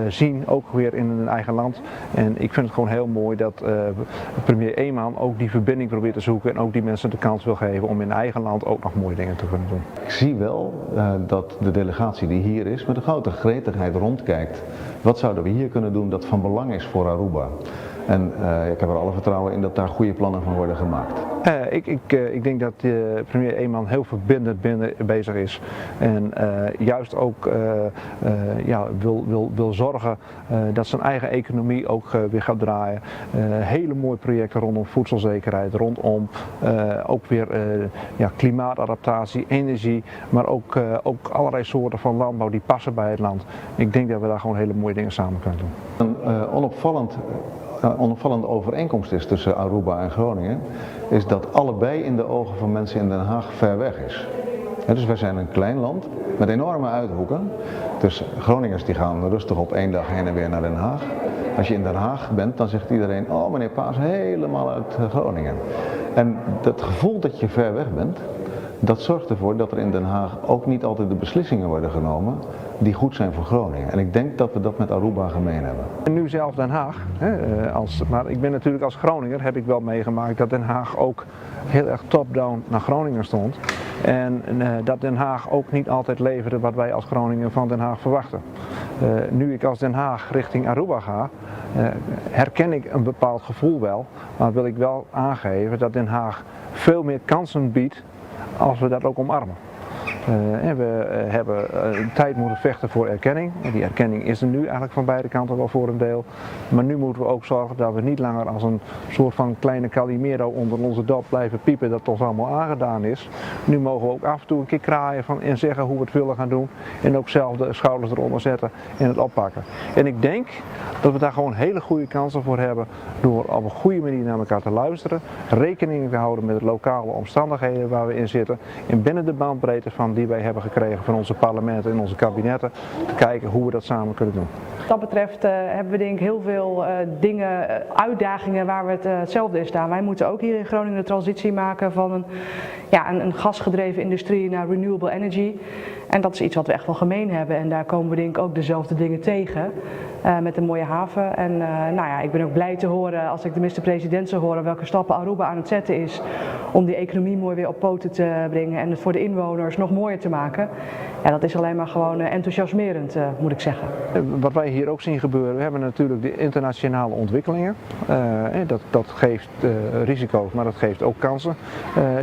zien, ook weer in hun eigen land. En ik vind het gewoon heel mooi dat premier Eman ook die verbinding probeert te zoeken en ook die mensen de kans wil geven om in eigen land ook nog mooie dingen te kunnen doen. Ik zie wel dat de delegatie die hier is met een grote gretigheid rondkijkt. Wat zouden we hier kunnen doen dat van belang is voor Aruba? En ik heb er alle vertrouwen in dat daar goede plannen van worden gemaakt. Ik denk dat premier Eman heel verbindend bezig is. En juist ook wil zorgen dat zijn eigen economie ook weer gaat draaien. Hele mooie projecten rondom voedselzekerheid, rondom ook weer klimaatadaptatie, energie, maar ook allerlei soorten van landbouw die passen bij het land. Ik denk dat we daar gewoon hele mooie dingen samen kunnen doen. Een onopvallende overeenkomst is tussen Aruba en Groningen, is dat allebei in de ogen van mensen in Den Haag ver weg is. Dus wij zijn een klein land met enorme uithoeken. Dus Groningers die gaan rustig op één dag heen en weer naar Den Haag. Als je in Den Haag bent, dan zegt iedereen, oh meneer Paas, helemaal uit Groningen. En dat gevoel dat je ver weg bent, dat zorgt ervoor dat er in Den Haag ook niet altijd de beslissingen worden genomen die goed zijn voor Groningen. En ik denk dat we dat met Aruba gemeen hebben. En nu zelf Den Haag, maar ik ben natuurlijk als Groninger, heb ik wel meegemaakt dat Den Haag ook heel erg top-down naar Groningen stond. En dat Den Haag ook niet altijd leverde wat wij als Groningen van Den Haag verwachten. Nu ik als Den Haag richting Aruba ga, herken ik een bepaald gevoel wel. Maar wil ik wel aangeven dat Den Haag veel meer kansen biedt als we dat ook omarmen. En we hebben een tijd moeten vechten voor erkenning. En die erkenning is er nu eigenlijk van beide kanten wel voor een deel. Maar nu moeten we ook zorgen dat we niet langer als een soort van kleine Calimero onder onze dop blijven piepen dat het ons allemaal aangedaan is. Nu mogen we ook af en toe een keer kraaien van en zeggen hoe we het willen gaan doen. En ook zelf de schouders eronder zetten en het oppakken. En ik denk dat we daar gewoon hele goede kansen voor hebben door op een goede manier naar elkaar te luisteren. Rekening te houden met de lokale omstandigheden waar we in zitten. En binnen de bandbreedte van die wij hebben gekregen van onze parlementen en onze kabinetten, te kijken hoe we dat samen kunnen doen. Wat dat betreft hebben we denk ik heel veel dingen, uitdagingen waar we het hetzelfde in staan. Wij moeten ook hier in Groningen de transitie maken van een gasgedreven industrie naar renewable energy. En dat is iets wat we echt wel gemeen hebben en daar komen we denk ik ook dezelfde dingen tegen met een mooie haven. En ik ben ook blij te horen als ik de minister-president zou horen welke stappen Aruba aan het zetten is Om die economie mooi weer op poten te brengen en het voor de inwoners nog mooier te maken. Ja, dat is alleen maar gewoon enthousiasmerend, moet ik zeggen. Wat wij hier ook zien gebeuren, we hebben natuurlijk de internationale ontwikkelingen. Dat, dat geeft risico's, maar dat geeft ook kansen.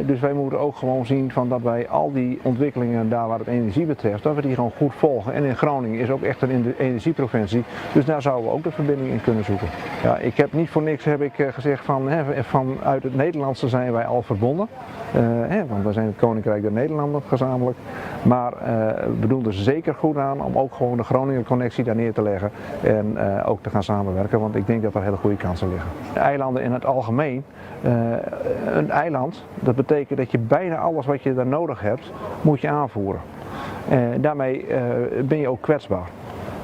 Dus wij moeten ook gewoon zien van dat wij al die ontwikkelingen daar waar het energie betreft, dat we die gewoon goed volgen. En in Groningen is ook echt een energieprovincie, dus daar zouden we ook de verbinding in kunnen zoeken. Ja, ik heb niet voor niks heb ik gezegd van, hè, vanuit het Nederlandse zijn wij al verbonden. Hè, want wij zijn het Koninkrijk der Nederlanden gezamenlijk. Maar we doen er zeker goed aan om ook gewoon de Groningen connectie daar neer te leggen en ook te gaan samenwerken, want ik denk dat er hele goede kansen liggen. De eilanden in het algemeen, een eiland, dat betekent dat je bijna alles wat je daar nodig hebt, moet je aanvoeren. Daarmee ben je ook kwetsbaar.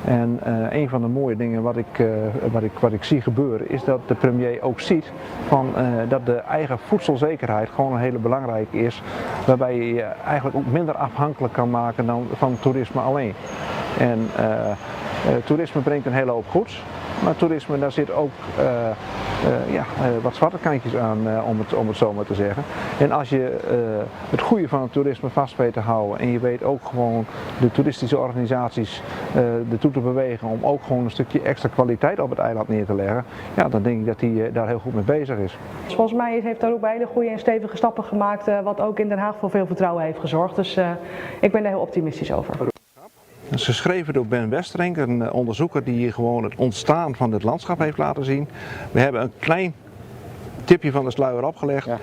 En een van de mooie dingen wat ik, wat, ik, wat ik zie gebeuren is dat de premier ook ziet van, dat de eigen voedselzekerheid gewoon een hele belangrijke is. Waarbij je je eigenlijk ook minder afhankelijk kan maken dan van toerisme alleen. En toerisme brengt een hele hoop goeds. Maar toerisme, daar zit ook ja, wat zwarte kantjes aan, om, het, om het zo maar te zeggen. En als je het goede van het toerisme vast weet te houden en je weet ook gewoon de toeristische organisaties ertoe te bewegen om ook gewoon een stukje extra kwaliteit op het eiland neer te leggen, ja, dan denk ik dat hij daar heel goed mee bezig is. Volgens mij heeft Aruba hele goede en stevige stappen gemaakt, wat ook in Den Haag voor veel vertrouwen heeft gezorgd. Dus ik ben daar heel optimistisch over. Dat is geschreven door Ben Westerink, een onderzoeker die hier gewoon het ontstaan van dit landschap heeft laten zien. We hebben een klein tipje van de sluier opgelegd. Ja.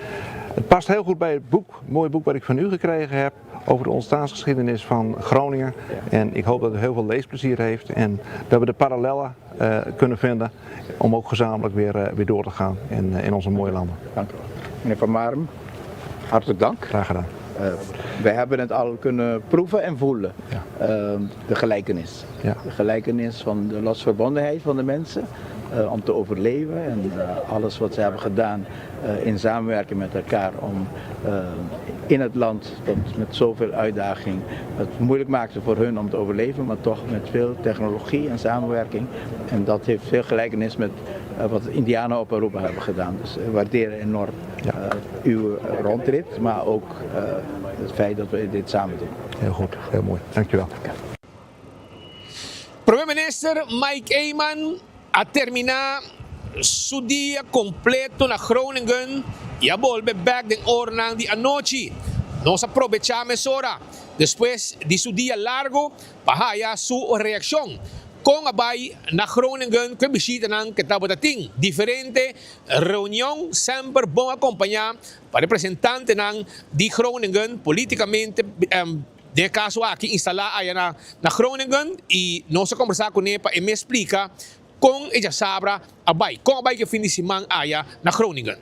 Het past heel goed bij het boek, het mooie boek wat ik van u gekregen heb over de ontstaansgeschiedenis van Groningen. Ja. En ik hoop dat u heel veel leesplezier heeft en dat we de parallellen kunnen vinden om ook gezamenlijk weer, weer door te gaan in, in onze mooie landen. Dank u wel. Meneer Van Marum, hartelijk dank. Graag gedaan. Wij hebben het al kunnen proeven en voelen, ja. De gelijkenis. Ja. De gelijkenis van de losverbondenheid van de mensen om te overleven en alles wat ze hebben gedaan in samenwerking met elkaar om in het land dat met zoveel uitdaging het moeilijk maakte voor hun om te overleven, maar toch met veel technologie en samenwerking. En dat heeft veel gelijkenis met wat de Indianen op Aruba hebben gedaan. Dus we waarderen enorm ja. Uw rondrit, maar ook het feit dat we dit samen doen. Heel goed, heel mooi. Dankjewel. Prome Minister Mike Eman a termina su dia completo na Groningen y a bolbe bek den oranan di anochi. Nos a probecha mesora despues di su dia largo pa haya su reaccion con a bay na Groningen cu e bishitanan cu tabata tin. Diferente reunion semper bon acompaña pa representantenan di Groningen politicamente den e caso aki instala aya na na Groningen y nos a combersa cune pa e mes splica con e djasabra a bay, con a bay cu e fin di siman aya na Groningen.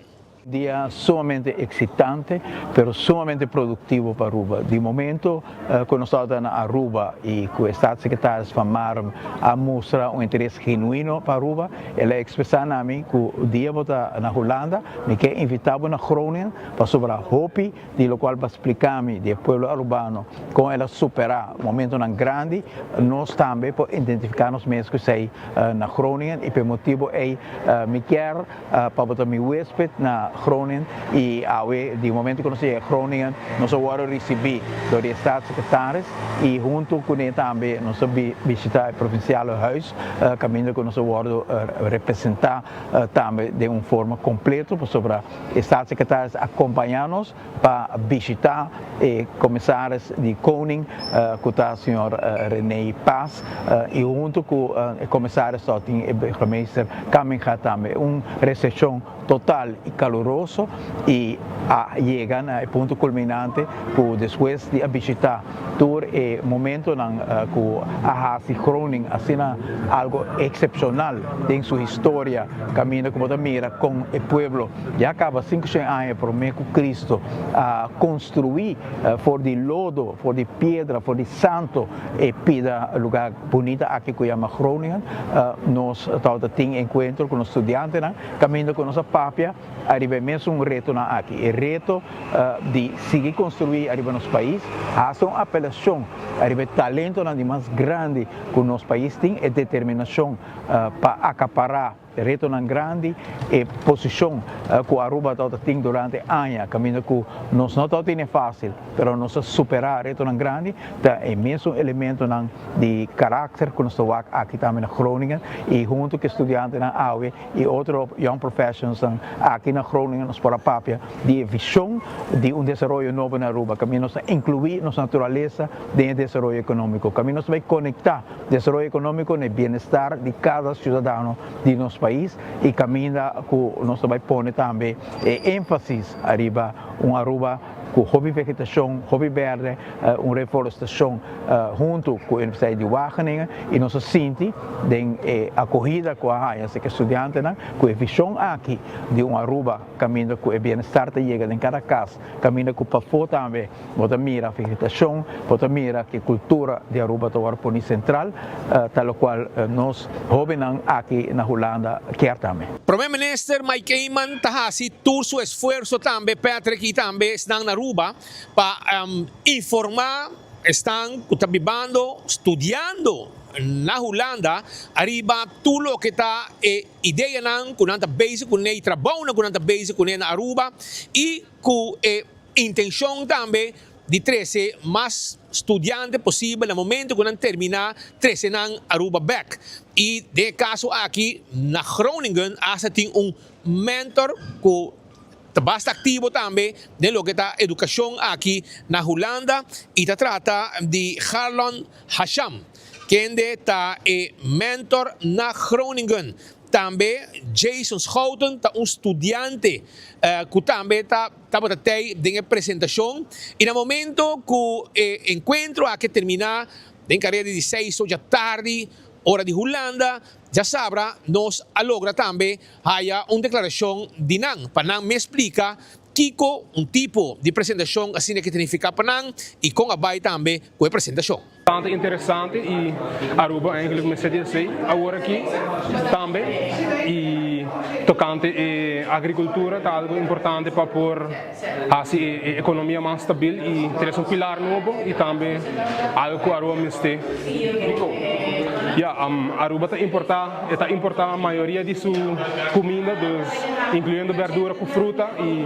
Dia sumamente excitante, pero sumamente productivo pa Aruba. Di momento cu nos tabata na Aruba y cu e Staatssecretaris Van Marum a mustra un interes genuino pa Aruba, el a expresa na mi cu dia bo ta na Hulanda, mi ke invita bo na Groningen pasobra hopi di locual bo a splica mi di e pueblo Arubano con el a supera momentonan grandi, nos tambe por identifica nos mes cu esey na Groningen y pa e motibo ey mi kier pa bo ta mi huesped na Groningen y awe di momento cu nos a yega Groningen nos a wordo ricibi door di e staatssecretaris y hunto cune tambe nos a bishita e provinciale huis caminda cu nos a wordo representa tambe den un forma completo pasobra e staatssecretaris a compaña nos pa bishita e commissaris di Koning cu ta señor Rene Paas y hunto cu e commissaris ta tin e burgemeester Kamminga tambe. Un recepcion total y caluroso y a yega na e punto culminante cu despues di a bishita tur e momentonan cu a haci Groningen asina algo excepcional den su historia caminda cu bo ta mira con e pueblo Ya caba 500 aña prome cu Cristo a construi for di lodo, for di piedra, for di santo e pida lugar bunita aki cu yama Groningen. Nos tabata tin encuentro cu nos studiantenan caminda cu nos a papia ariba e mesun retonan aki. E reto di sigui construi ariba nos pais, haci un apelacion ariba e talentonan di mas grandi cu nos pais tin, e determinacion pa acapara. Retonan grandi, e posicion cu Aruba tabata tin durante aña caminda cu nos no tabata tene facil, pero nos a supera retonan grandi, ta e mesun elementonan di caracter cu nos ta wak aki tambe na Groningen y hunto cu e studiantenan awe y otro young professionalsnan aki na Groningen nos por a papia di e vision di un desaroyo nobo na Aruba caminda nos ta inclui nos naturalesa den e desaroyo economico, caminda nos ta bay conecta Desaroyo economico na e bienestar di cada ciudadano di nos pais y caminda cu nos ta bay pone tambe e enfasis ariba un Aruba cu hopi vegetacion, hopi berde, un reforestacion hunto cu e Universidad di Wageningen y nos a sinti den e acogida cu a haya acerca e studiantenan cu e vision aki di un Aruba caminda cu e bienestar ta yega den cada cas, caminda cu pafo tambe Bo ta mira vegetashon, bo ta mira ke kultura di Aruba ta wòrdu poni sentral, ta lokual nos hóbennan aki na Hulanda kier tambe. Prome Minister Mike Eman ta hasi tur su esfuerso tambe Patrick y tambe esnan na Aruba pa informa esnan cu ta bibando, studiando na Hulanda ariba tur loke ta e ideanan cu nan ta bezig cune y trabounan cu nan ta bezig cune na Aruba y cu e Intencion tambe di trece mas studiante posibel na momento cu nan termina trece nan Aruba bek. Y den e caso aki na Groningen hasta tin un mentor cu ta basta activo tambe den loke ta educacion aki na Hulanda y ta trata di Garlon Hasham kende ta e mentor na Groningen. Tambe Jason Schouten ta un studiante cu tambe ta tabata tey den e presentacion y na momento cu e encuentro aki a termina den careda di seis ocha tardi ora di Hulanda, djasabra nos a logra tambe haya un declaracion di nan pa nan mes splica kico un tipo di presentacion asina ke ta nifica pa nan y con a bay tambe cu e presentacion. Bastante interesante y Aruba eigenlijk mester di esey awor aki tambe y tocante e agricultura ta algo importante pa por haci e economia mas stabil y trece un pilar nobo y tambe algo cu Aruba mester. Ya, Aruba ta importa, e ta importa mayoria di su cuminda dus incluyendo berdura cu fruta y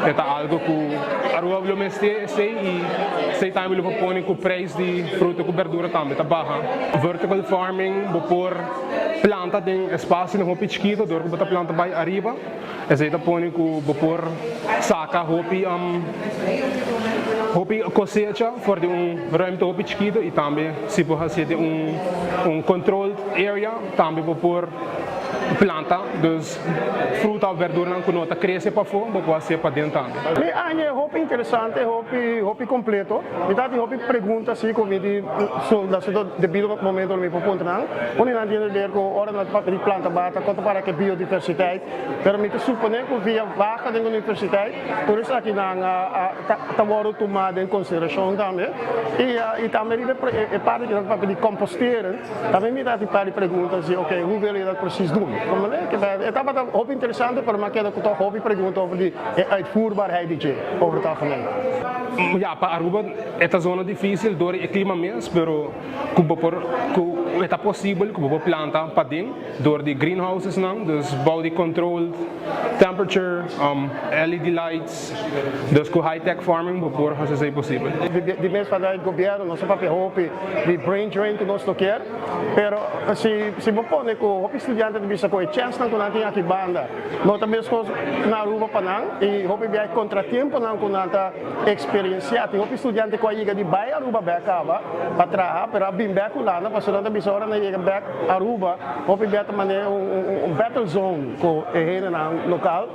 e ta algo cu Aruba lo mester esey y esey tambe lo por pone cu prijs di fruta cu berdura tambe ta baha. Vertical farming bo por planta den espacio hopi chikito dor cu bo ta planta bay ariba. Esei ta pone ku bo por saka hopi hopi kosecha for di un ruimte hopi chikitu i tambe si bo hasié den un un controlled area tambe bo por planta dus fruta òf berduranan ku no ta krese pafó bo por hasié paden tambe. Mi aña e hopi interesante, hopi hopi completo. Mi ta tin hopi pregunta si cu mi di so na su debido momento lo mi por puntra nan. Unda nan tin ver cu ora nan ta papia di planta bata, con ta para cu e biodiversiteit. Pero mi ta supone cu via baha den universiteit tur esakinan ta wordo tuma den consideracion tambe. Y tambe riba e parti cu nan ta papia di composteren, tambe mi ta tin par di pregunta si ok, hoe wil je dat precies doen? E tabata hopi interesante pero mi a keda cu toch hopi pregunta over di e uitvoerbaarheid di dje over het algemeen. Ya, pa Aruba e ta zona dificil door e clima mes, pero cu bo por, cu e ta posibel cu bo por planta paden. Door di greenhousesnan, dus bou di controlled temperature, LED lights, dus cu high tech farming bo por haci esey posibel. Di mes vanuit gobierno nos a papia hopi di brain drain cu nos no kier, pero si si bo pone cu hopi studiante ta bisa cu e chensnan cu nan tin aki banda no ta mescos na Aruba pa nan y hopi bia e contratiemponan cu nan ta experiencia. Tin hopi studiante cu a yega di bay Aruba bek caba pa traha pero a bin bek Hulanda pasobra nan ta bisa ora nan yega bek Aruba hopi bia ta manera un battle zone ku e hendenan lokal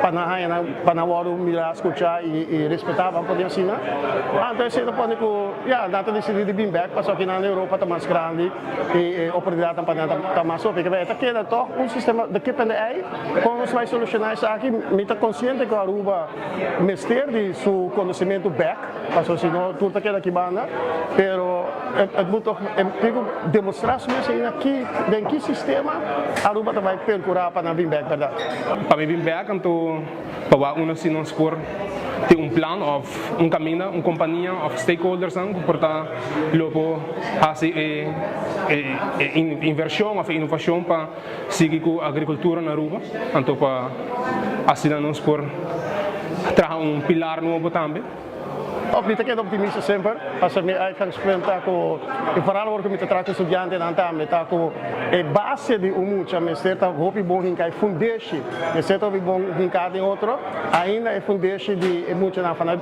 pa nan haña nan pa nan wòrdu mirá, skuchá i respetá ban por di asina. Anto esei ta pone ku ya nan ta disidí di bin bèk pasobra kinan na Europa ta mas grandi i e oportunidatnan pa nan ta mas hopi. E ta keda tòg un sistema de kip en de ei. Kon nos bai solushoná esaki? Mi ta konsiente ku Aruba mester di su konosementu bèk pasobra si no tur ta keda aki banda pero het moet toch tin ku demostrá su mes ainda ki den ki sistema Aruba ta bai perkurá pa nan bin bèk bèrdat. Pa mi bin bèk anto pa wak uno si nos por. tin un plan òf un kaminda, un kompania òf stakeholdersnan ku por ta lo por hasi e e invershon òf e inovashon pa sigui ku agrikultura na Aruba, anto pa asina nos por traha un pilar nobo tambe. Of mi ta keda optimista semper, pasobra mi uitgangspunt ta ku, i foral ora ku mi ta traha ku studiantenan tambe, ta ku e base di un mucha mester ta hopi bon hinká, e fundeshi mester ta hopi bon hinká den otro. Ainda e fundeshi di e muchanan fana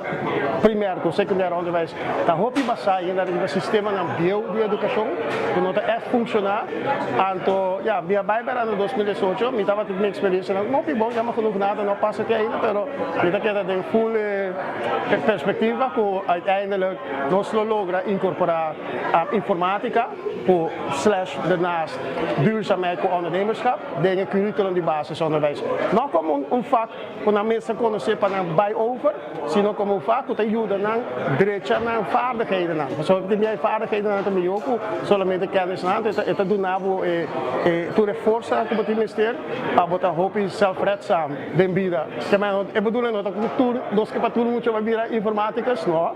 primer ku sekundair onderwijs ta hopi basá ainda riba sistemanan bieu di edukashon ku no ta ègt funshoná. Anto, ya, mi a bai bera na 2018, mi tabata tin eksperensianan hopi bon, jammer genoeg nada no pasa te ainda, pero mi ta keda den full e perspectiva ku uiteindelijk nos lo logra inkorporá informatica ku slash daarnaast duurzaamheid ku ondernemerschap den e curriculum di basisonderwijs. No komo un vak ku nan mester konosé pa nan bai over, sino komo un vak ku ta yuda nan drecha nan vaardighedennan. Pasobra tin bia e vaardighedennan ta mihó ku solamente kennisnan, e ta duna bo e tur e forsa ku bo tin mester pa bo ta hopi zelfredzaam den bida. E bedoeling no ta ku tur nos ke pa tur mucha bai bira informaticus, no,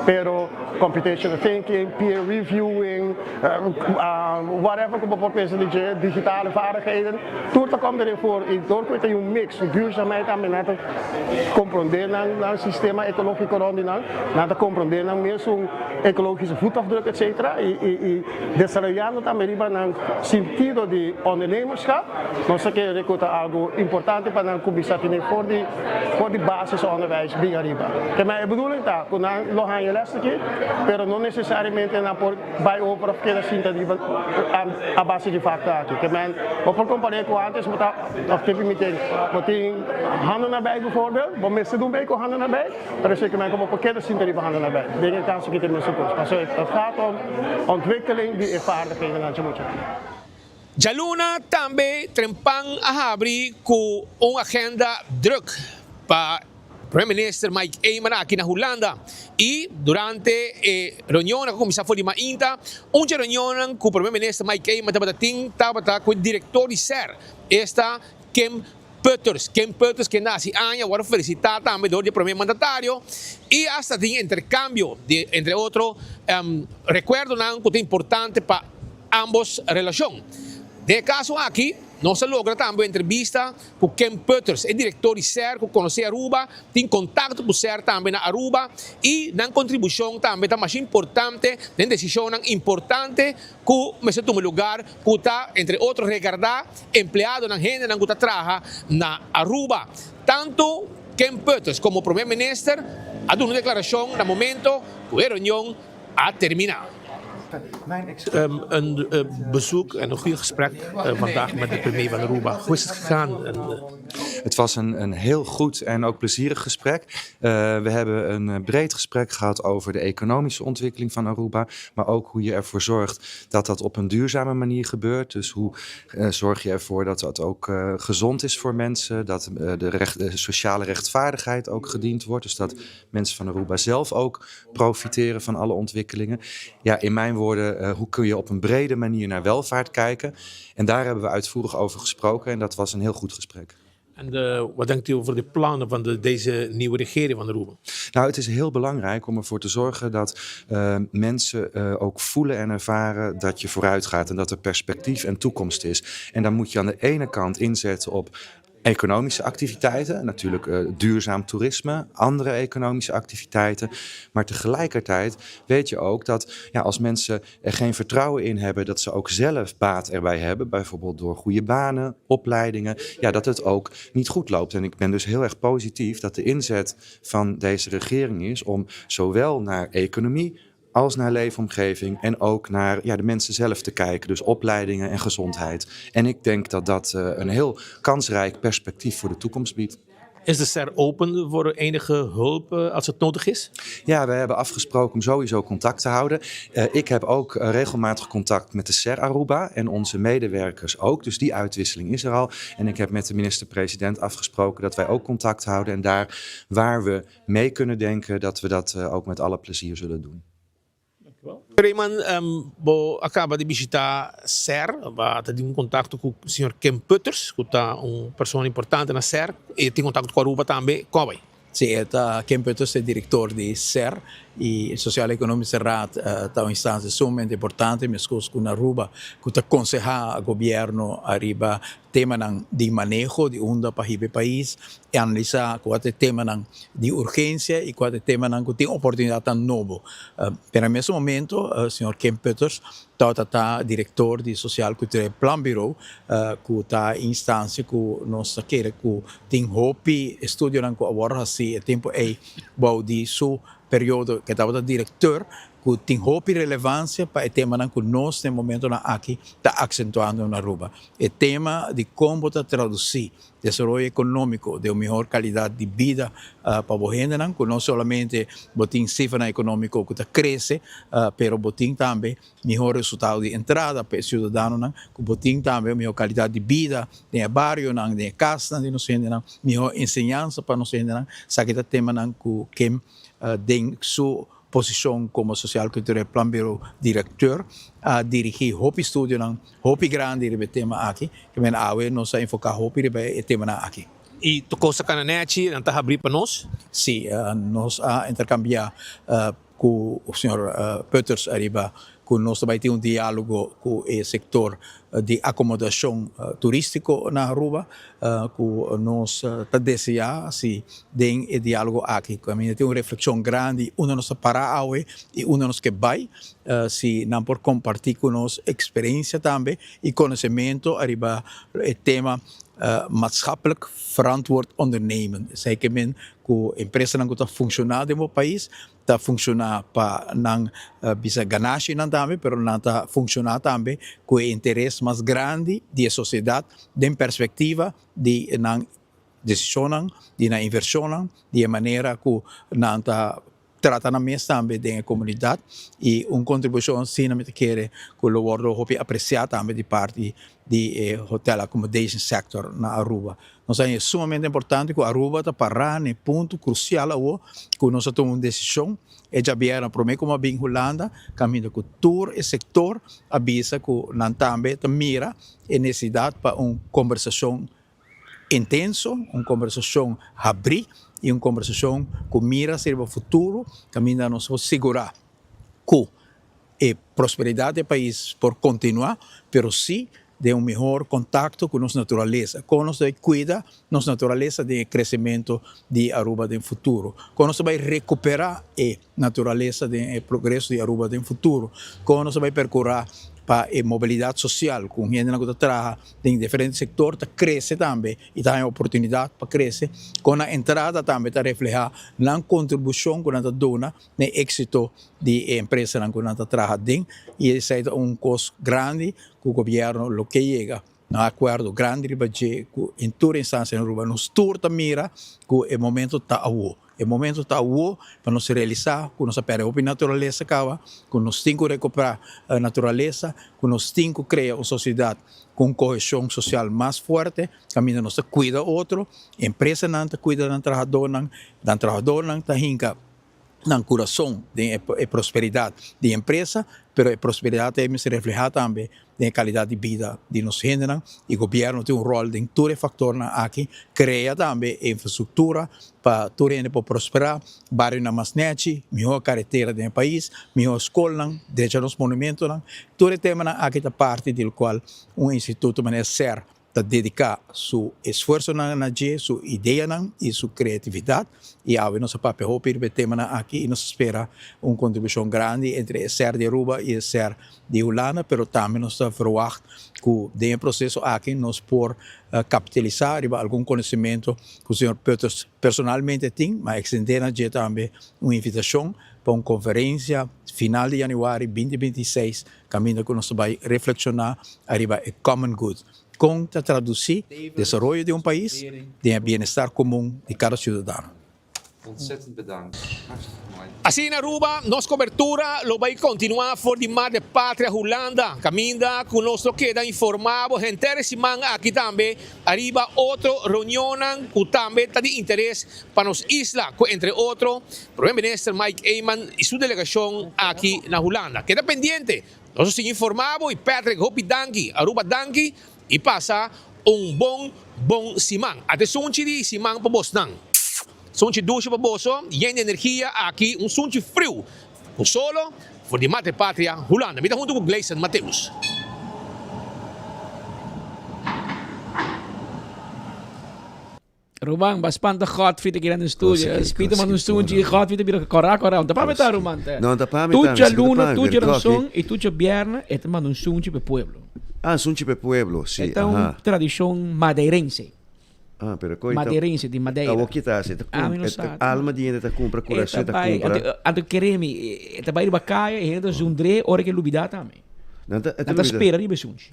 pero computational thinking, peer reviewing, whatever ku bo por pensa di dje, digitale vaardigheden, tur ta kom derin voor i dor ku e ta un mix, duurzaamheid tambe nan ta komprondé nan nan sistema ekológiko rònt di nan, nan ta komprondé nan mesun ekologische voetafdruk etcetera i i desaroyando tambe riba nan sintido di ondernemerschap, nos ta kere ku ta algu importante pa nan kuminsá tene for di for di basis onderwijs bin ariba. Ke men e bedoeling ta ku nan lo haña lès aki, pero no nesesariamente nan por bai over òf keda sinta riba a base di fakta aki. Ke men bo por kompar'é ku antes bo ta òf te permiten bo tin handen erbij bijvoorbeeld, bo mester dun bei ku handen erbij, pero esei ke men ku bo por keda sinta riba handen erbij. Den e kaso aki ta e mesun kos. Pasobra het gaat om ontwikkeling di e vaardigheden nan mucha. Djaluna tambe Trempan a habri ku un agenda druk pa Prome Minister Mike Eman aki na Hulanda y durante e reunionnan ku a kuminsá for di mainta, un dje reunionnan ku Prome Minister Mike Eman tabata tin tabata ku e direktor di ser, esta Kim Putters. Kim Putters kende a hasi aña a wòrdu felisitá tambe dor di e prome mandatario y hasta tin interkambio di entre otro rekuerdonan ku ta importante pa ambos relashon. Den e kaso aki nos a logra tambe un entrevista ku Kim Putters, e direktor di ser ku konosé Aruba, tin kontakto ku ser tambe na Aruba y nan kontribushon tambe ta masha importante den desishonnan importante ku mester tuma lugar ku ta entre otro regardá empleadonan, hendenan ku ta traha na Aruba. Tantu Ken Putters komo Prome Minister a duna un deklarashon na momento ku e reunion a terminá. Een bezoek en een goede gesprek vandaag met de premier van Aruba. Hoe is het gegaan? Het was een, een heel goed en ook plezierig gesprek. Uh, we hebben een eh, breed gesprek gehad over de economische ontwikkeling van Aruba, maar ook hoe je ervoor zorgt dat dat op een duurzame manier gebeurt. Dus hoe uh, zorg je ervoor dat dat ook uh, gezond is voor mensen, dat de, recht, de sociale rechtvaardigheid ook gediend wordt. Dus dat mensen van Aruba zelf ook profiteren van alle ontwikkelingen. Ja, in mijn woorden, hoe kun je op een brede manier naar welvaart kijken? En daar hebben we uitvoerig over gesproken en dat was een heel goed gesprek. En de, wat denkt u over de plannen van de, deze nieuwe regering van Aruba? Nou, het is heel belangrijk om ervoor te zorgen dat uh, mensen uh, ook voelen en ervaren dat je vooruit gaat en dat er perspectief en toekomst is. En dan moet je aan de ene kant inzetten op economische activiteiten, natuurlijk uh, duurzaam toerisme, andere economische activiteiten. Maar tegelijkertijd weet je ook dat ja, als mensen er geen vertrouwen in hebben, dat ze ook zelf baat erbij hebben, bijvoorbeeld door goede banen, opleidingen, ja, dat het ook niet goed loopt. En ik ben dus heel erg positief dat de inzet van deze regering is om zowel naar economie als naar leefomgeving en ook naar ja, de mensen zelf te kijken. Dus opleidingen en gezondheid. En ik denk dat dat uh, een heel kansrijk perspectief voor de toekomst biedt. Is de SER open voor enige hulp eh, als het nodig is? Ja, wij hebben afgesproken om sowieso contact te houden. Uh, ik heb ook uh, regelmatig contact met de SER Aruba en onze medewerkers ook. Dus die uitwisseling is er al. En ik heb met de minister-president afgesproken dat wij ook contact houden. En daar waar we mee kunnen denken, dat we dat uh, ook met alle plezier zullen doen. Rayman, um, bo a kaba di bishitá SER, bo ta tin un kontakto ku señor Ken Putters, ku ta un persona importante na SER, i tin kontakto ku Aruba tambe. Kon a bai? Si e ta Kim Putters e director di ser y Sociaal Economische Raad ta un instancia sumamente importante mescos cu na Aruba cu ta conseha gobierno ariba temanan di maneho di unda pa hiba e pais y analisa cua ta e temanan di urgencia y cua ta e temanan cu tin oportunidadnan nobo. Pero na mesun momento señor Kim Putters Tawata ta director di Sociaal Cultureel Planbureau, cu ta e instancia cu nos ta kere cu tin hopi estudionan cu a worde haci e tempo ey bou di su periodo cu e tabata director, cu tin hopi relevancia pa e temanan cu nos den momentonan aki ta accentuando na Aruba. E tema di con bo ta traduci Desaroyo economico den un mihor calidad di bida pa bo hendenan, cu no solamente bo tin cifranan economico cu ta crece, pero bo tin tambe mihor resultado di entrada pa e ciudadanonan, cu bo tin tambe un mihor calidad di bida den e barionan, den e casnan di nos hendenan, mihor enseñansa pa nos hendenan. Esaki ta temanan cu Kim den su posicion como Sociaal Cultureel Planbureau Directeur a dirigi hopi studionan hopi grandi riba e tema aki, ke men awe nos a enfoká hopi riba e temanan aki. I tur kos ta kana nèchi, nan ta habrí pa nos? Sí, nos a interkambiá ku señor Putters ariba ku nos ta bai tin un diálogo ku e sektor di akomodashon turístiko na Aruba, ku nos ta deseá si den e diálogo aki ku kaminda tin un reflekshon grandi unda nos ta pará awe i unda nos ke bai. Si nan por comparti cu nos experiencia tambe y conocemento ariba e tema maatschappelijk verantwoord ondernemen. Esey ke men cu empresanan cu ta funciona den bo pais ta funciona pa nan bisa ganashinan tambe pero nan ta funciona tambe cu e interes mas grandi di e sociedad den perspectiva di nan decisionnan, di nan inversionnan, di e manera cu nan ta Trata nan mes tambe den e comunidad y un contribucion asina mi ta kere cu lo wordo hopi aprecia tambe di parti di e hotel accommodation sector na Aruba. Nos a haña sumamente importante cu Aruba ta para na e punto crucial awo cu nos a tuma un decision e djabièrnè prome cu mi a bin Hulanda caminda cu tur e sector a bisa cu nan tambe ta mira e necesidad pa un conversacion intenso, un kombersashon habrí i un kombersashon ku mira riba futuro kaminda nos por sigurá ku e prosperidat di e pais por kontinuá, pero sí den un mihor kontakto ku nos naturalesa. Kon nos ta bai kuida nos naturalesa den e kresementu di Aruba den futuro? Kon nos ta bai rekuperá e naturalesa den e progreso di Aruba den futuro? Kon nos ta bai perkurá pa e mobilidat sosial ku hendenan ku ta traha den diferente sektor ta krese tambe i ta haña oportunidat pa krese? Kon nan entrada tambe ta reflehá nan kontribushon ku nan ta duna na e éksito di e empresanan ku nan ta traha den? I esei ta un kos grandi ku gobièrnu lo ke yega na akuerdo grandi riba dje ku en tur instansia na Aruba nos tur ta mira ku e momento ta awo. E momento ta awo pa nos realisa ku nos a pèrdè hopi naturalesa kaba, ku nos tin ku rekuperá naturalesa, ku nos tin ku krea un sosiedat ku un koheshon sosial mas fuerte, kaminda nos ta kuida otro, empresanan ta kuida nan trahadónan, nan trahadónan ta hinka nan kurason den e prosperidat di empresa, pero e prosperidat ei mester reflehá tambe den e kalidat di bida di nos hendenan i gobièrnu tin un ròl den tur e faktornan aki, krea tambe e infrastruktura pa tur hende por prosperá, barionan mas nèchi, mihó karetera den e pais, mihó skolnan, drecha nos monumentonan. Tur e temanan aki ta parti di lokual un instituto manera ser ta dediká su esfuersonan na dje, su ideanan i su kreatividat. I awe nos a papia hopi riba e temanan aki i nos ta spera un kontribushon grandi entre e ser di Aruba i e ser di Hulanda, pero tambe nos ta verwagt ku den e proseso aki nos por kapitalisá riba algun konosementu ku señor Putters personalmente tin, ma ekstendé na dje tambe un invitashon pa un konferensia final di yanüari binti 26 Kaminda ku nos ta bai reflekshoná ariba e common good, kon ta tradusí desaroyo di un pais den e bienestar komun di kada siudadano. Ontzettend bedankt. Hartstikke mooi. Asina Aruba, nos cobertura lo bay continua for di Mar de Patria Hulanda, caminda cu nos lo keda informa bo henter e siman aki tambe ariba otro reunionnan cu tambe ta di interes pa nos isla, cu entre otro Prome Minister Mike Eman y su delegacion aki na Hulanda. Keda pendiente, nos lo sigui informa bo y Patrick hopi danki, Aruba danki y pasa un bon bon siman. Atesunchi di siman pa bosnan. Sunchi dushi pa boso, yen di energia aki, un sunchi friu ku solo for di Madre Patria, Hulanda. Mi ta huntu ku Gleison Mateus. Ruman, ba spanta Godfrey ta kira den studio. Spita manda un sunchi y Godfrey ta bira kora kora. Ta pa mi ta ruman te. No, ta pa mi ta. Tucha luna, tucha ranson y tucha bierna e ta manda un sunchi pa e pueblo. Ah, sunchi pa e pueblo, si. E ta un tradicion madeirense. Ah, pero koi ta. Madeirense di Madeira. Awor ki ta hasi? Ah, mi no sa. Alma di hende ta kumpra, kurason ta kumpra. Anto kere mi, e ta bai riba kaya e hende ta zundré ora ke lubida tambe. Nan ta, Nan ta spera riba e sunchi.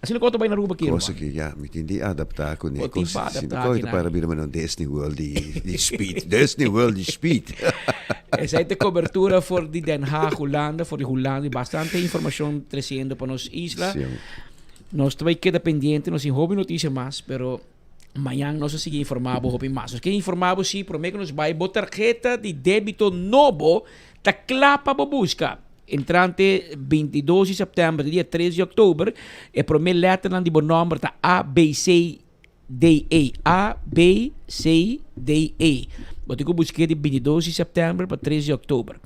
Asina ku ta bai na Aruba ki ruman. Cosa ki ya, mi tin di adapta ku ne Bo tin kos. pa Si adapta no aki ta para nan. bira mano Disney World di di speed. Disney World di speed. Esei ta kobertura for di Den Haag, Hulanda, for di Hulanda. Bastante informashon tresiendo pa nos isla. Sí. Nos ta bai keda pendiente, nos tin hopi notisia mas, pero mañan nos a sigui informá bo hopi mas. Nos ke informá bo si promé ku nos bai bo tarheta di débito nobo ta kla pa bo buska. Entrante bintidos di sèptèmber te dia tres di òktober, e promé lèternan di bo nòmber ta A, B, C, D, E. A, B, C, D, E. Bo tin ku busk'é di bintidos di sèptèmber pa tres di òktober.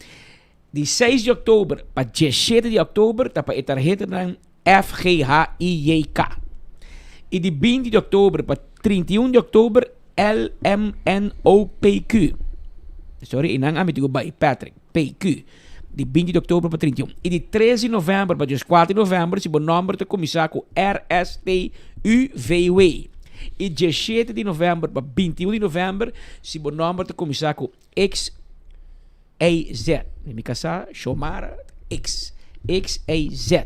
Di seis di òktober pa diesshete di òktober ta pa e tarhetanan F, G, H, I, J, K. I di binti di òktober pa 31 di òktober L, M, N, O, P, Q. Sorry, einan ami tin ku bai, Patrick, P, Q. Di binti di òktober pa 31. I di tres di novèmber pa dieskuater di novèmber si bo nòmber ta kuminsá ku R, S, T, U, V, W. I diesshete di novèmber pa 21 di novèmber si bo nòmber ta kuminsá ku X, A Z. Mi kasá Shomara X. X A Z.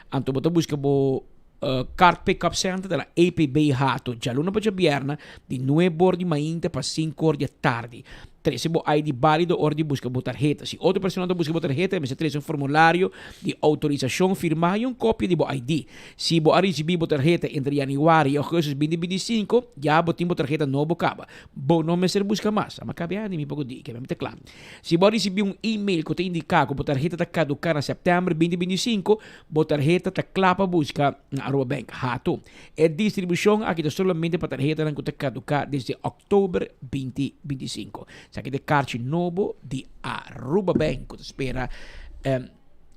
Anto bo ta buska bo uh, card pickup center ta na APB Hato. Djaluna pa djabierna di 9 or di mainta pa 5 or di tardi. Trese bo ID válido ora di buska bo tarheta. Si otro persona ta buska bo tarheta, mester trese un formulario di autorisacion firmá i un kopia di bo ID. Si bo a risibí bo tarheta entre januari i augustus 2025, ya bo tin bo tarheta nobo kaba. Bo no mester buska mas. A makabi a di mi poko di, keme mi ta kla. Si bo a risibí un email ku ta indiká ku bo tarheta ta kaduká na sèptèmber 2025, bo tarheta ta kla pa buska na Aruba Bank. Hato. E distribushon aki ta solamente pa tarhetanan ku ta kaduká desde òktober 2025. Esaki ta e karchi nobo di Aruba Bank ku ta spera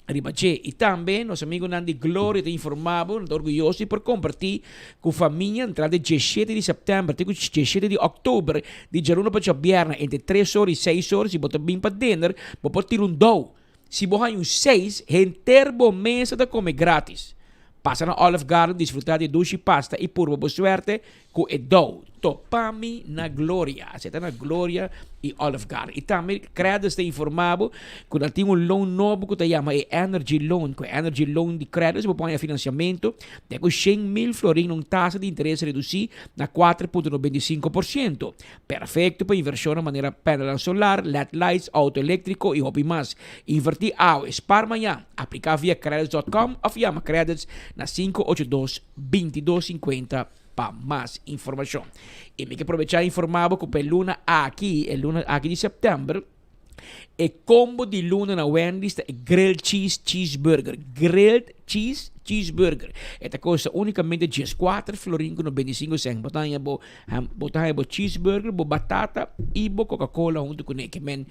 riba dje. I tambe nos amigunan di Gloria ta informá bo, nan ta orguyoso di por kompartí ku famia entrante diesshete di sèptèmber te ku diesshete di òktober di djaluna pa djabièrnè entre tres or i seis or. Si bo ta bin pa dinner, bo por tira un dou. Si bo haña un seis, henter bo mesa ta kome grátis. Pasa na Olive Garden, disfrutá di e dushi pasta i purba bo suerte Ku e dou, topa mi na Gloria. Así ta na Gloria i Olive Garden. I tambe Credits ta informa bo ku nan tin un loan nobo ku ta yama e Energy Loan. Ku e Energy Loan di Credits bo por haña finansiamentu te ku 100.000 florin na un tasa di interes redusí na 4.95%. Perfekto pa invershonnan manera panelnan solar, led lights, outo eléktriko i hopi mas. Invertí awe, spar mañan. Apliká via credits.com òf yama Credits na 582 2250 pa mas informashon. I mi ke probechá informá bo ku pa e luna aki, e luna aki di sèptèmber, e kombo di luna na Wendy's ta e grilled cheese cheeseburger. Grilled cheese cheeseburger. E ta kosta únikamente dieskuater florin ku 95 sènt. Bo ta haña bo ham, bo ta haña bo cheeseburger, bo batata i bo Coca-Cola huntu kuné. Ke men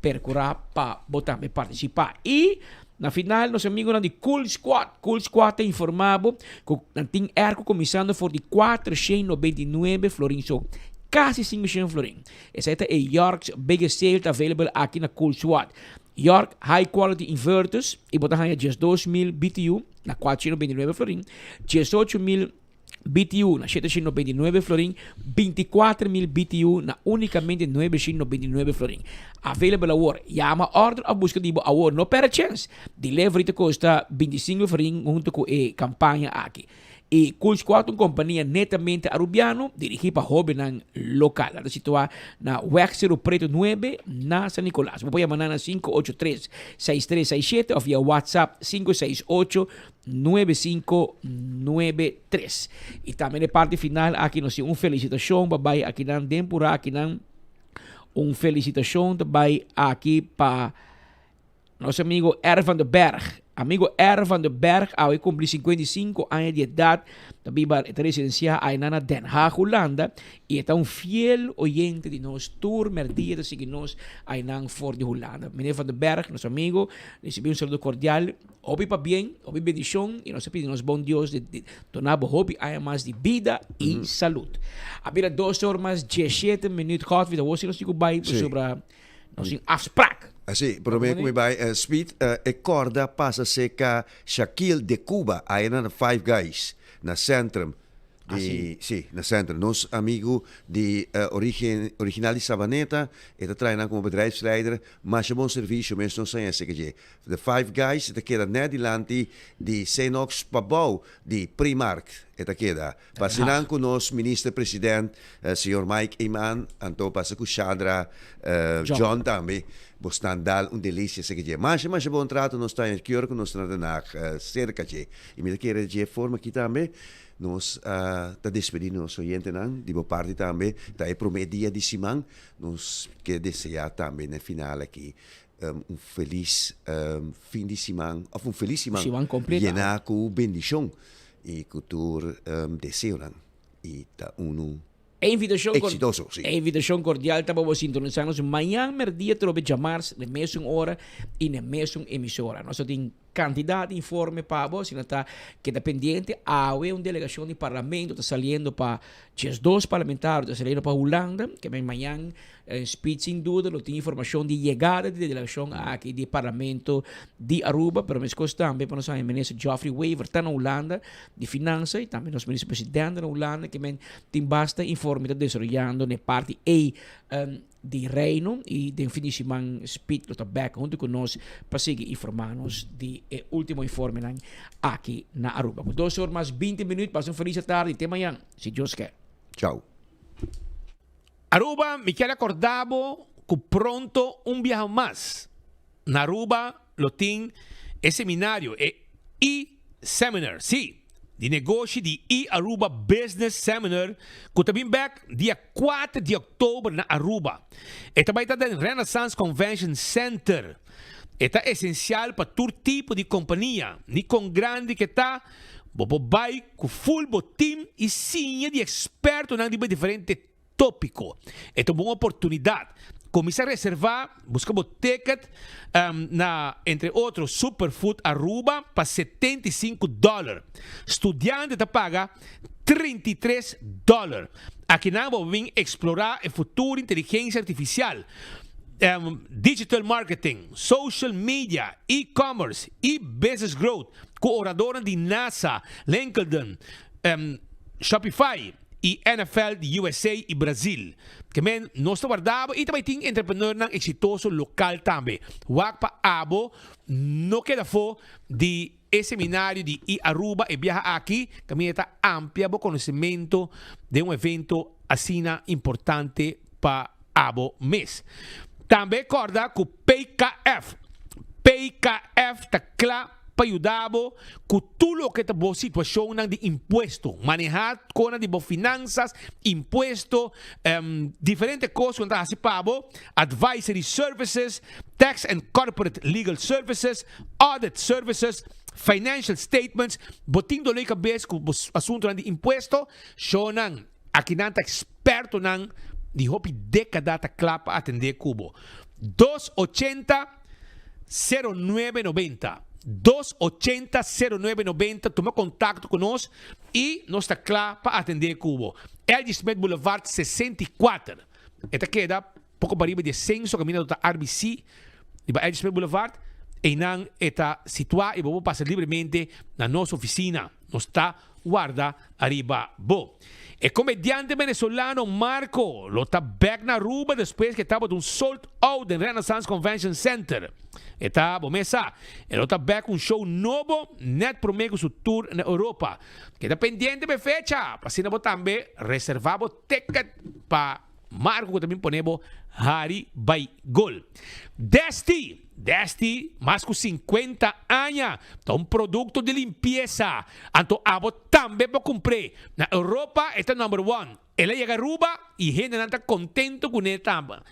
perkurá pa bo tambe partisipá. I Na final nos amigonan di Cool Squad, Cool Squad ta informa bo cu nan tin airco cuminsando for di 499 florin so, casi 500 florin. Esai ta e York's biggest sale ta available aki na Cool Squad. York High Quality Inverters y bo ta haya 12000 BTU na 499 florin, 18000 BTU na 799 florin, 24.000 BTU na unicamente 999 florin. Available awor. Yama, order of busca di bo awor. No perde chance. Delivery ta costa 25 florin hunto cu e campaña aki. E Cool Squad un compania netamente Arubiano dirigi pa hobennan local. Nan ta situa na Weg Cerro Preto 9 na San Nicolas. Bo por yama nan na 583 6367 of via WhatsApp 568 9593. Y tambe na e parti final aki nos tin un felicitacion pa bay akinan den pura akinan. Un felicitacion ta bay aki pa Nos amigo R. van der Berg. Amigo R. van der Berg awe cumpli 55 aña di edad, ta biba, e ta residencia ayna na Den Haag, Hulanda, y e ta un fiel oyente di nos tur merdia ta sigui nos aynan for di Hulanda. Meneer van der Berg, nos amigo, ricibi un saludo cordial, hopi pabien, hopi bendicion, y nos ta pidi nos bon Dios di di dona bo hopi aña mas di bida y salud. A bira dos or mas diesshete minuut, Godfrey, ta wou si nos tin cu bay pasobra Nos tin afspraak. Así, promé ku mi bai, Speed, e kòrda pasa serka Shaquille de Cuba, aya na Five Guys, na Centrum. Di, sí, na Centrum. Nos amigu di origen, original di Savaneta, e ta traha nan komo bedrijfsleider. Masha bon servisio mes nos haña serka dje. The Five Guys e ta keda nèt dilanti di Cenox pabou di Primark e ta keda. Pasa nan ku nos Minister President señor Mike Eman, anto pasa ku Shandra John tambe. Bosnan dal un delicia esaki dje. Masha masha bon trato nos ta haña ki ora ku nos ta na Den Haag serka dje. I mi ta kere dje forma aki tambe nos ta despedi nos oyentenan di bo parti tambe. Ta e prome dia di siman. Nos ke desea tambe na e final aki un felis fin di siman of un felis siman Siman completo. yena ku bendishon i ku tur deseonan i ta unu E invitacion cor- exitoso. Si. E invitacion cordial ta pa bo sintonisa nos mañan merdia trobe djamars na e mesun ora y na e mesun emisora. Nos ta tin Cantidad di informe pa bo, asina ta keda pendiente. Awe un delegacion di parlamento ta saliendo pa 12 parlamentario ta saliendo pa Hulanda, ke men mañan speech sin duda lo tin informacion di yegada di delegacion aki di parlamento di Aruba, pero mescos tambe pa nos haña minister Geoffrey Wever ta na Hulanda di finansa y tambe nos minister presidente na Hulanda, ke men tin basta informe ta desaroyando na e parti ey. Di Reino y den fin di siman Speed lo ta bek hunto cu nos pa sigui informa nos di e ultimo informenan aki na Aruba. Cu dos or mas binti minuut, pasa un feliz atardi, te mañan, si Dios ke. Chao. Aruba, mi kier acorda bo cu pronto un biaha mas na Aruba lo tin e seminario, e E-Seminar, sí, di negoshi di E-Aruba Business Seminar cu ta bin bek dia kuater di oktober na Aruba. E ta bay ta den Renaissance Convention Center. E ta esencial pa tur tipo di compania, ni con grandi ke ta, bo por bay cu full bo team y siña di expertonan riba diferente Tópiko. E ta un bon oportunidat. Kuminsá reservá, buska bo ticket na entre otro Superfood Aruba pa 75 dòler. Studiante ta paga 33 dòler. Akinan bo bin eksplorá e futuro inteligensia artifisial, digital marketing, social media, e-commerce i business growth ku oradornan di NASA, LinkedIn, Shopify. i NFL di USA i Brazil. Ke men nos ta warda abo i ta bai tin entrepreneurnan eksitoso lokal tambe. Wak pa abo no keda afó di e seminario di i-Aruba e biaha aki kaminda ta amplia bo konosementu den un evento asina importante pa abo mes. Tambe kòrda ku PKF, PKF ta kla pa yuda bo ku tur loke ta bo situashonnan di impuesto, manehá kona di bo finansas, impuesto, diferente kos ku nan ta hasi pa bo, advisory services, tax and corporate legal services, audit services, financial statements, bo tin doló di kabes ku bo asuntunan di impuesto, shownan. Akinan ta expertonan di hopi decada ta cla pa atende cu bo. Dos ochenta, sero nuebe nobenta. Dos ochenta, sero nuebe nobenta, tuma contacto cu nos y nos ta cla pa atende cu bo. LG Smith Boulevard 64. E ta keda poco pariba di e censo caminda lo ta RBC riba LG Smith Boulevard. Eynan e ta situa y bo por pasa libremente na nos oficina. Nos ta warda ariba bo. E comediante venezolano Marco lo ta bek na Aruba despues cu e tabata un sold out den Renaissance Convention Center. E ta, bo mes sa, e lo ta bek cu un show nobo net prome cu su tour na Europa. Keda pendiente pa e fecha, pa asina bo tambe reserva bo ticket pa Marco cu ta bin pone bo hari bay gol. Desti! Desti, mas cu 50 aña, ta un producto di limpieza. Anto abo tambe por cumpr'e. Na Europa e ta number one. El a yega Aruba y hendenan ta contento cun'e tambe.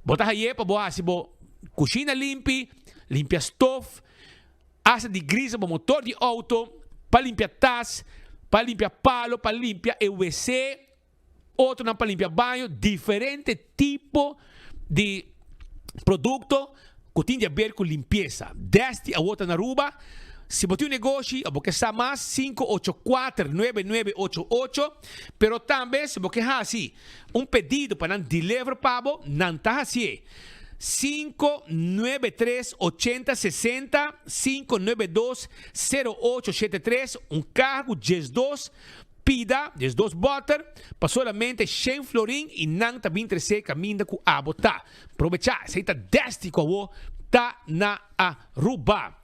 Bo ta haye pa bo haci bo cushina limpi. limpia stof, hasta degreaser bo motor di auto, pa limpia tas, pa limpia palo, pa limpia e wc, otronan pa limpia baño, diferente tipo di producto cu tin di haber cu limpieza. Desti awor ta na Aruba. Si bo tin un negoshi o bo ke sa mas, 584 9988. Pero tambe si bo ke haci un pedido pa nan deliver pa bo, nan ta hacié. 593 80 60, 592 0873, un caha cu 12 Pida 12 bòter pa solamente shen florin i nan ta bin tresé kaminda ku abo ta. Probechá, esei ta desti ku awo ta na Aruba.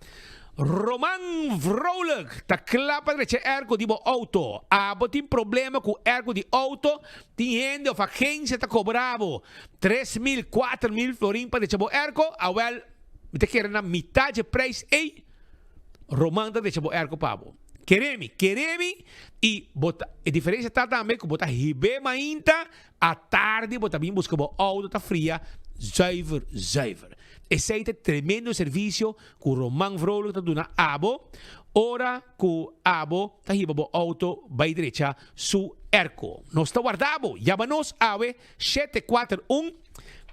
Roman Vrolijk ta kla pa drecha erko di bo outo. Abo tin problema ku erko di outo? Tin hende òf agensia ta kobra bo 3000, 4000 florin pa drecha bo erko? Awèl, mi ta kere na mitá dje preis ei. Roman ta drecha bo erko pa bo. Kere mi, kere mi y bo ta, e diferencia ta tambe cu bo ta hib'é mainta, atardi bo ta bin busca bo auto ta fria zuiver, zuiver. Esey ta e tremendo servicio cu Roman Vrolijk ta duna abo ora cu abo ta hiba bo auto bay drecha su airco. Nos ta warda bo, yama nos awe 741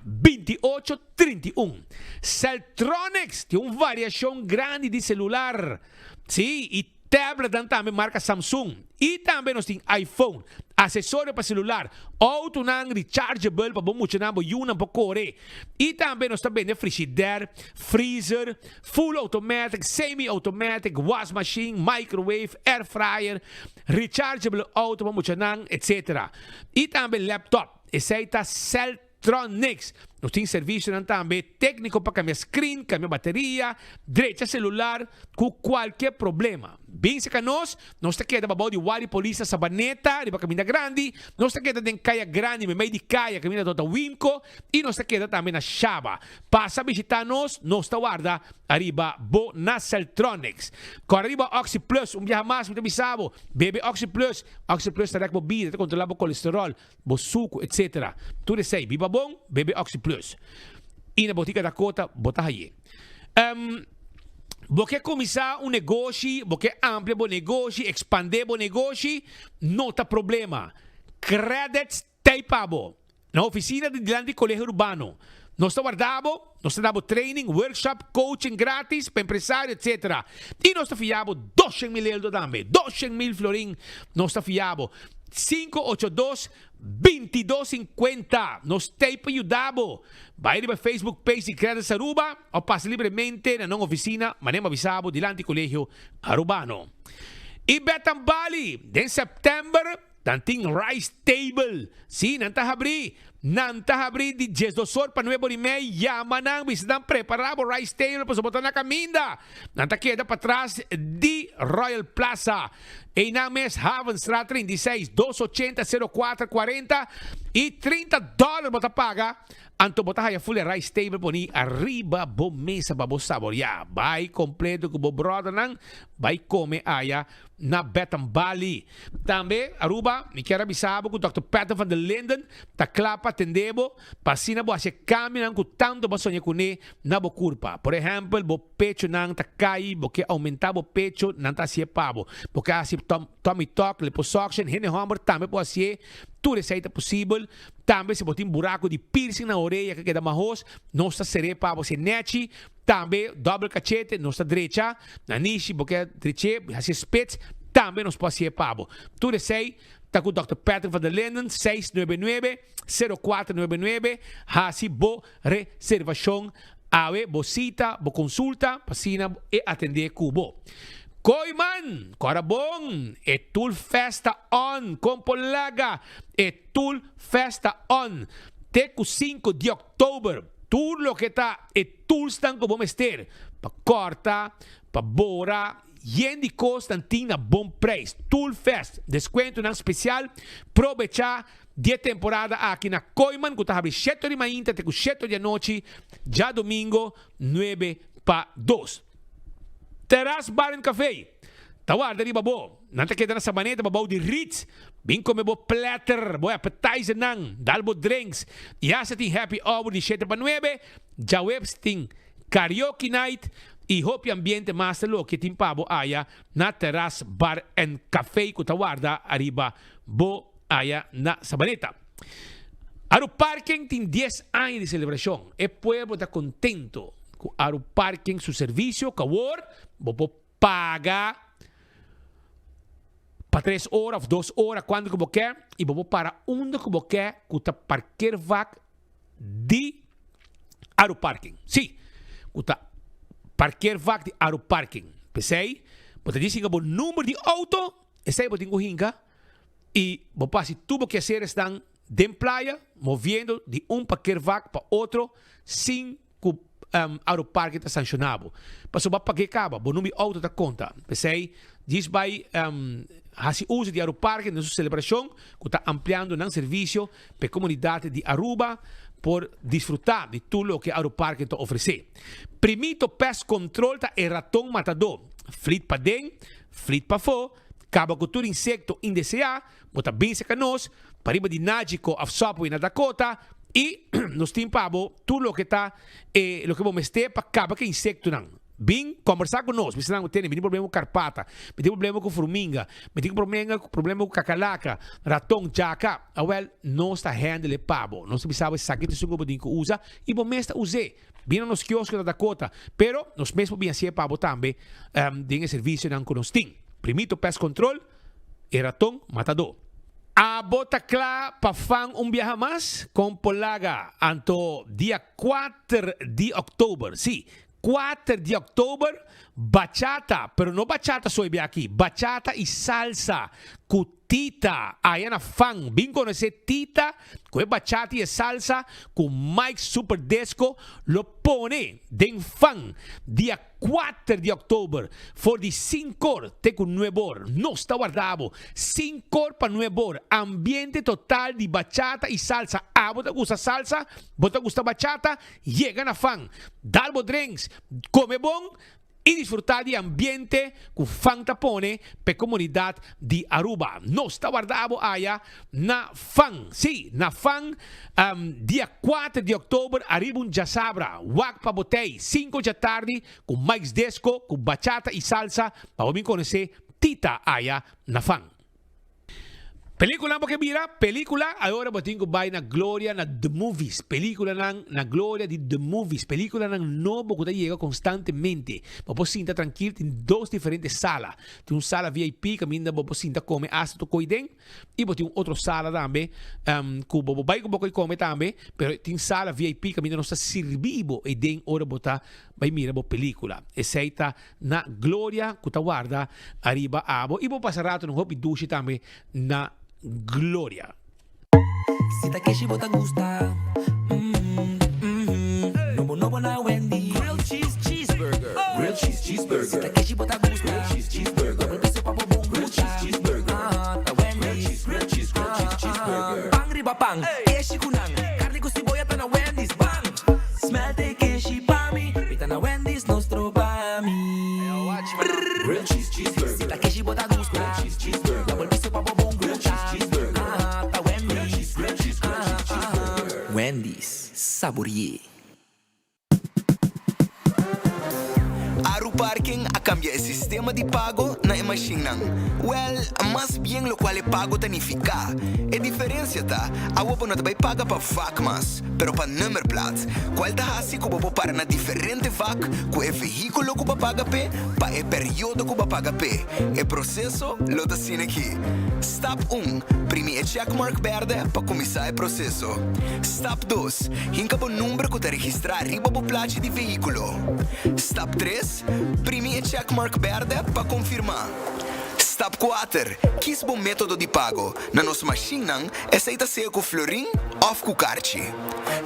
28 31. Celtronics tin un variacion grandi di celular. Sí, y tabletnan tambe marca Samsung. Y tambe nos tin iPhone, accesorio pa celular, autonan rechargeable pa bo muchanan, bo yunan por core. Y tambe nos ta bende frigidaire, freezer, full automatic, semi automatic, was machine, microwave, air fryer, rechargeable auto pa muchanan, etc. Y tambe laptop. Esey ta cel. Tronix. Nos tin servicionan tambe tecnico pa cambia screen, cambia bateria, drecha celular cu cualkier problema. Bin cerca nos, nos ta keda babao di Wari Polis na Sabaneta riba caminda grandi, nos ta keda den Caya Grandi memey di caya caminda tota Wimco y nos ta keda tambe na Shaba. Pasa bishita nos, nos ta warda ariba bo na Celtronix. Cora riba Oxi Plus, un biaha mas mi ta bisa bo, bebe Oxi Plus, Oxi Plus ta rek bo bida, ta controla bo colesterol, bo suku etc. Tur esei biba bon, bebe Oxi Plus. I na Botica Dakota bo ta haye. Um, bo ke kuminsá un negoshi, bo ke amplia bo negoshi, ekspandé bo negoshi, no ta problema. Credits t'ei pa bo. Na ofisina di dilanti Colegio Urbano. Nos ta warda bo, nos ta da bo training, workshop, coaching gratis pa empresario etc. I nos ta fia bo 200,000 eldo tambe, 200,000 florin nos ta fia bo. 582 22 50 Nos t'ei pa yuda bo. Bai riba Facebook page di Credits Aruba of pasa libremente na nan oficina manera mi a bisa bo dilanti Colegio Arubano. I Betan Bali den September Nan tin rice table. Sí, nan ta habrí. Nan ta habrí di diesdos or pa nuebe or i mei. Yama nan, bisa nan prepará bo rice table pasobra bo ta na kaminda. Nan ta keda patras di Royal Plaza. Einan mes, Havenstraat 36, 280 04 40 i 30 dòler bo ta paga. Anto bo ta haya full e rice table poni ariba bo mesa pa bo saboreá. Bai kompleto ku bo bròdernan, bai kome aya na Betham Bali. Tambe, Aruba, mi kier a bisa bo ku Dòkter Peter van der Linden ta kla pa atendé bo pa asina bo hasi e kambionan ku tantu bo a soña kuné na bo kurpa. Por ehèmpel, bo pechonan ta kai, bo ke oumentá bo pecho, nan ta hasié pa bo. Bo ke hasi tummy tuck, liposuction, hende hòmber tambe por hasié, tur esei ta posibel. Tambe si bo tin buraku di piercing na orea ke keda mahos, nos ta ser'é pa bo hasié nèchi. Tambe dobbel kachete nos ta drecha, nanishi bo ke drech'é, hasié spits, tambe nos por hasié pa bo. Tur esei ta ku Dòkter Patrick van der Linden, 699 0499, hasi bo reservashon awe, bo sita, bo konsulta, pa asina e atendé ku bo. Kooiman, kòrda bon, e tul festa on, kon por laga e tul festa on te ku sinku di òktober. Tur loke ta e toolsnan ku bo mester pa kòrta, pa bora, yen di kosnan tin na bon preis. Toolfest, deskuentonan spesial, probechá di e temporada aki na Kooiman ku ta habri shete di mainta te ku shete di anochi, djadumingo nuebe pa dos. Terras Bar and Café ta warda riba bo. Nan ta keda na Sabaneta babou di Ritz. Bin kome bo platter, bo appetizernan, dal bo drinks. I hasta tin happy hour di shete pa nuebe. Djaweps tin. Karaoke night y hopi ambiente mas ta loke tin pa bo aya na Terras Bar and Cafe cu ta warda ariba bo aya na Sabaneta. Aruparken tin dies aña di celebracion. E pueblo ta contento cu Aruparken su servicio cu awor bo por paga pa tres ora of dos ora cuando cu bo ke y bo por para unda cu bo ke cu ta parkeervak di Aruparking. Sí, cu ta parkeervak di Aruparking. P'esey, bo ta dicen bo number di auto, esey bo tin cu hinca y bo por haci tur bo keaceresnan den playa, moviendo di un parkeervak pa otro sin cu Aruparking ta sanciona bo. Pasobra bo a pag'e caba, bo number di auto ta conta. P'esey, djis bay haci uzo di Aruparking den su celebracion cu ta ampliando nan servicio pa e comunidad di Aruba por disfruta di tur loke Aruparking ta ofrece. Primito Pest Control ta e raton matador. Flit paden, flit pafo, caba cu tur insecto indesea, bo ta bin cerca nos, pariba di Nagico of Subway na Dakota y nos tin pa bo tur loke ta e loke bo mester pa caba cu e insectonan. Bin combersa cu nos, bisa nan cu tene, mi tin problema cu carpata, mi tin problema cu furminga, mi tin problema cu cacalaca, raton, djaca. Awel, nos ta handle e pa bo. Nos ta bisa bo esaki ta esun cu bo tin cu usa y bo mes ta us'e. Bin na nos kiosko na Dakota, pero nos mes por bin haci'e pa bo tambe den e servicionan cu nos tin. Primito Pest Control, e raton matador. Abo ta cla pa fan un biaha mas? Con Polaga, anto dia kuater di october, si, Kuater di oktober, bachata, pero no bachata so e bia aki, bachata i salsa ku Tita aya na Fan. Bin konosé Tita ku e bachata i e salsa ku Mike Super Disco lo pone den Fan dia kuater di oktober for di sinkor te ku nuebor. Nos ta warda bo sinkor pa nuebor, ambiente total di bachata i salsa. Abo ta gusta salsa? Bo ta gusta bachata? Yega na Fan, dal bo drinks, come bon y disfruta di ambiente cu Fan ta pone p'e comunidad di Aruba. Nos ta warda abo aya na Fan, si, na Fan, dia kuater di october ariba un djasabra. Wak pa bo tey, cinco djatardi cu Mike's Disco cu bachata y salsa pa bo bin conoce Tita aya na Fan. Peliculanan bo ke mira? Pelicula, ahora bo tin cu bay na Gloria na The Movies. Peliculanan na Gloria di The Movies. Peliculanan nobo cu ta yega constantemente. Bo por sinta trankil, tin dos diferente sala. Tin un sala VIP caminda bo por sinta come hasta tur coy den. Y bo tin un otro sala tambe cu bo por bay cu bo coy come tambe. Pero tin sala VIP caminda nos ta sirbi bo eyden ora bo ta bay mira bo pelicula. Esey ta Na Gloria cu ta warda ariba abo y bo pasa rato un hopi dushi tambe na Gloria. Si ta keshi bo ta gusta mm mm Nobo nobo na Wendy Grilled cheese cheeseburger Grilled cheese cheeseburger Si ta keshi bo ta gusta Grilled cheese cheeseburger Double piso pa bo bon Grilled cheese cheeseburger Ah ta Wendy Grilled cheese grilled cheese grilled cheese cheeseburger Pan riba pan keshi cu nan Carni cu siboya ta na Wendy's Ban Smelt e keshi pa mi Mi ta na Wendy's no stroba mi Grilled cheese cheeseburger Si ta keshi bo ta gusta Grilled cheese cheeseburger Double piso pa bo bon Grilled cheese cheeseburger Ah ta Wendy's Grilled cheese grilled cheese grilled cheese cheeseburger Wendy's sabore'é. Aruparking a kambia e sistema di pago na e mashinnan. Wèl, mas bien lokual e pago ta nifiká. E diferensia ta, awo bo no ta bai paga pa vak mas, pero pa nummerplaat, kual ta hasi ku bo por para na diferente vak ku e vehíkulo ku bo a paga p'e pa e periodo ku bo a paga p'e. E proseso lo ta asina aki. Stap un, Primi e checkmark bèrdè pa kuminsá e proseso. Stap dos, Hinka bo number ku ta registrá riba bo plachi di vehíkulo. Stap tres, Primi e checkmark bèrdè pa konfirmá. Stap kuater, Kis bo método di pago. Na nos mashinnan, esei ta sea ku florin òf ku karchi.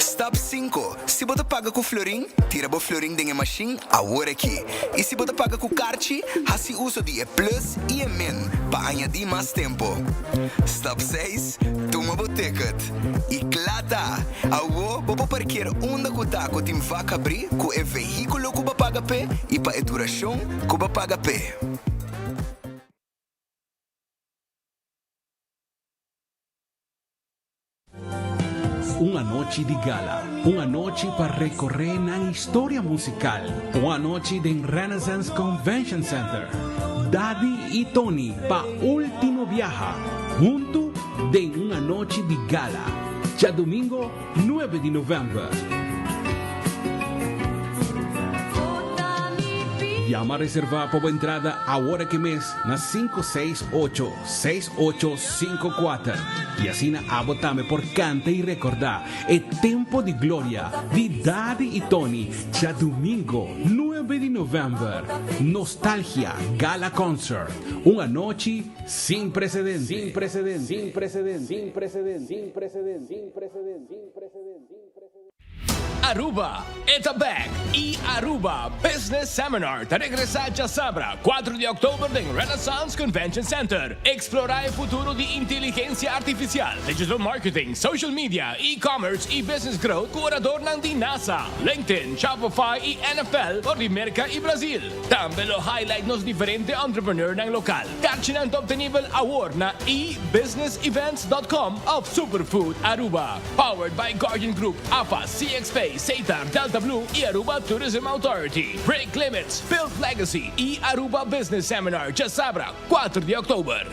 Stap sinku, Si bo ta paga ku florin, tira bo florin den e mashin awor aki. I si bo ta paga ku karchi, hasi uso di e plus i e min pa añadí mas tempu. Stap seis, Tuma bo ticket. I kla ta! Awo bo por parkeer unda ku ta ku tin vak habrí ku e vehíkulo ku bo paga p'e i pa e durashon ku bo paga p'e. Un anochi di gala, un anochi pa recorre nan historia musical, un anochi den Renaissance Convention Center. Daddy y Tony pa ultimo biaha, hunto den un anochi di gala, djadomingo nuebe di november. Yama reserva pa bo entrada awor aki mes na 568 6854 y asina abo tambe por canta y recorda e tempo di gloria di Daddy y Tony djadumingo nuebe di november. Nostalgia Gala Concert, un anochi sin precedente. Sin precedente. Sin precedente. Sin precedente. Sin precedente. Sin precedente. Sin precedente. Aruba, e ta bek! E Aruba Business Seminar ta regresa djasabra, cuatro di october den Renaissance Convention Center. Explora e futuro di inteligencia artificial, digital marketing, social media, e-commerce y business growth cu oradornan di NASA, LinkedIn, Shopify y NFL for di Merca y Brazil. Tambe lo highlight nos diferente entrepreneurnan local. Karchinan ta obtenibel awor na ebusinessevents.com of Superfood Aruba. Powered by Guardian Group, AFA, CXP, Setar, Delta Blue y Aruba Tourism Authority. Break Limits, Build Legacy y Aruba Business Seminar djasabra, kuater di oktober.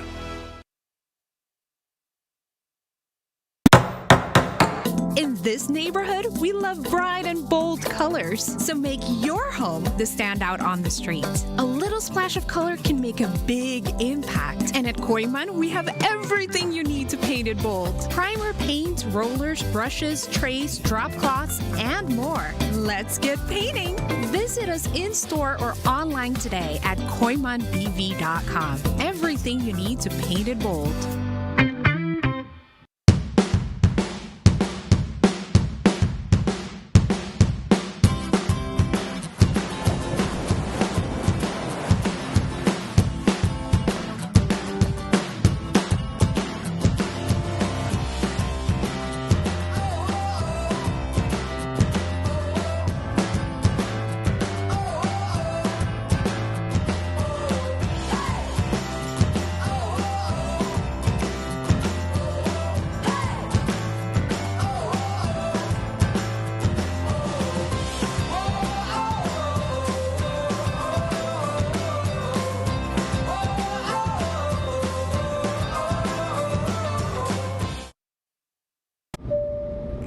In this neighborhood, we love bright and bold colors. So make your home the standout on the street. A little splash of color can make a big impact. And at Koiman, we have everything you need to paint it bold. Primer, paint, rollers, brushes, trays, drop cloths, and more. Let's get painting! Visit us in store or online today at koimanbv.com. Everything you need to paint it bold.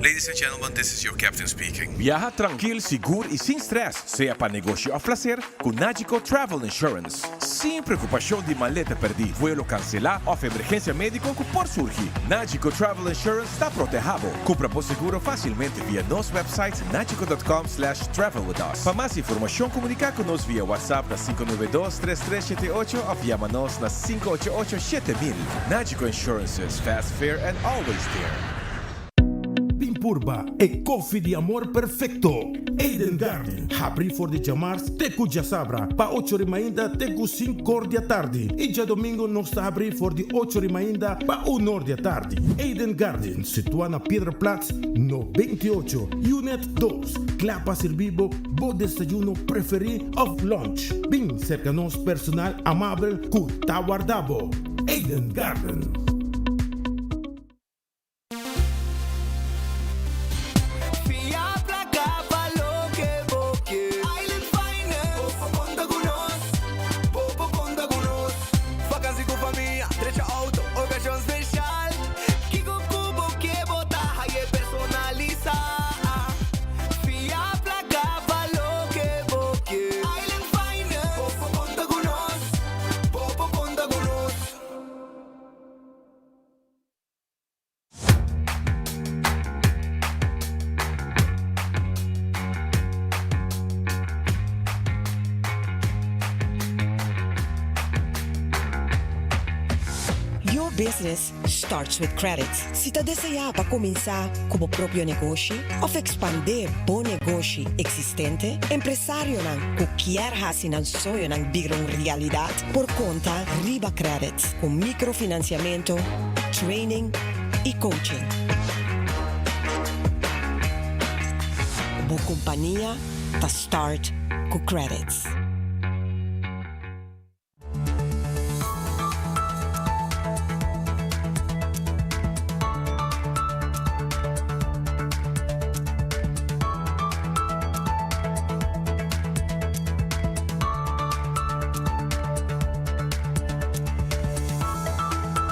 Ladies and gentlemen, this is your captain speaking. Biaha trankil, sigur y sin stress, sea pa negoshi of placer, cu Nagico Travel Insurance. Sin preocupacion di maleta perdi, vuelo cancela of emergencia medico cu por surgi. Nagico Travel Insurance ta proteha bo. Cumpra bo seguro facilmente via nos website nagico.com slash travel with us. Pa mas informacion comunica cu nos via WhatsApp na 592 3378 of yama nos na 588 7000. Nagico Insurances, fast, fair and always there. Bin purba e koffie di amor perfecto! Eden Garden, habri for di djamars te cu djasabra pa ocho ri mainta te cu sincor di atardi y djadomingo nos ta habri for di ocho ri mainta pa unor di atardi. Eden Garden, situa na Piedraplaats no 28, Unit dos, cla pa sirbi bo bo desayuno preferi of lunch. Bin cerca nos personal amabel cu ta warda bo. Eden Garden. Fia placa pa loke bo ke. Island Finance. Bo por conta cu nos. Bo por conta cu nos. Vakantie cu famia, drecha auto, ocasion special. Kico cu bo ke bo ta haye personalisa. Fia placa pa loke bo ke. Island Finance. Bo por conta cu nos. Bo por conta cu nos. Your business starts with credit. Si ta deseá pa kuminsá ku bo propio negoshi òf ekspandé bo negoshi eksistente, empresarionan ku kier hasi nan soñonan bira un realidat por konta riba Credit ku mikrofinansiamentu, training y coaching. Bo compania ta start cu Credits.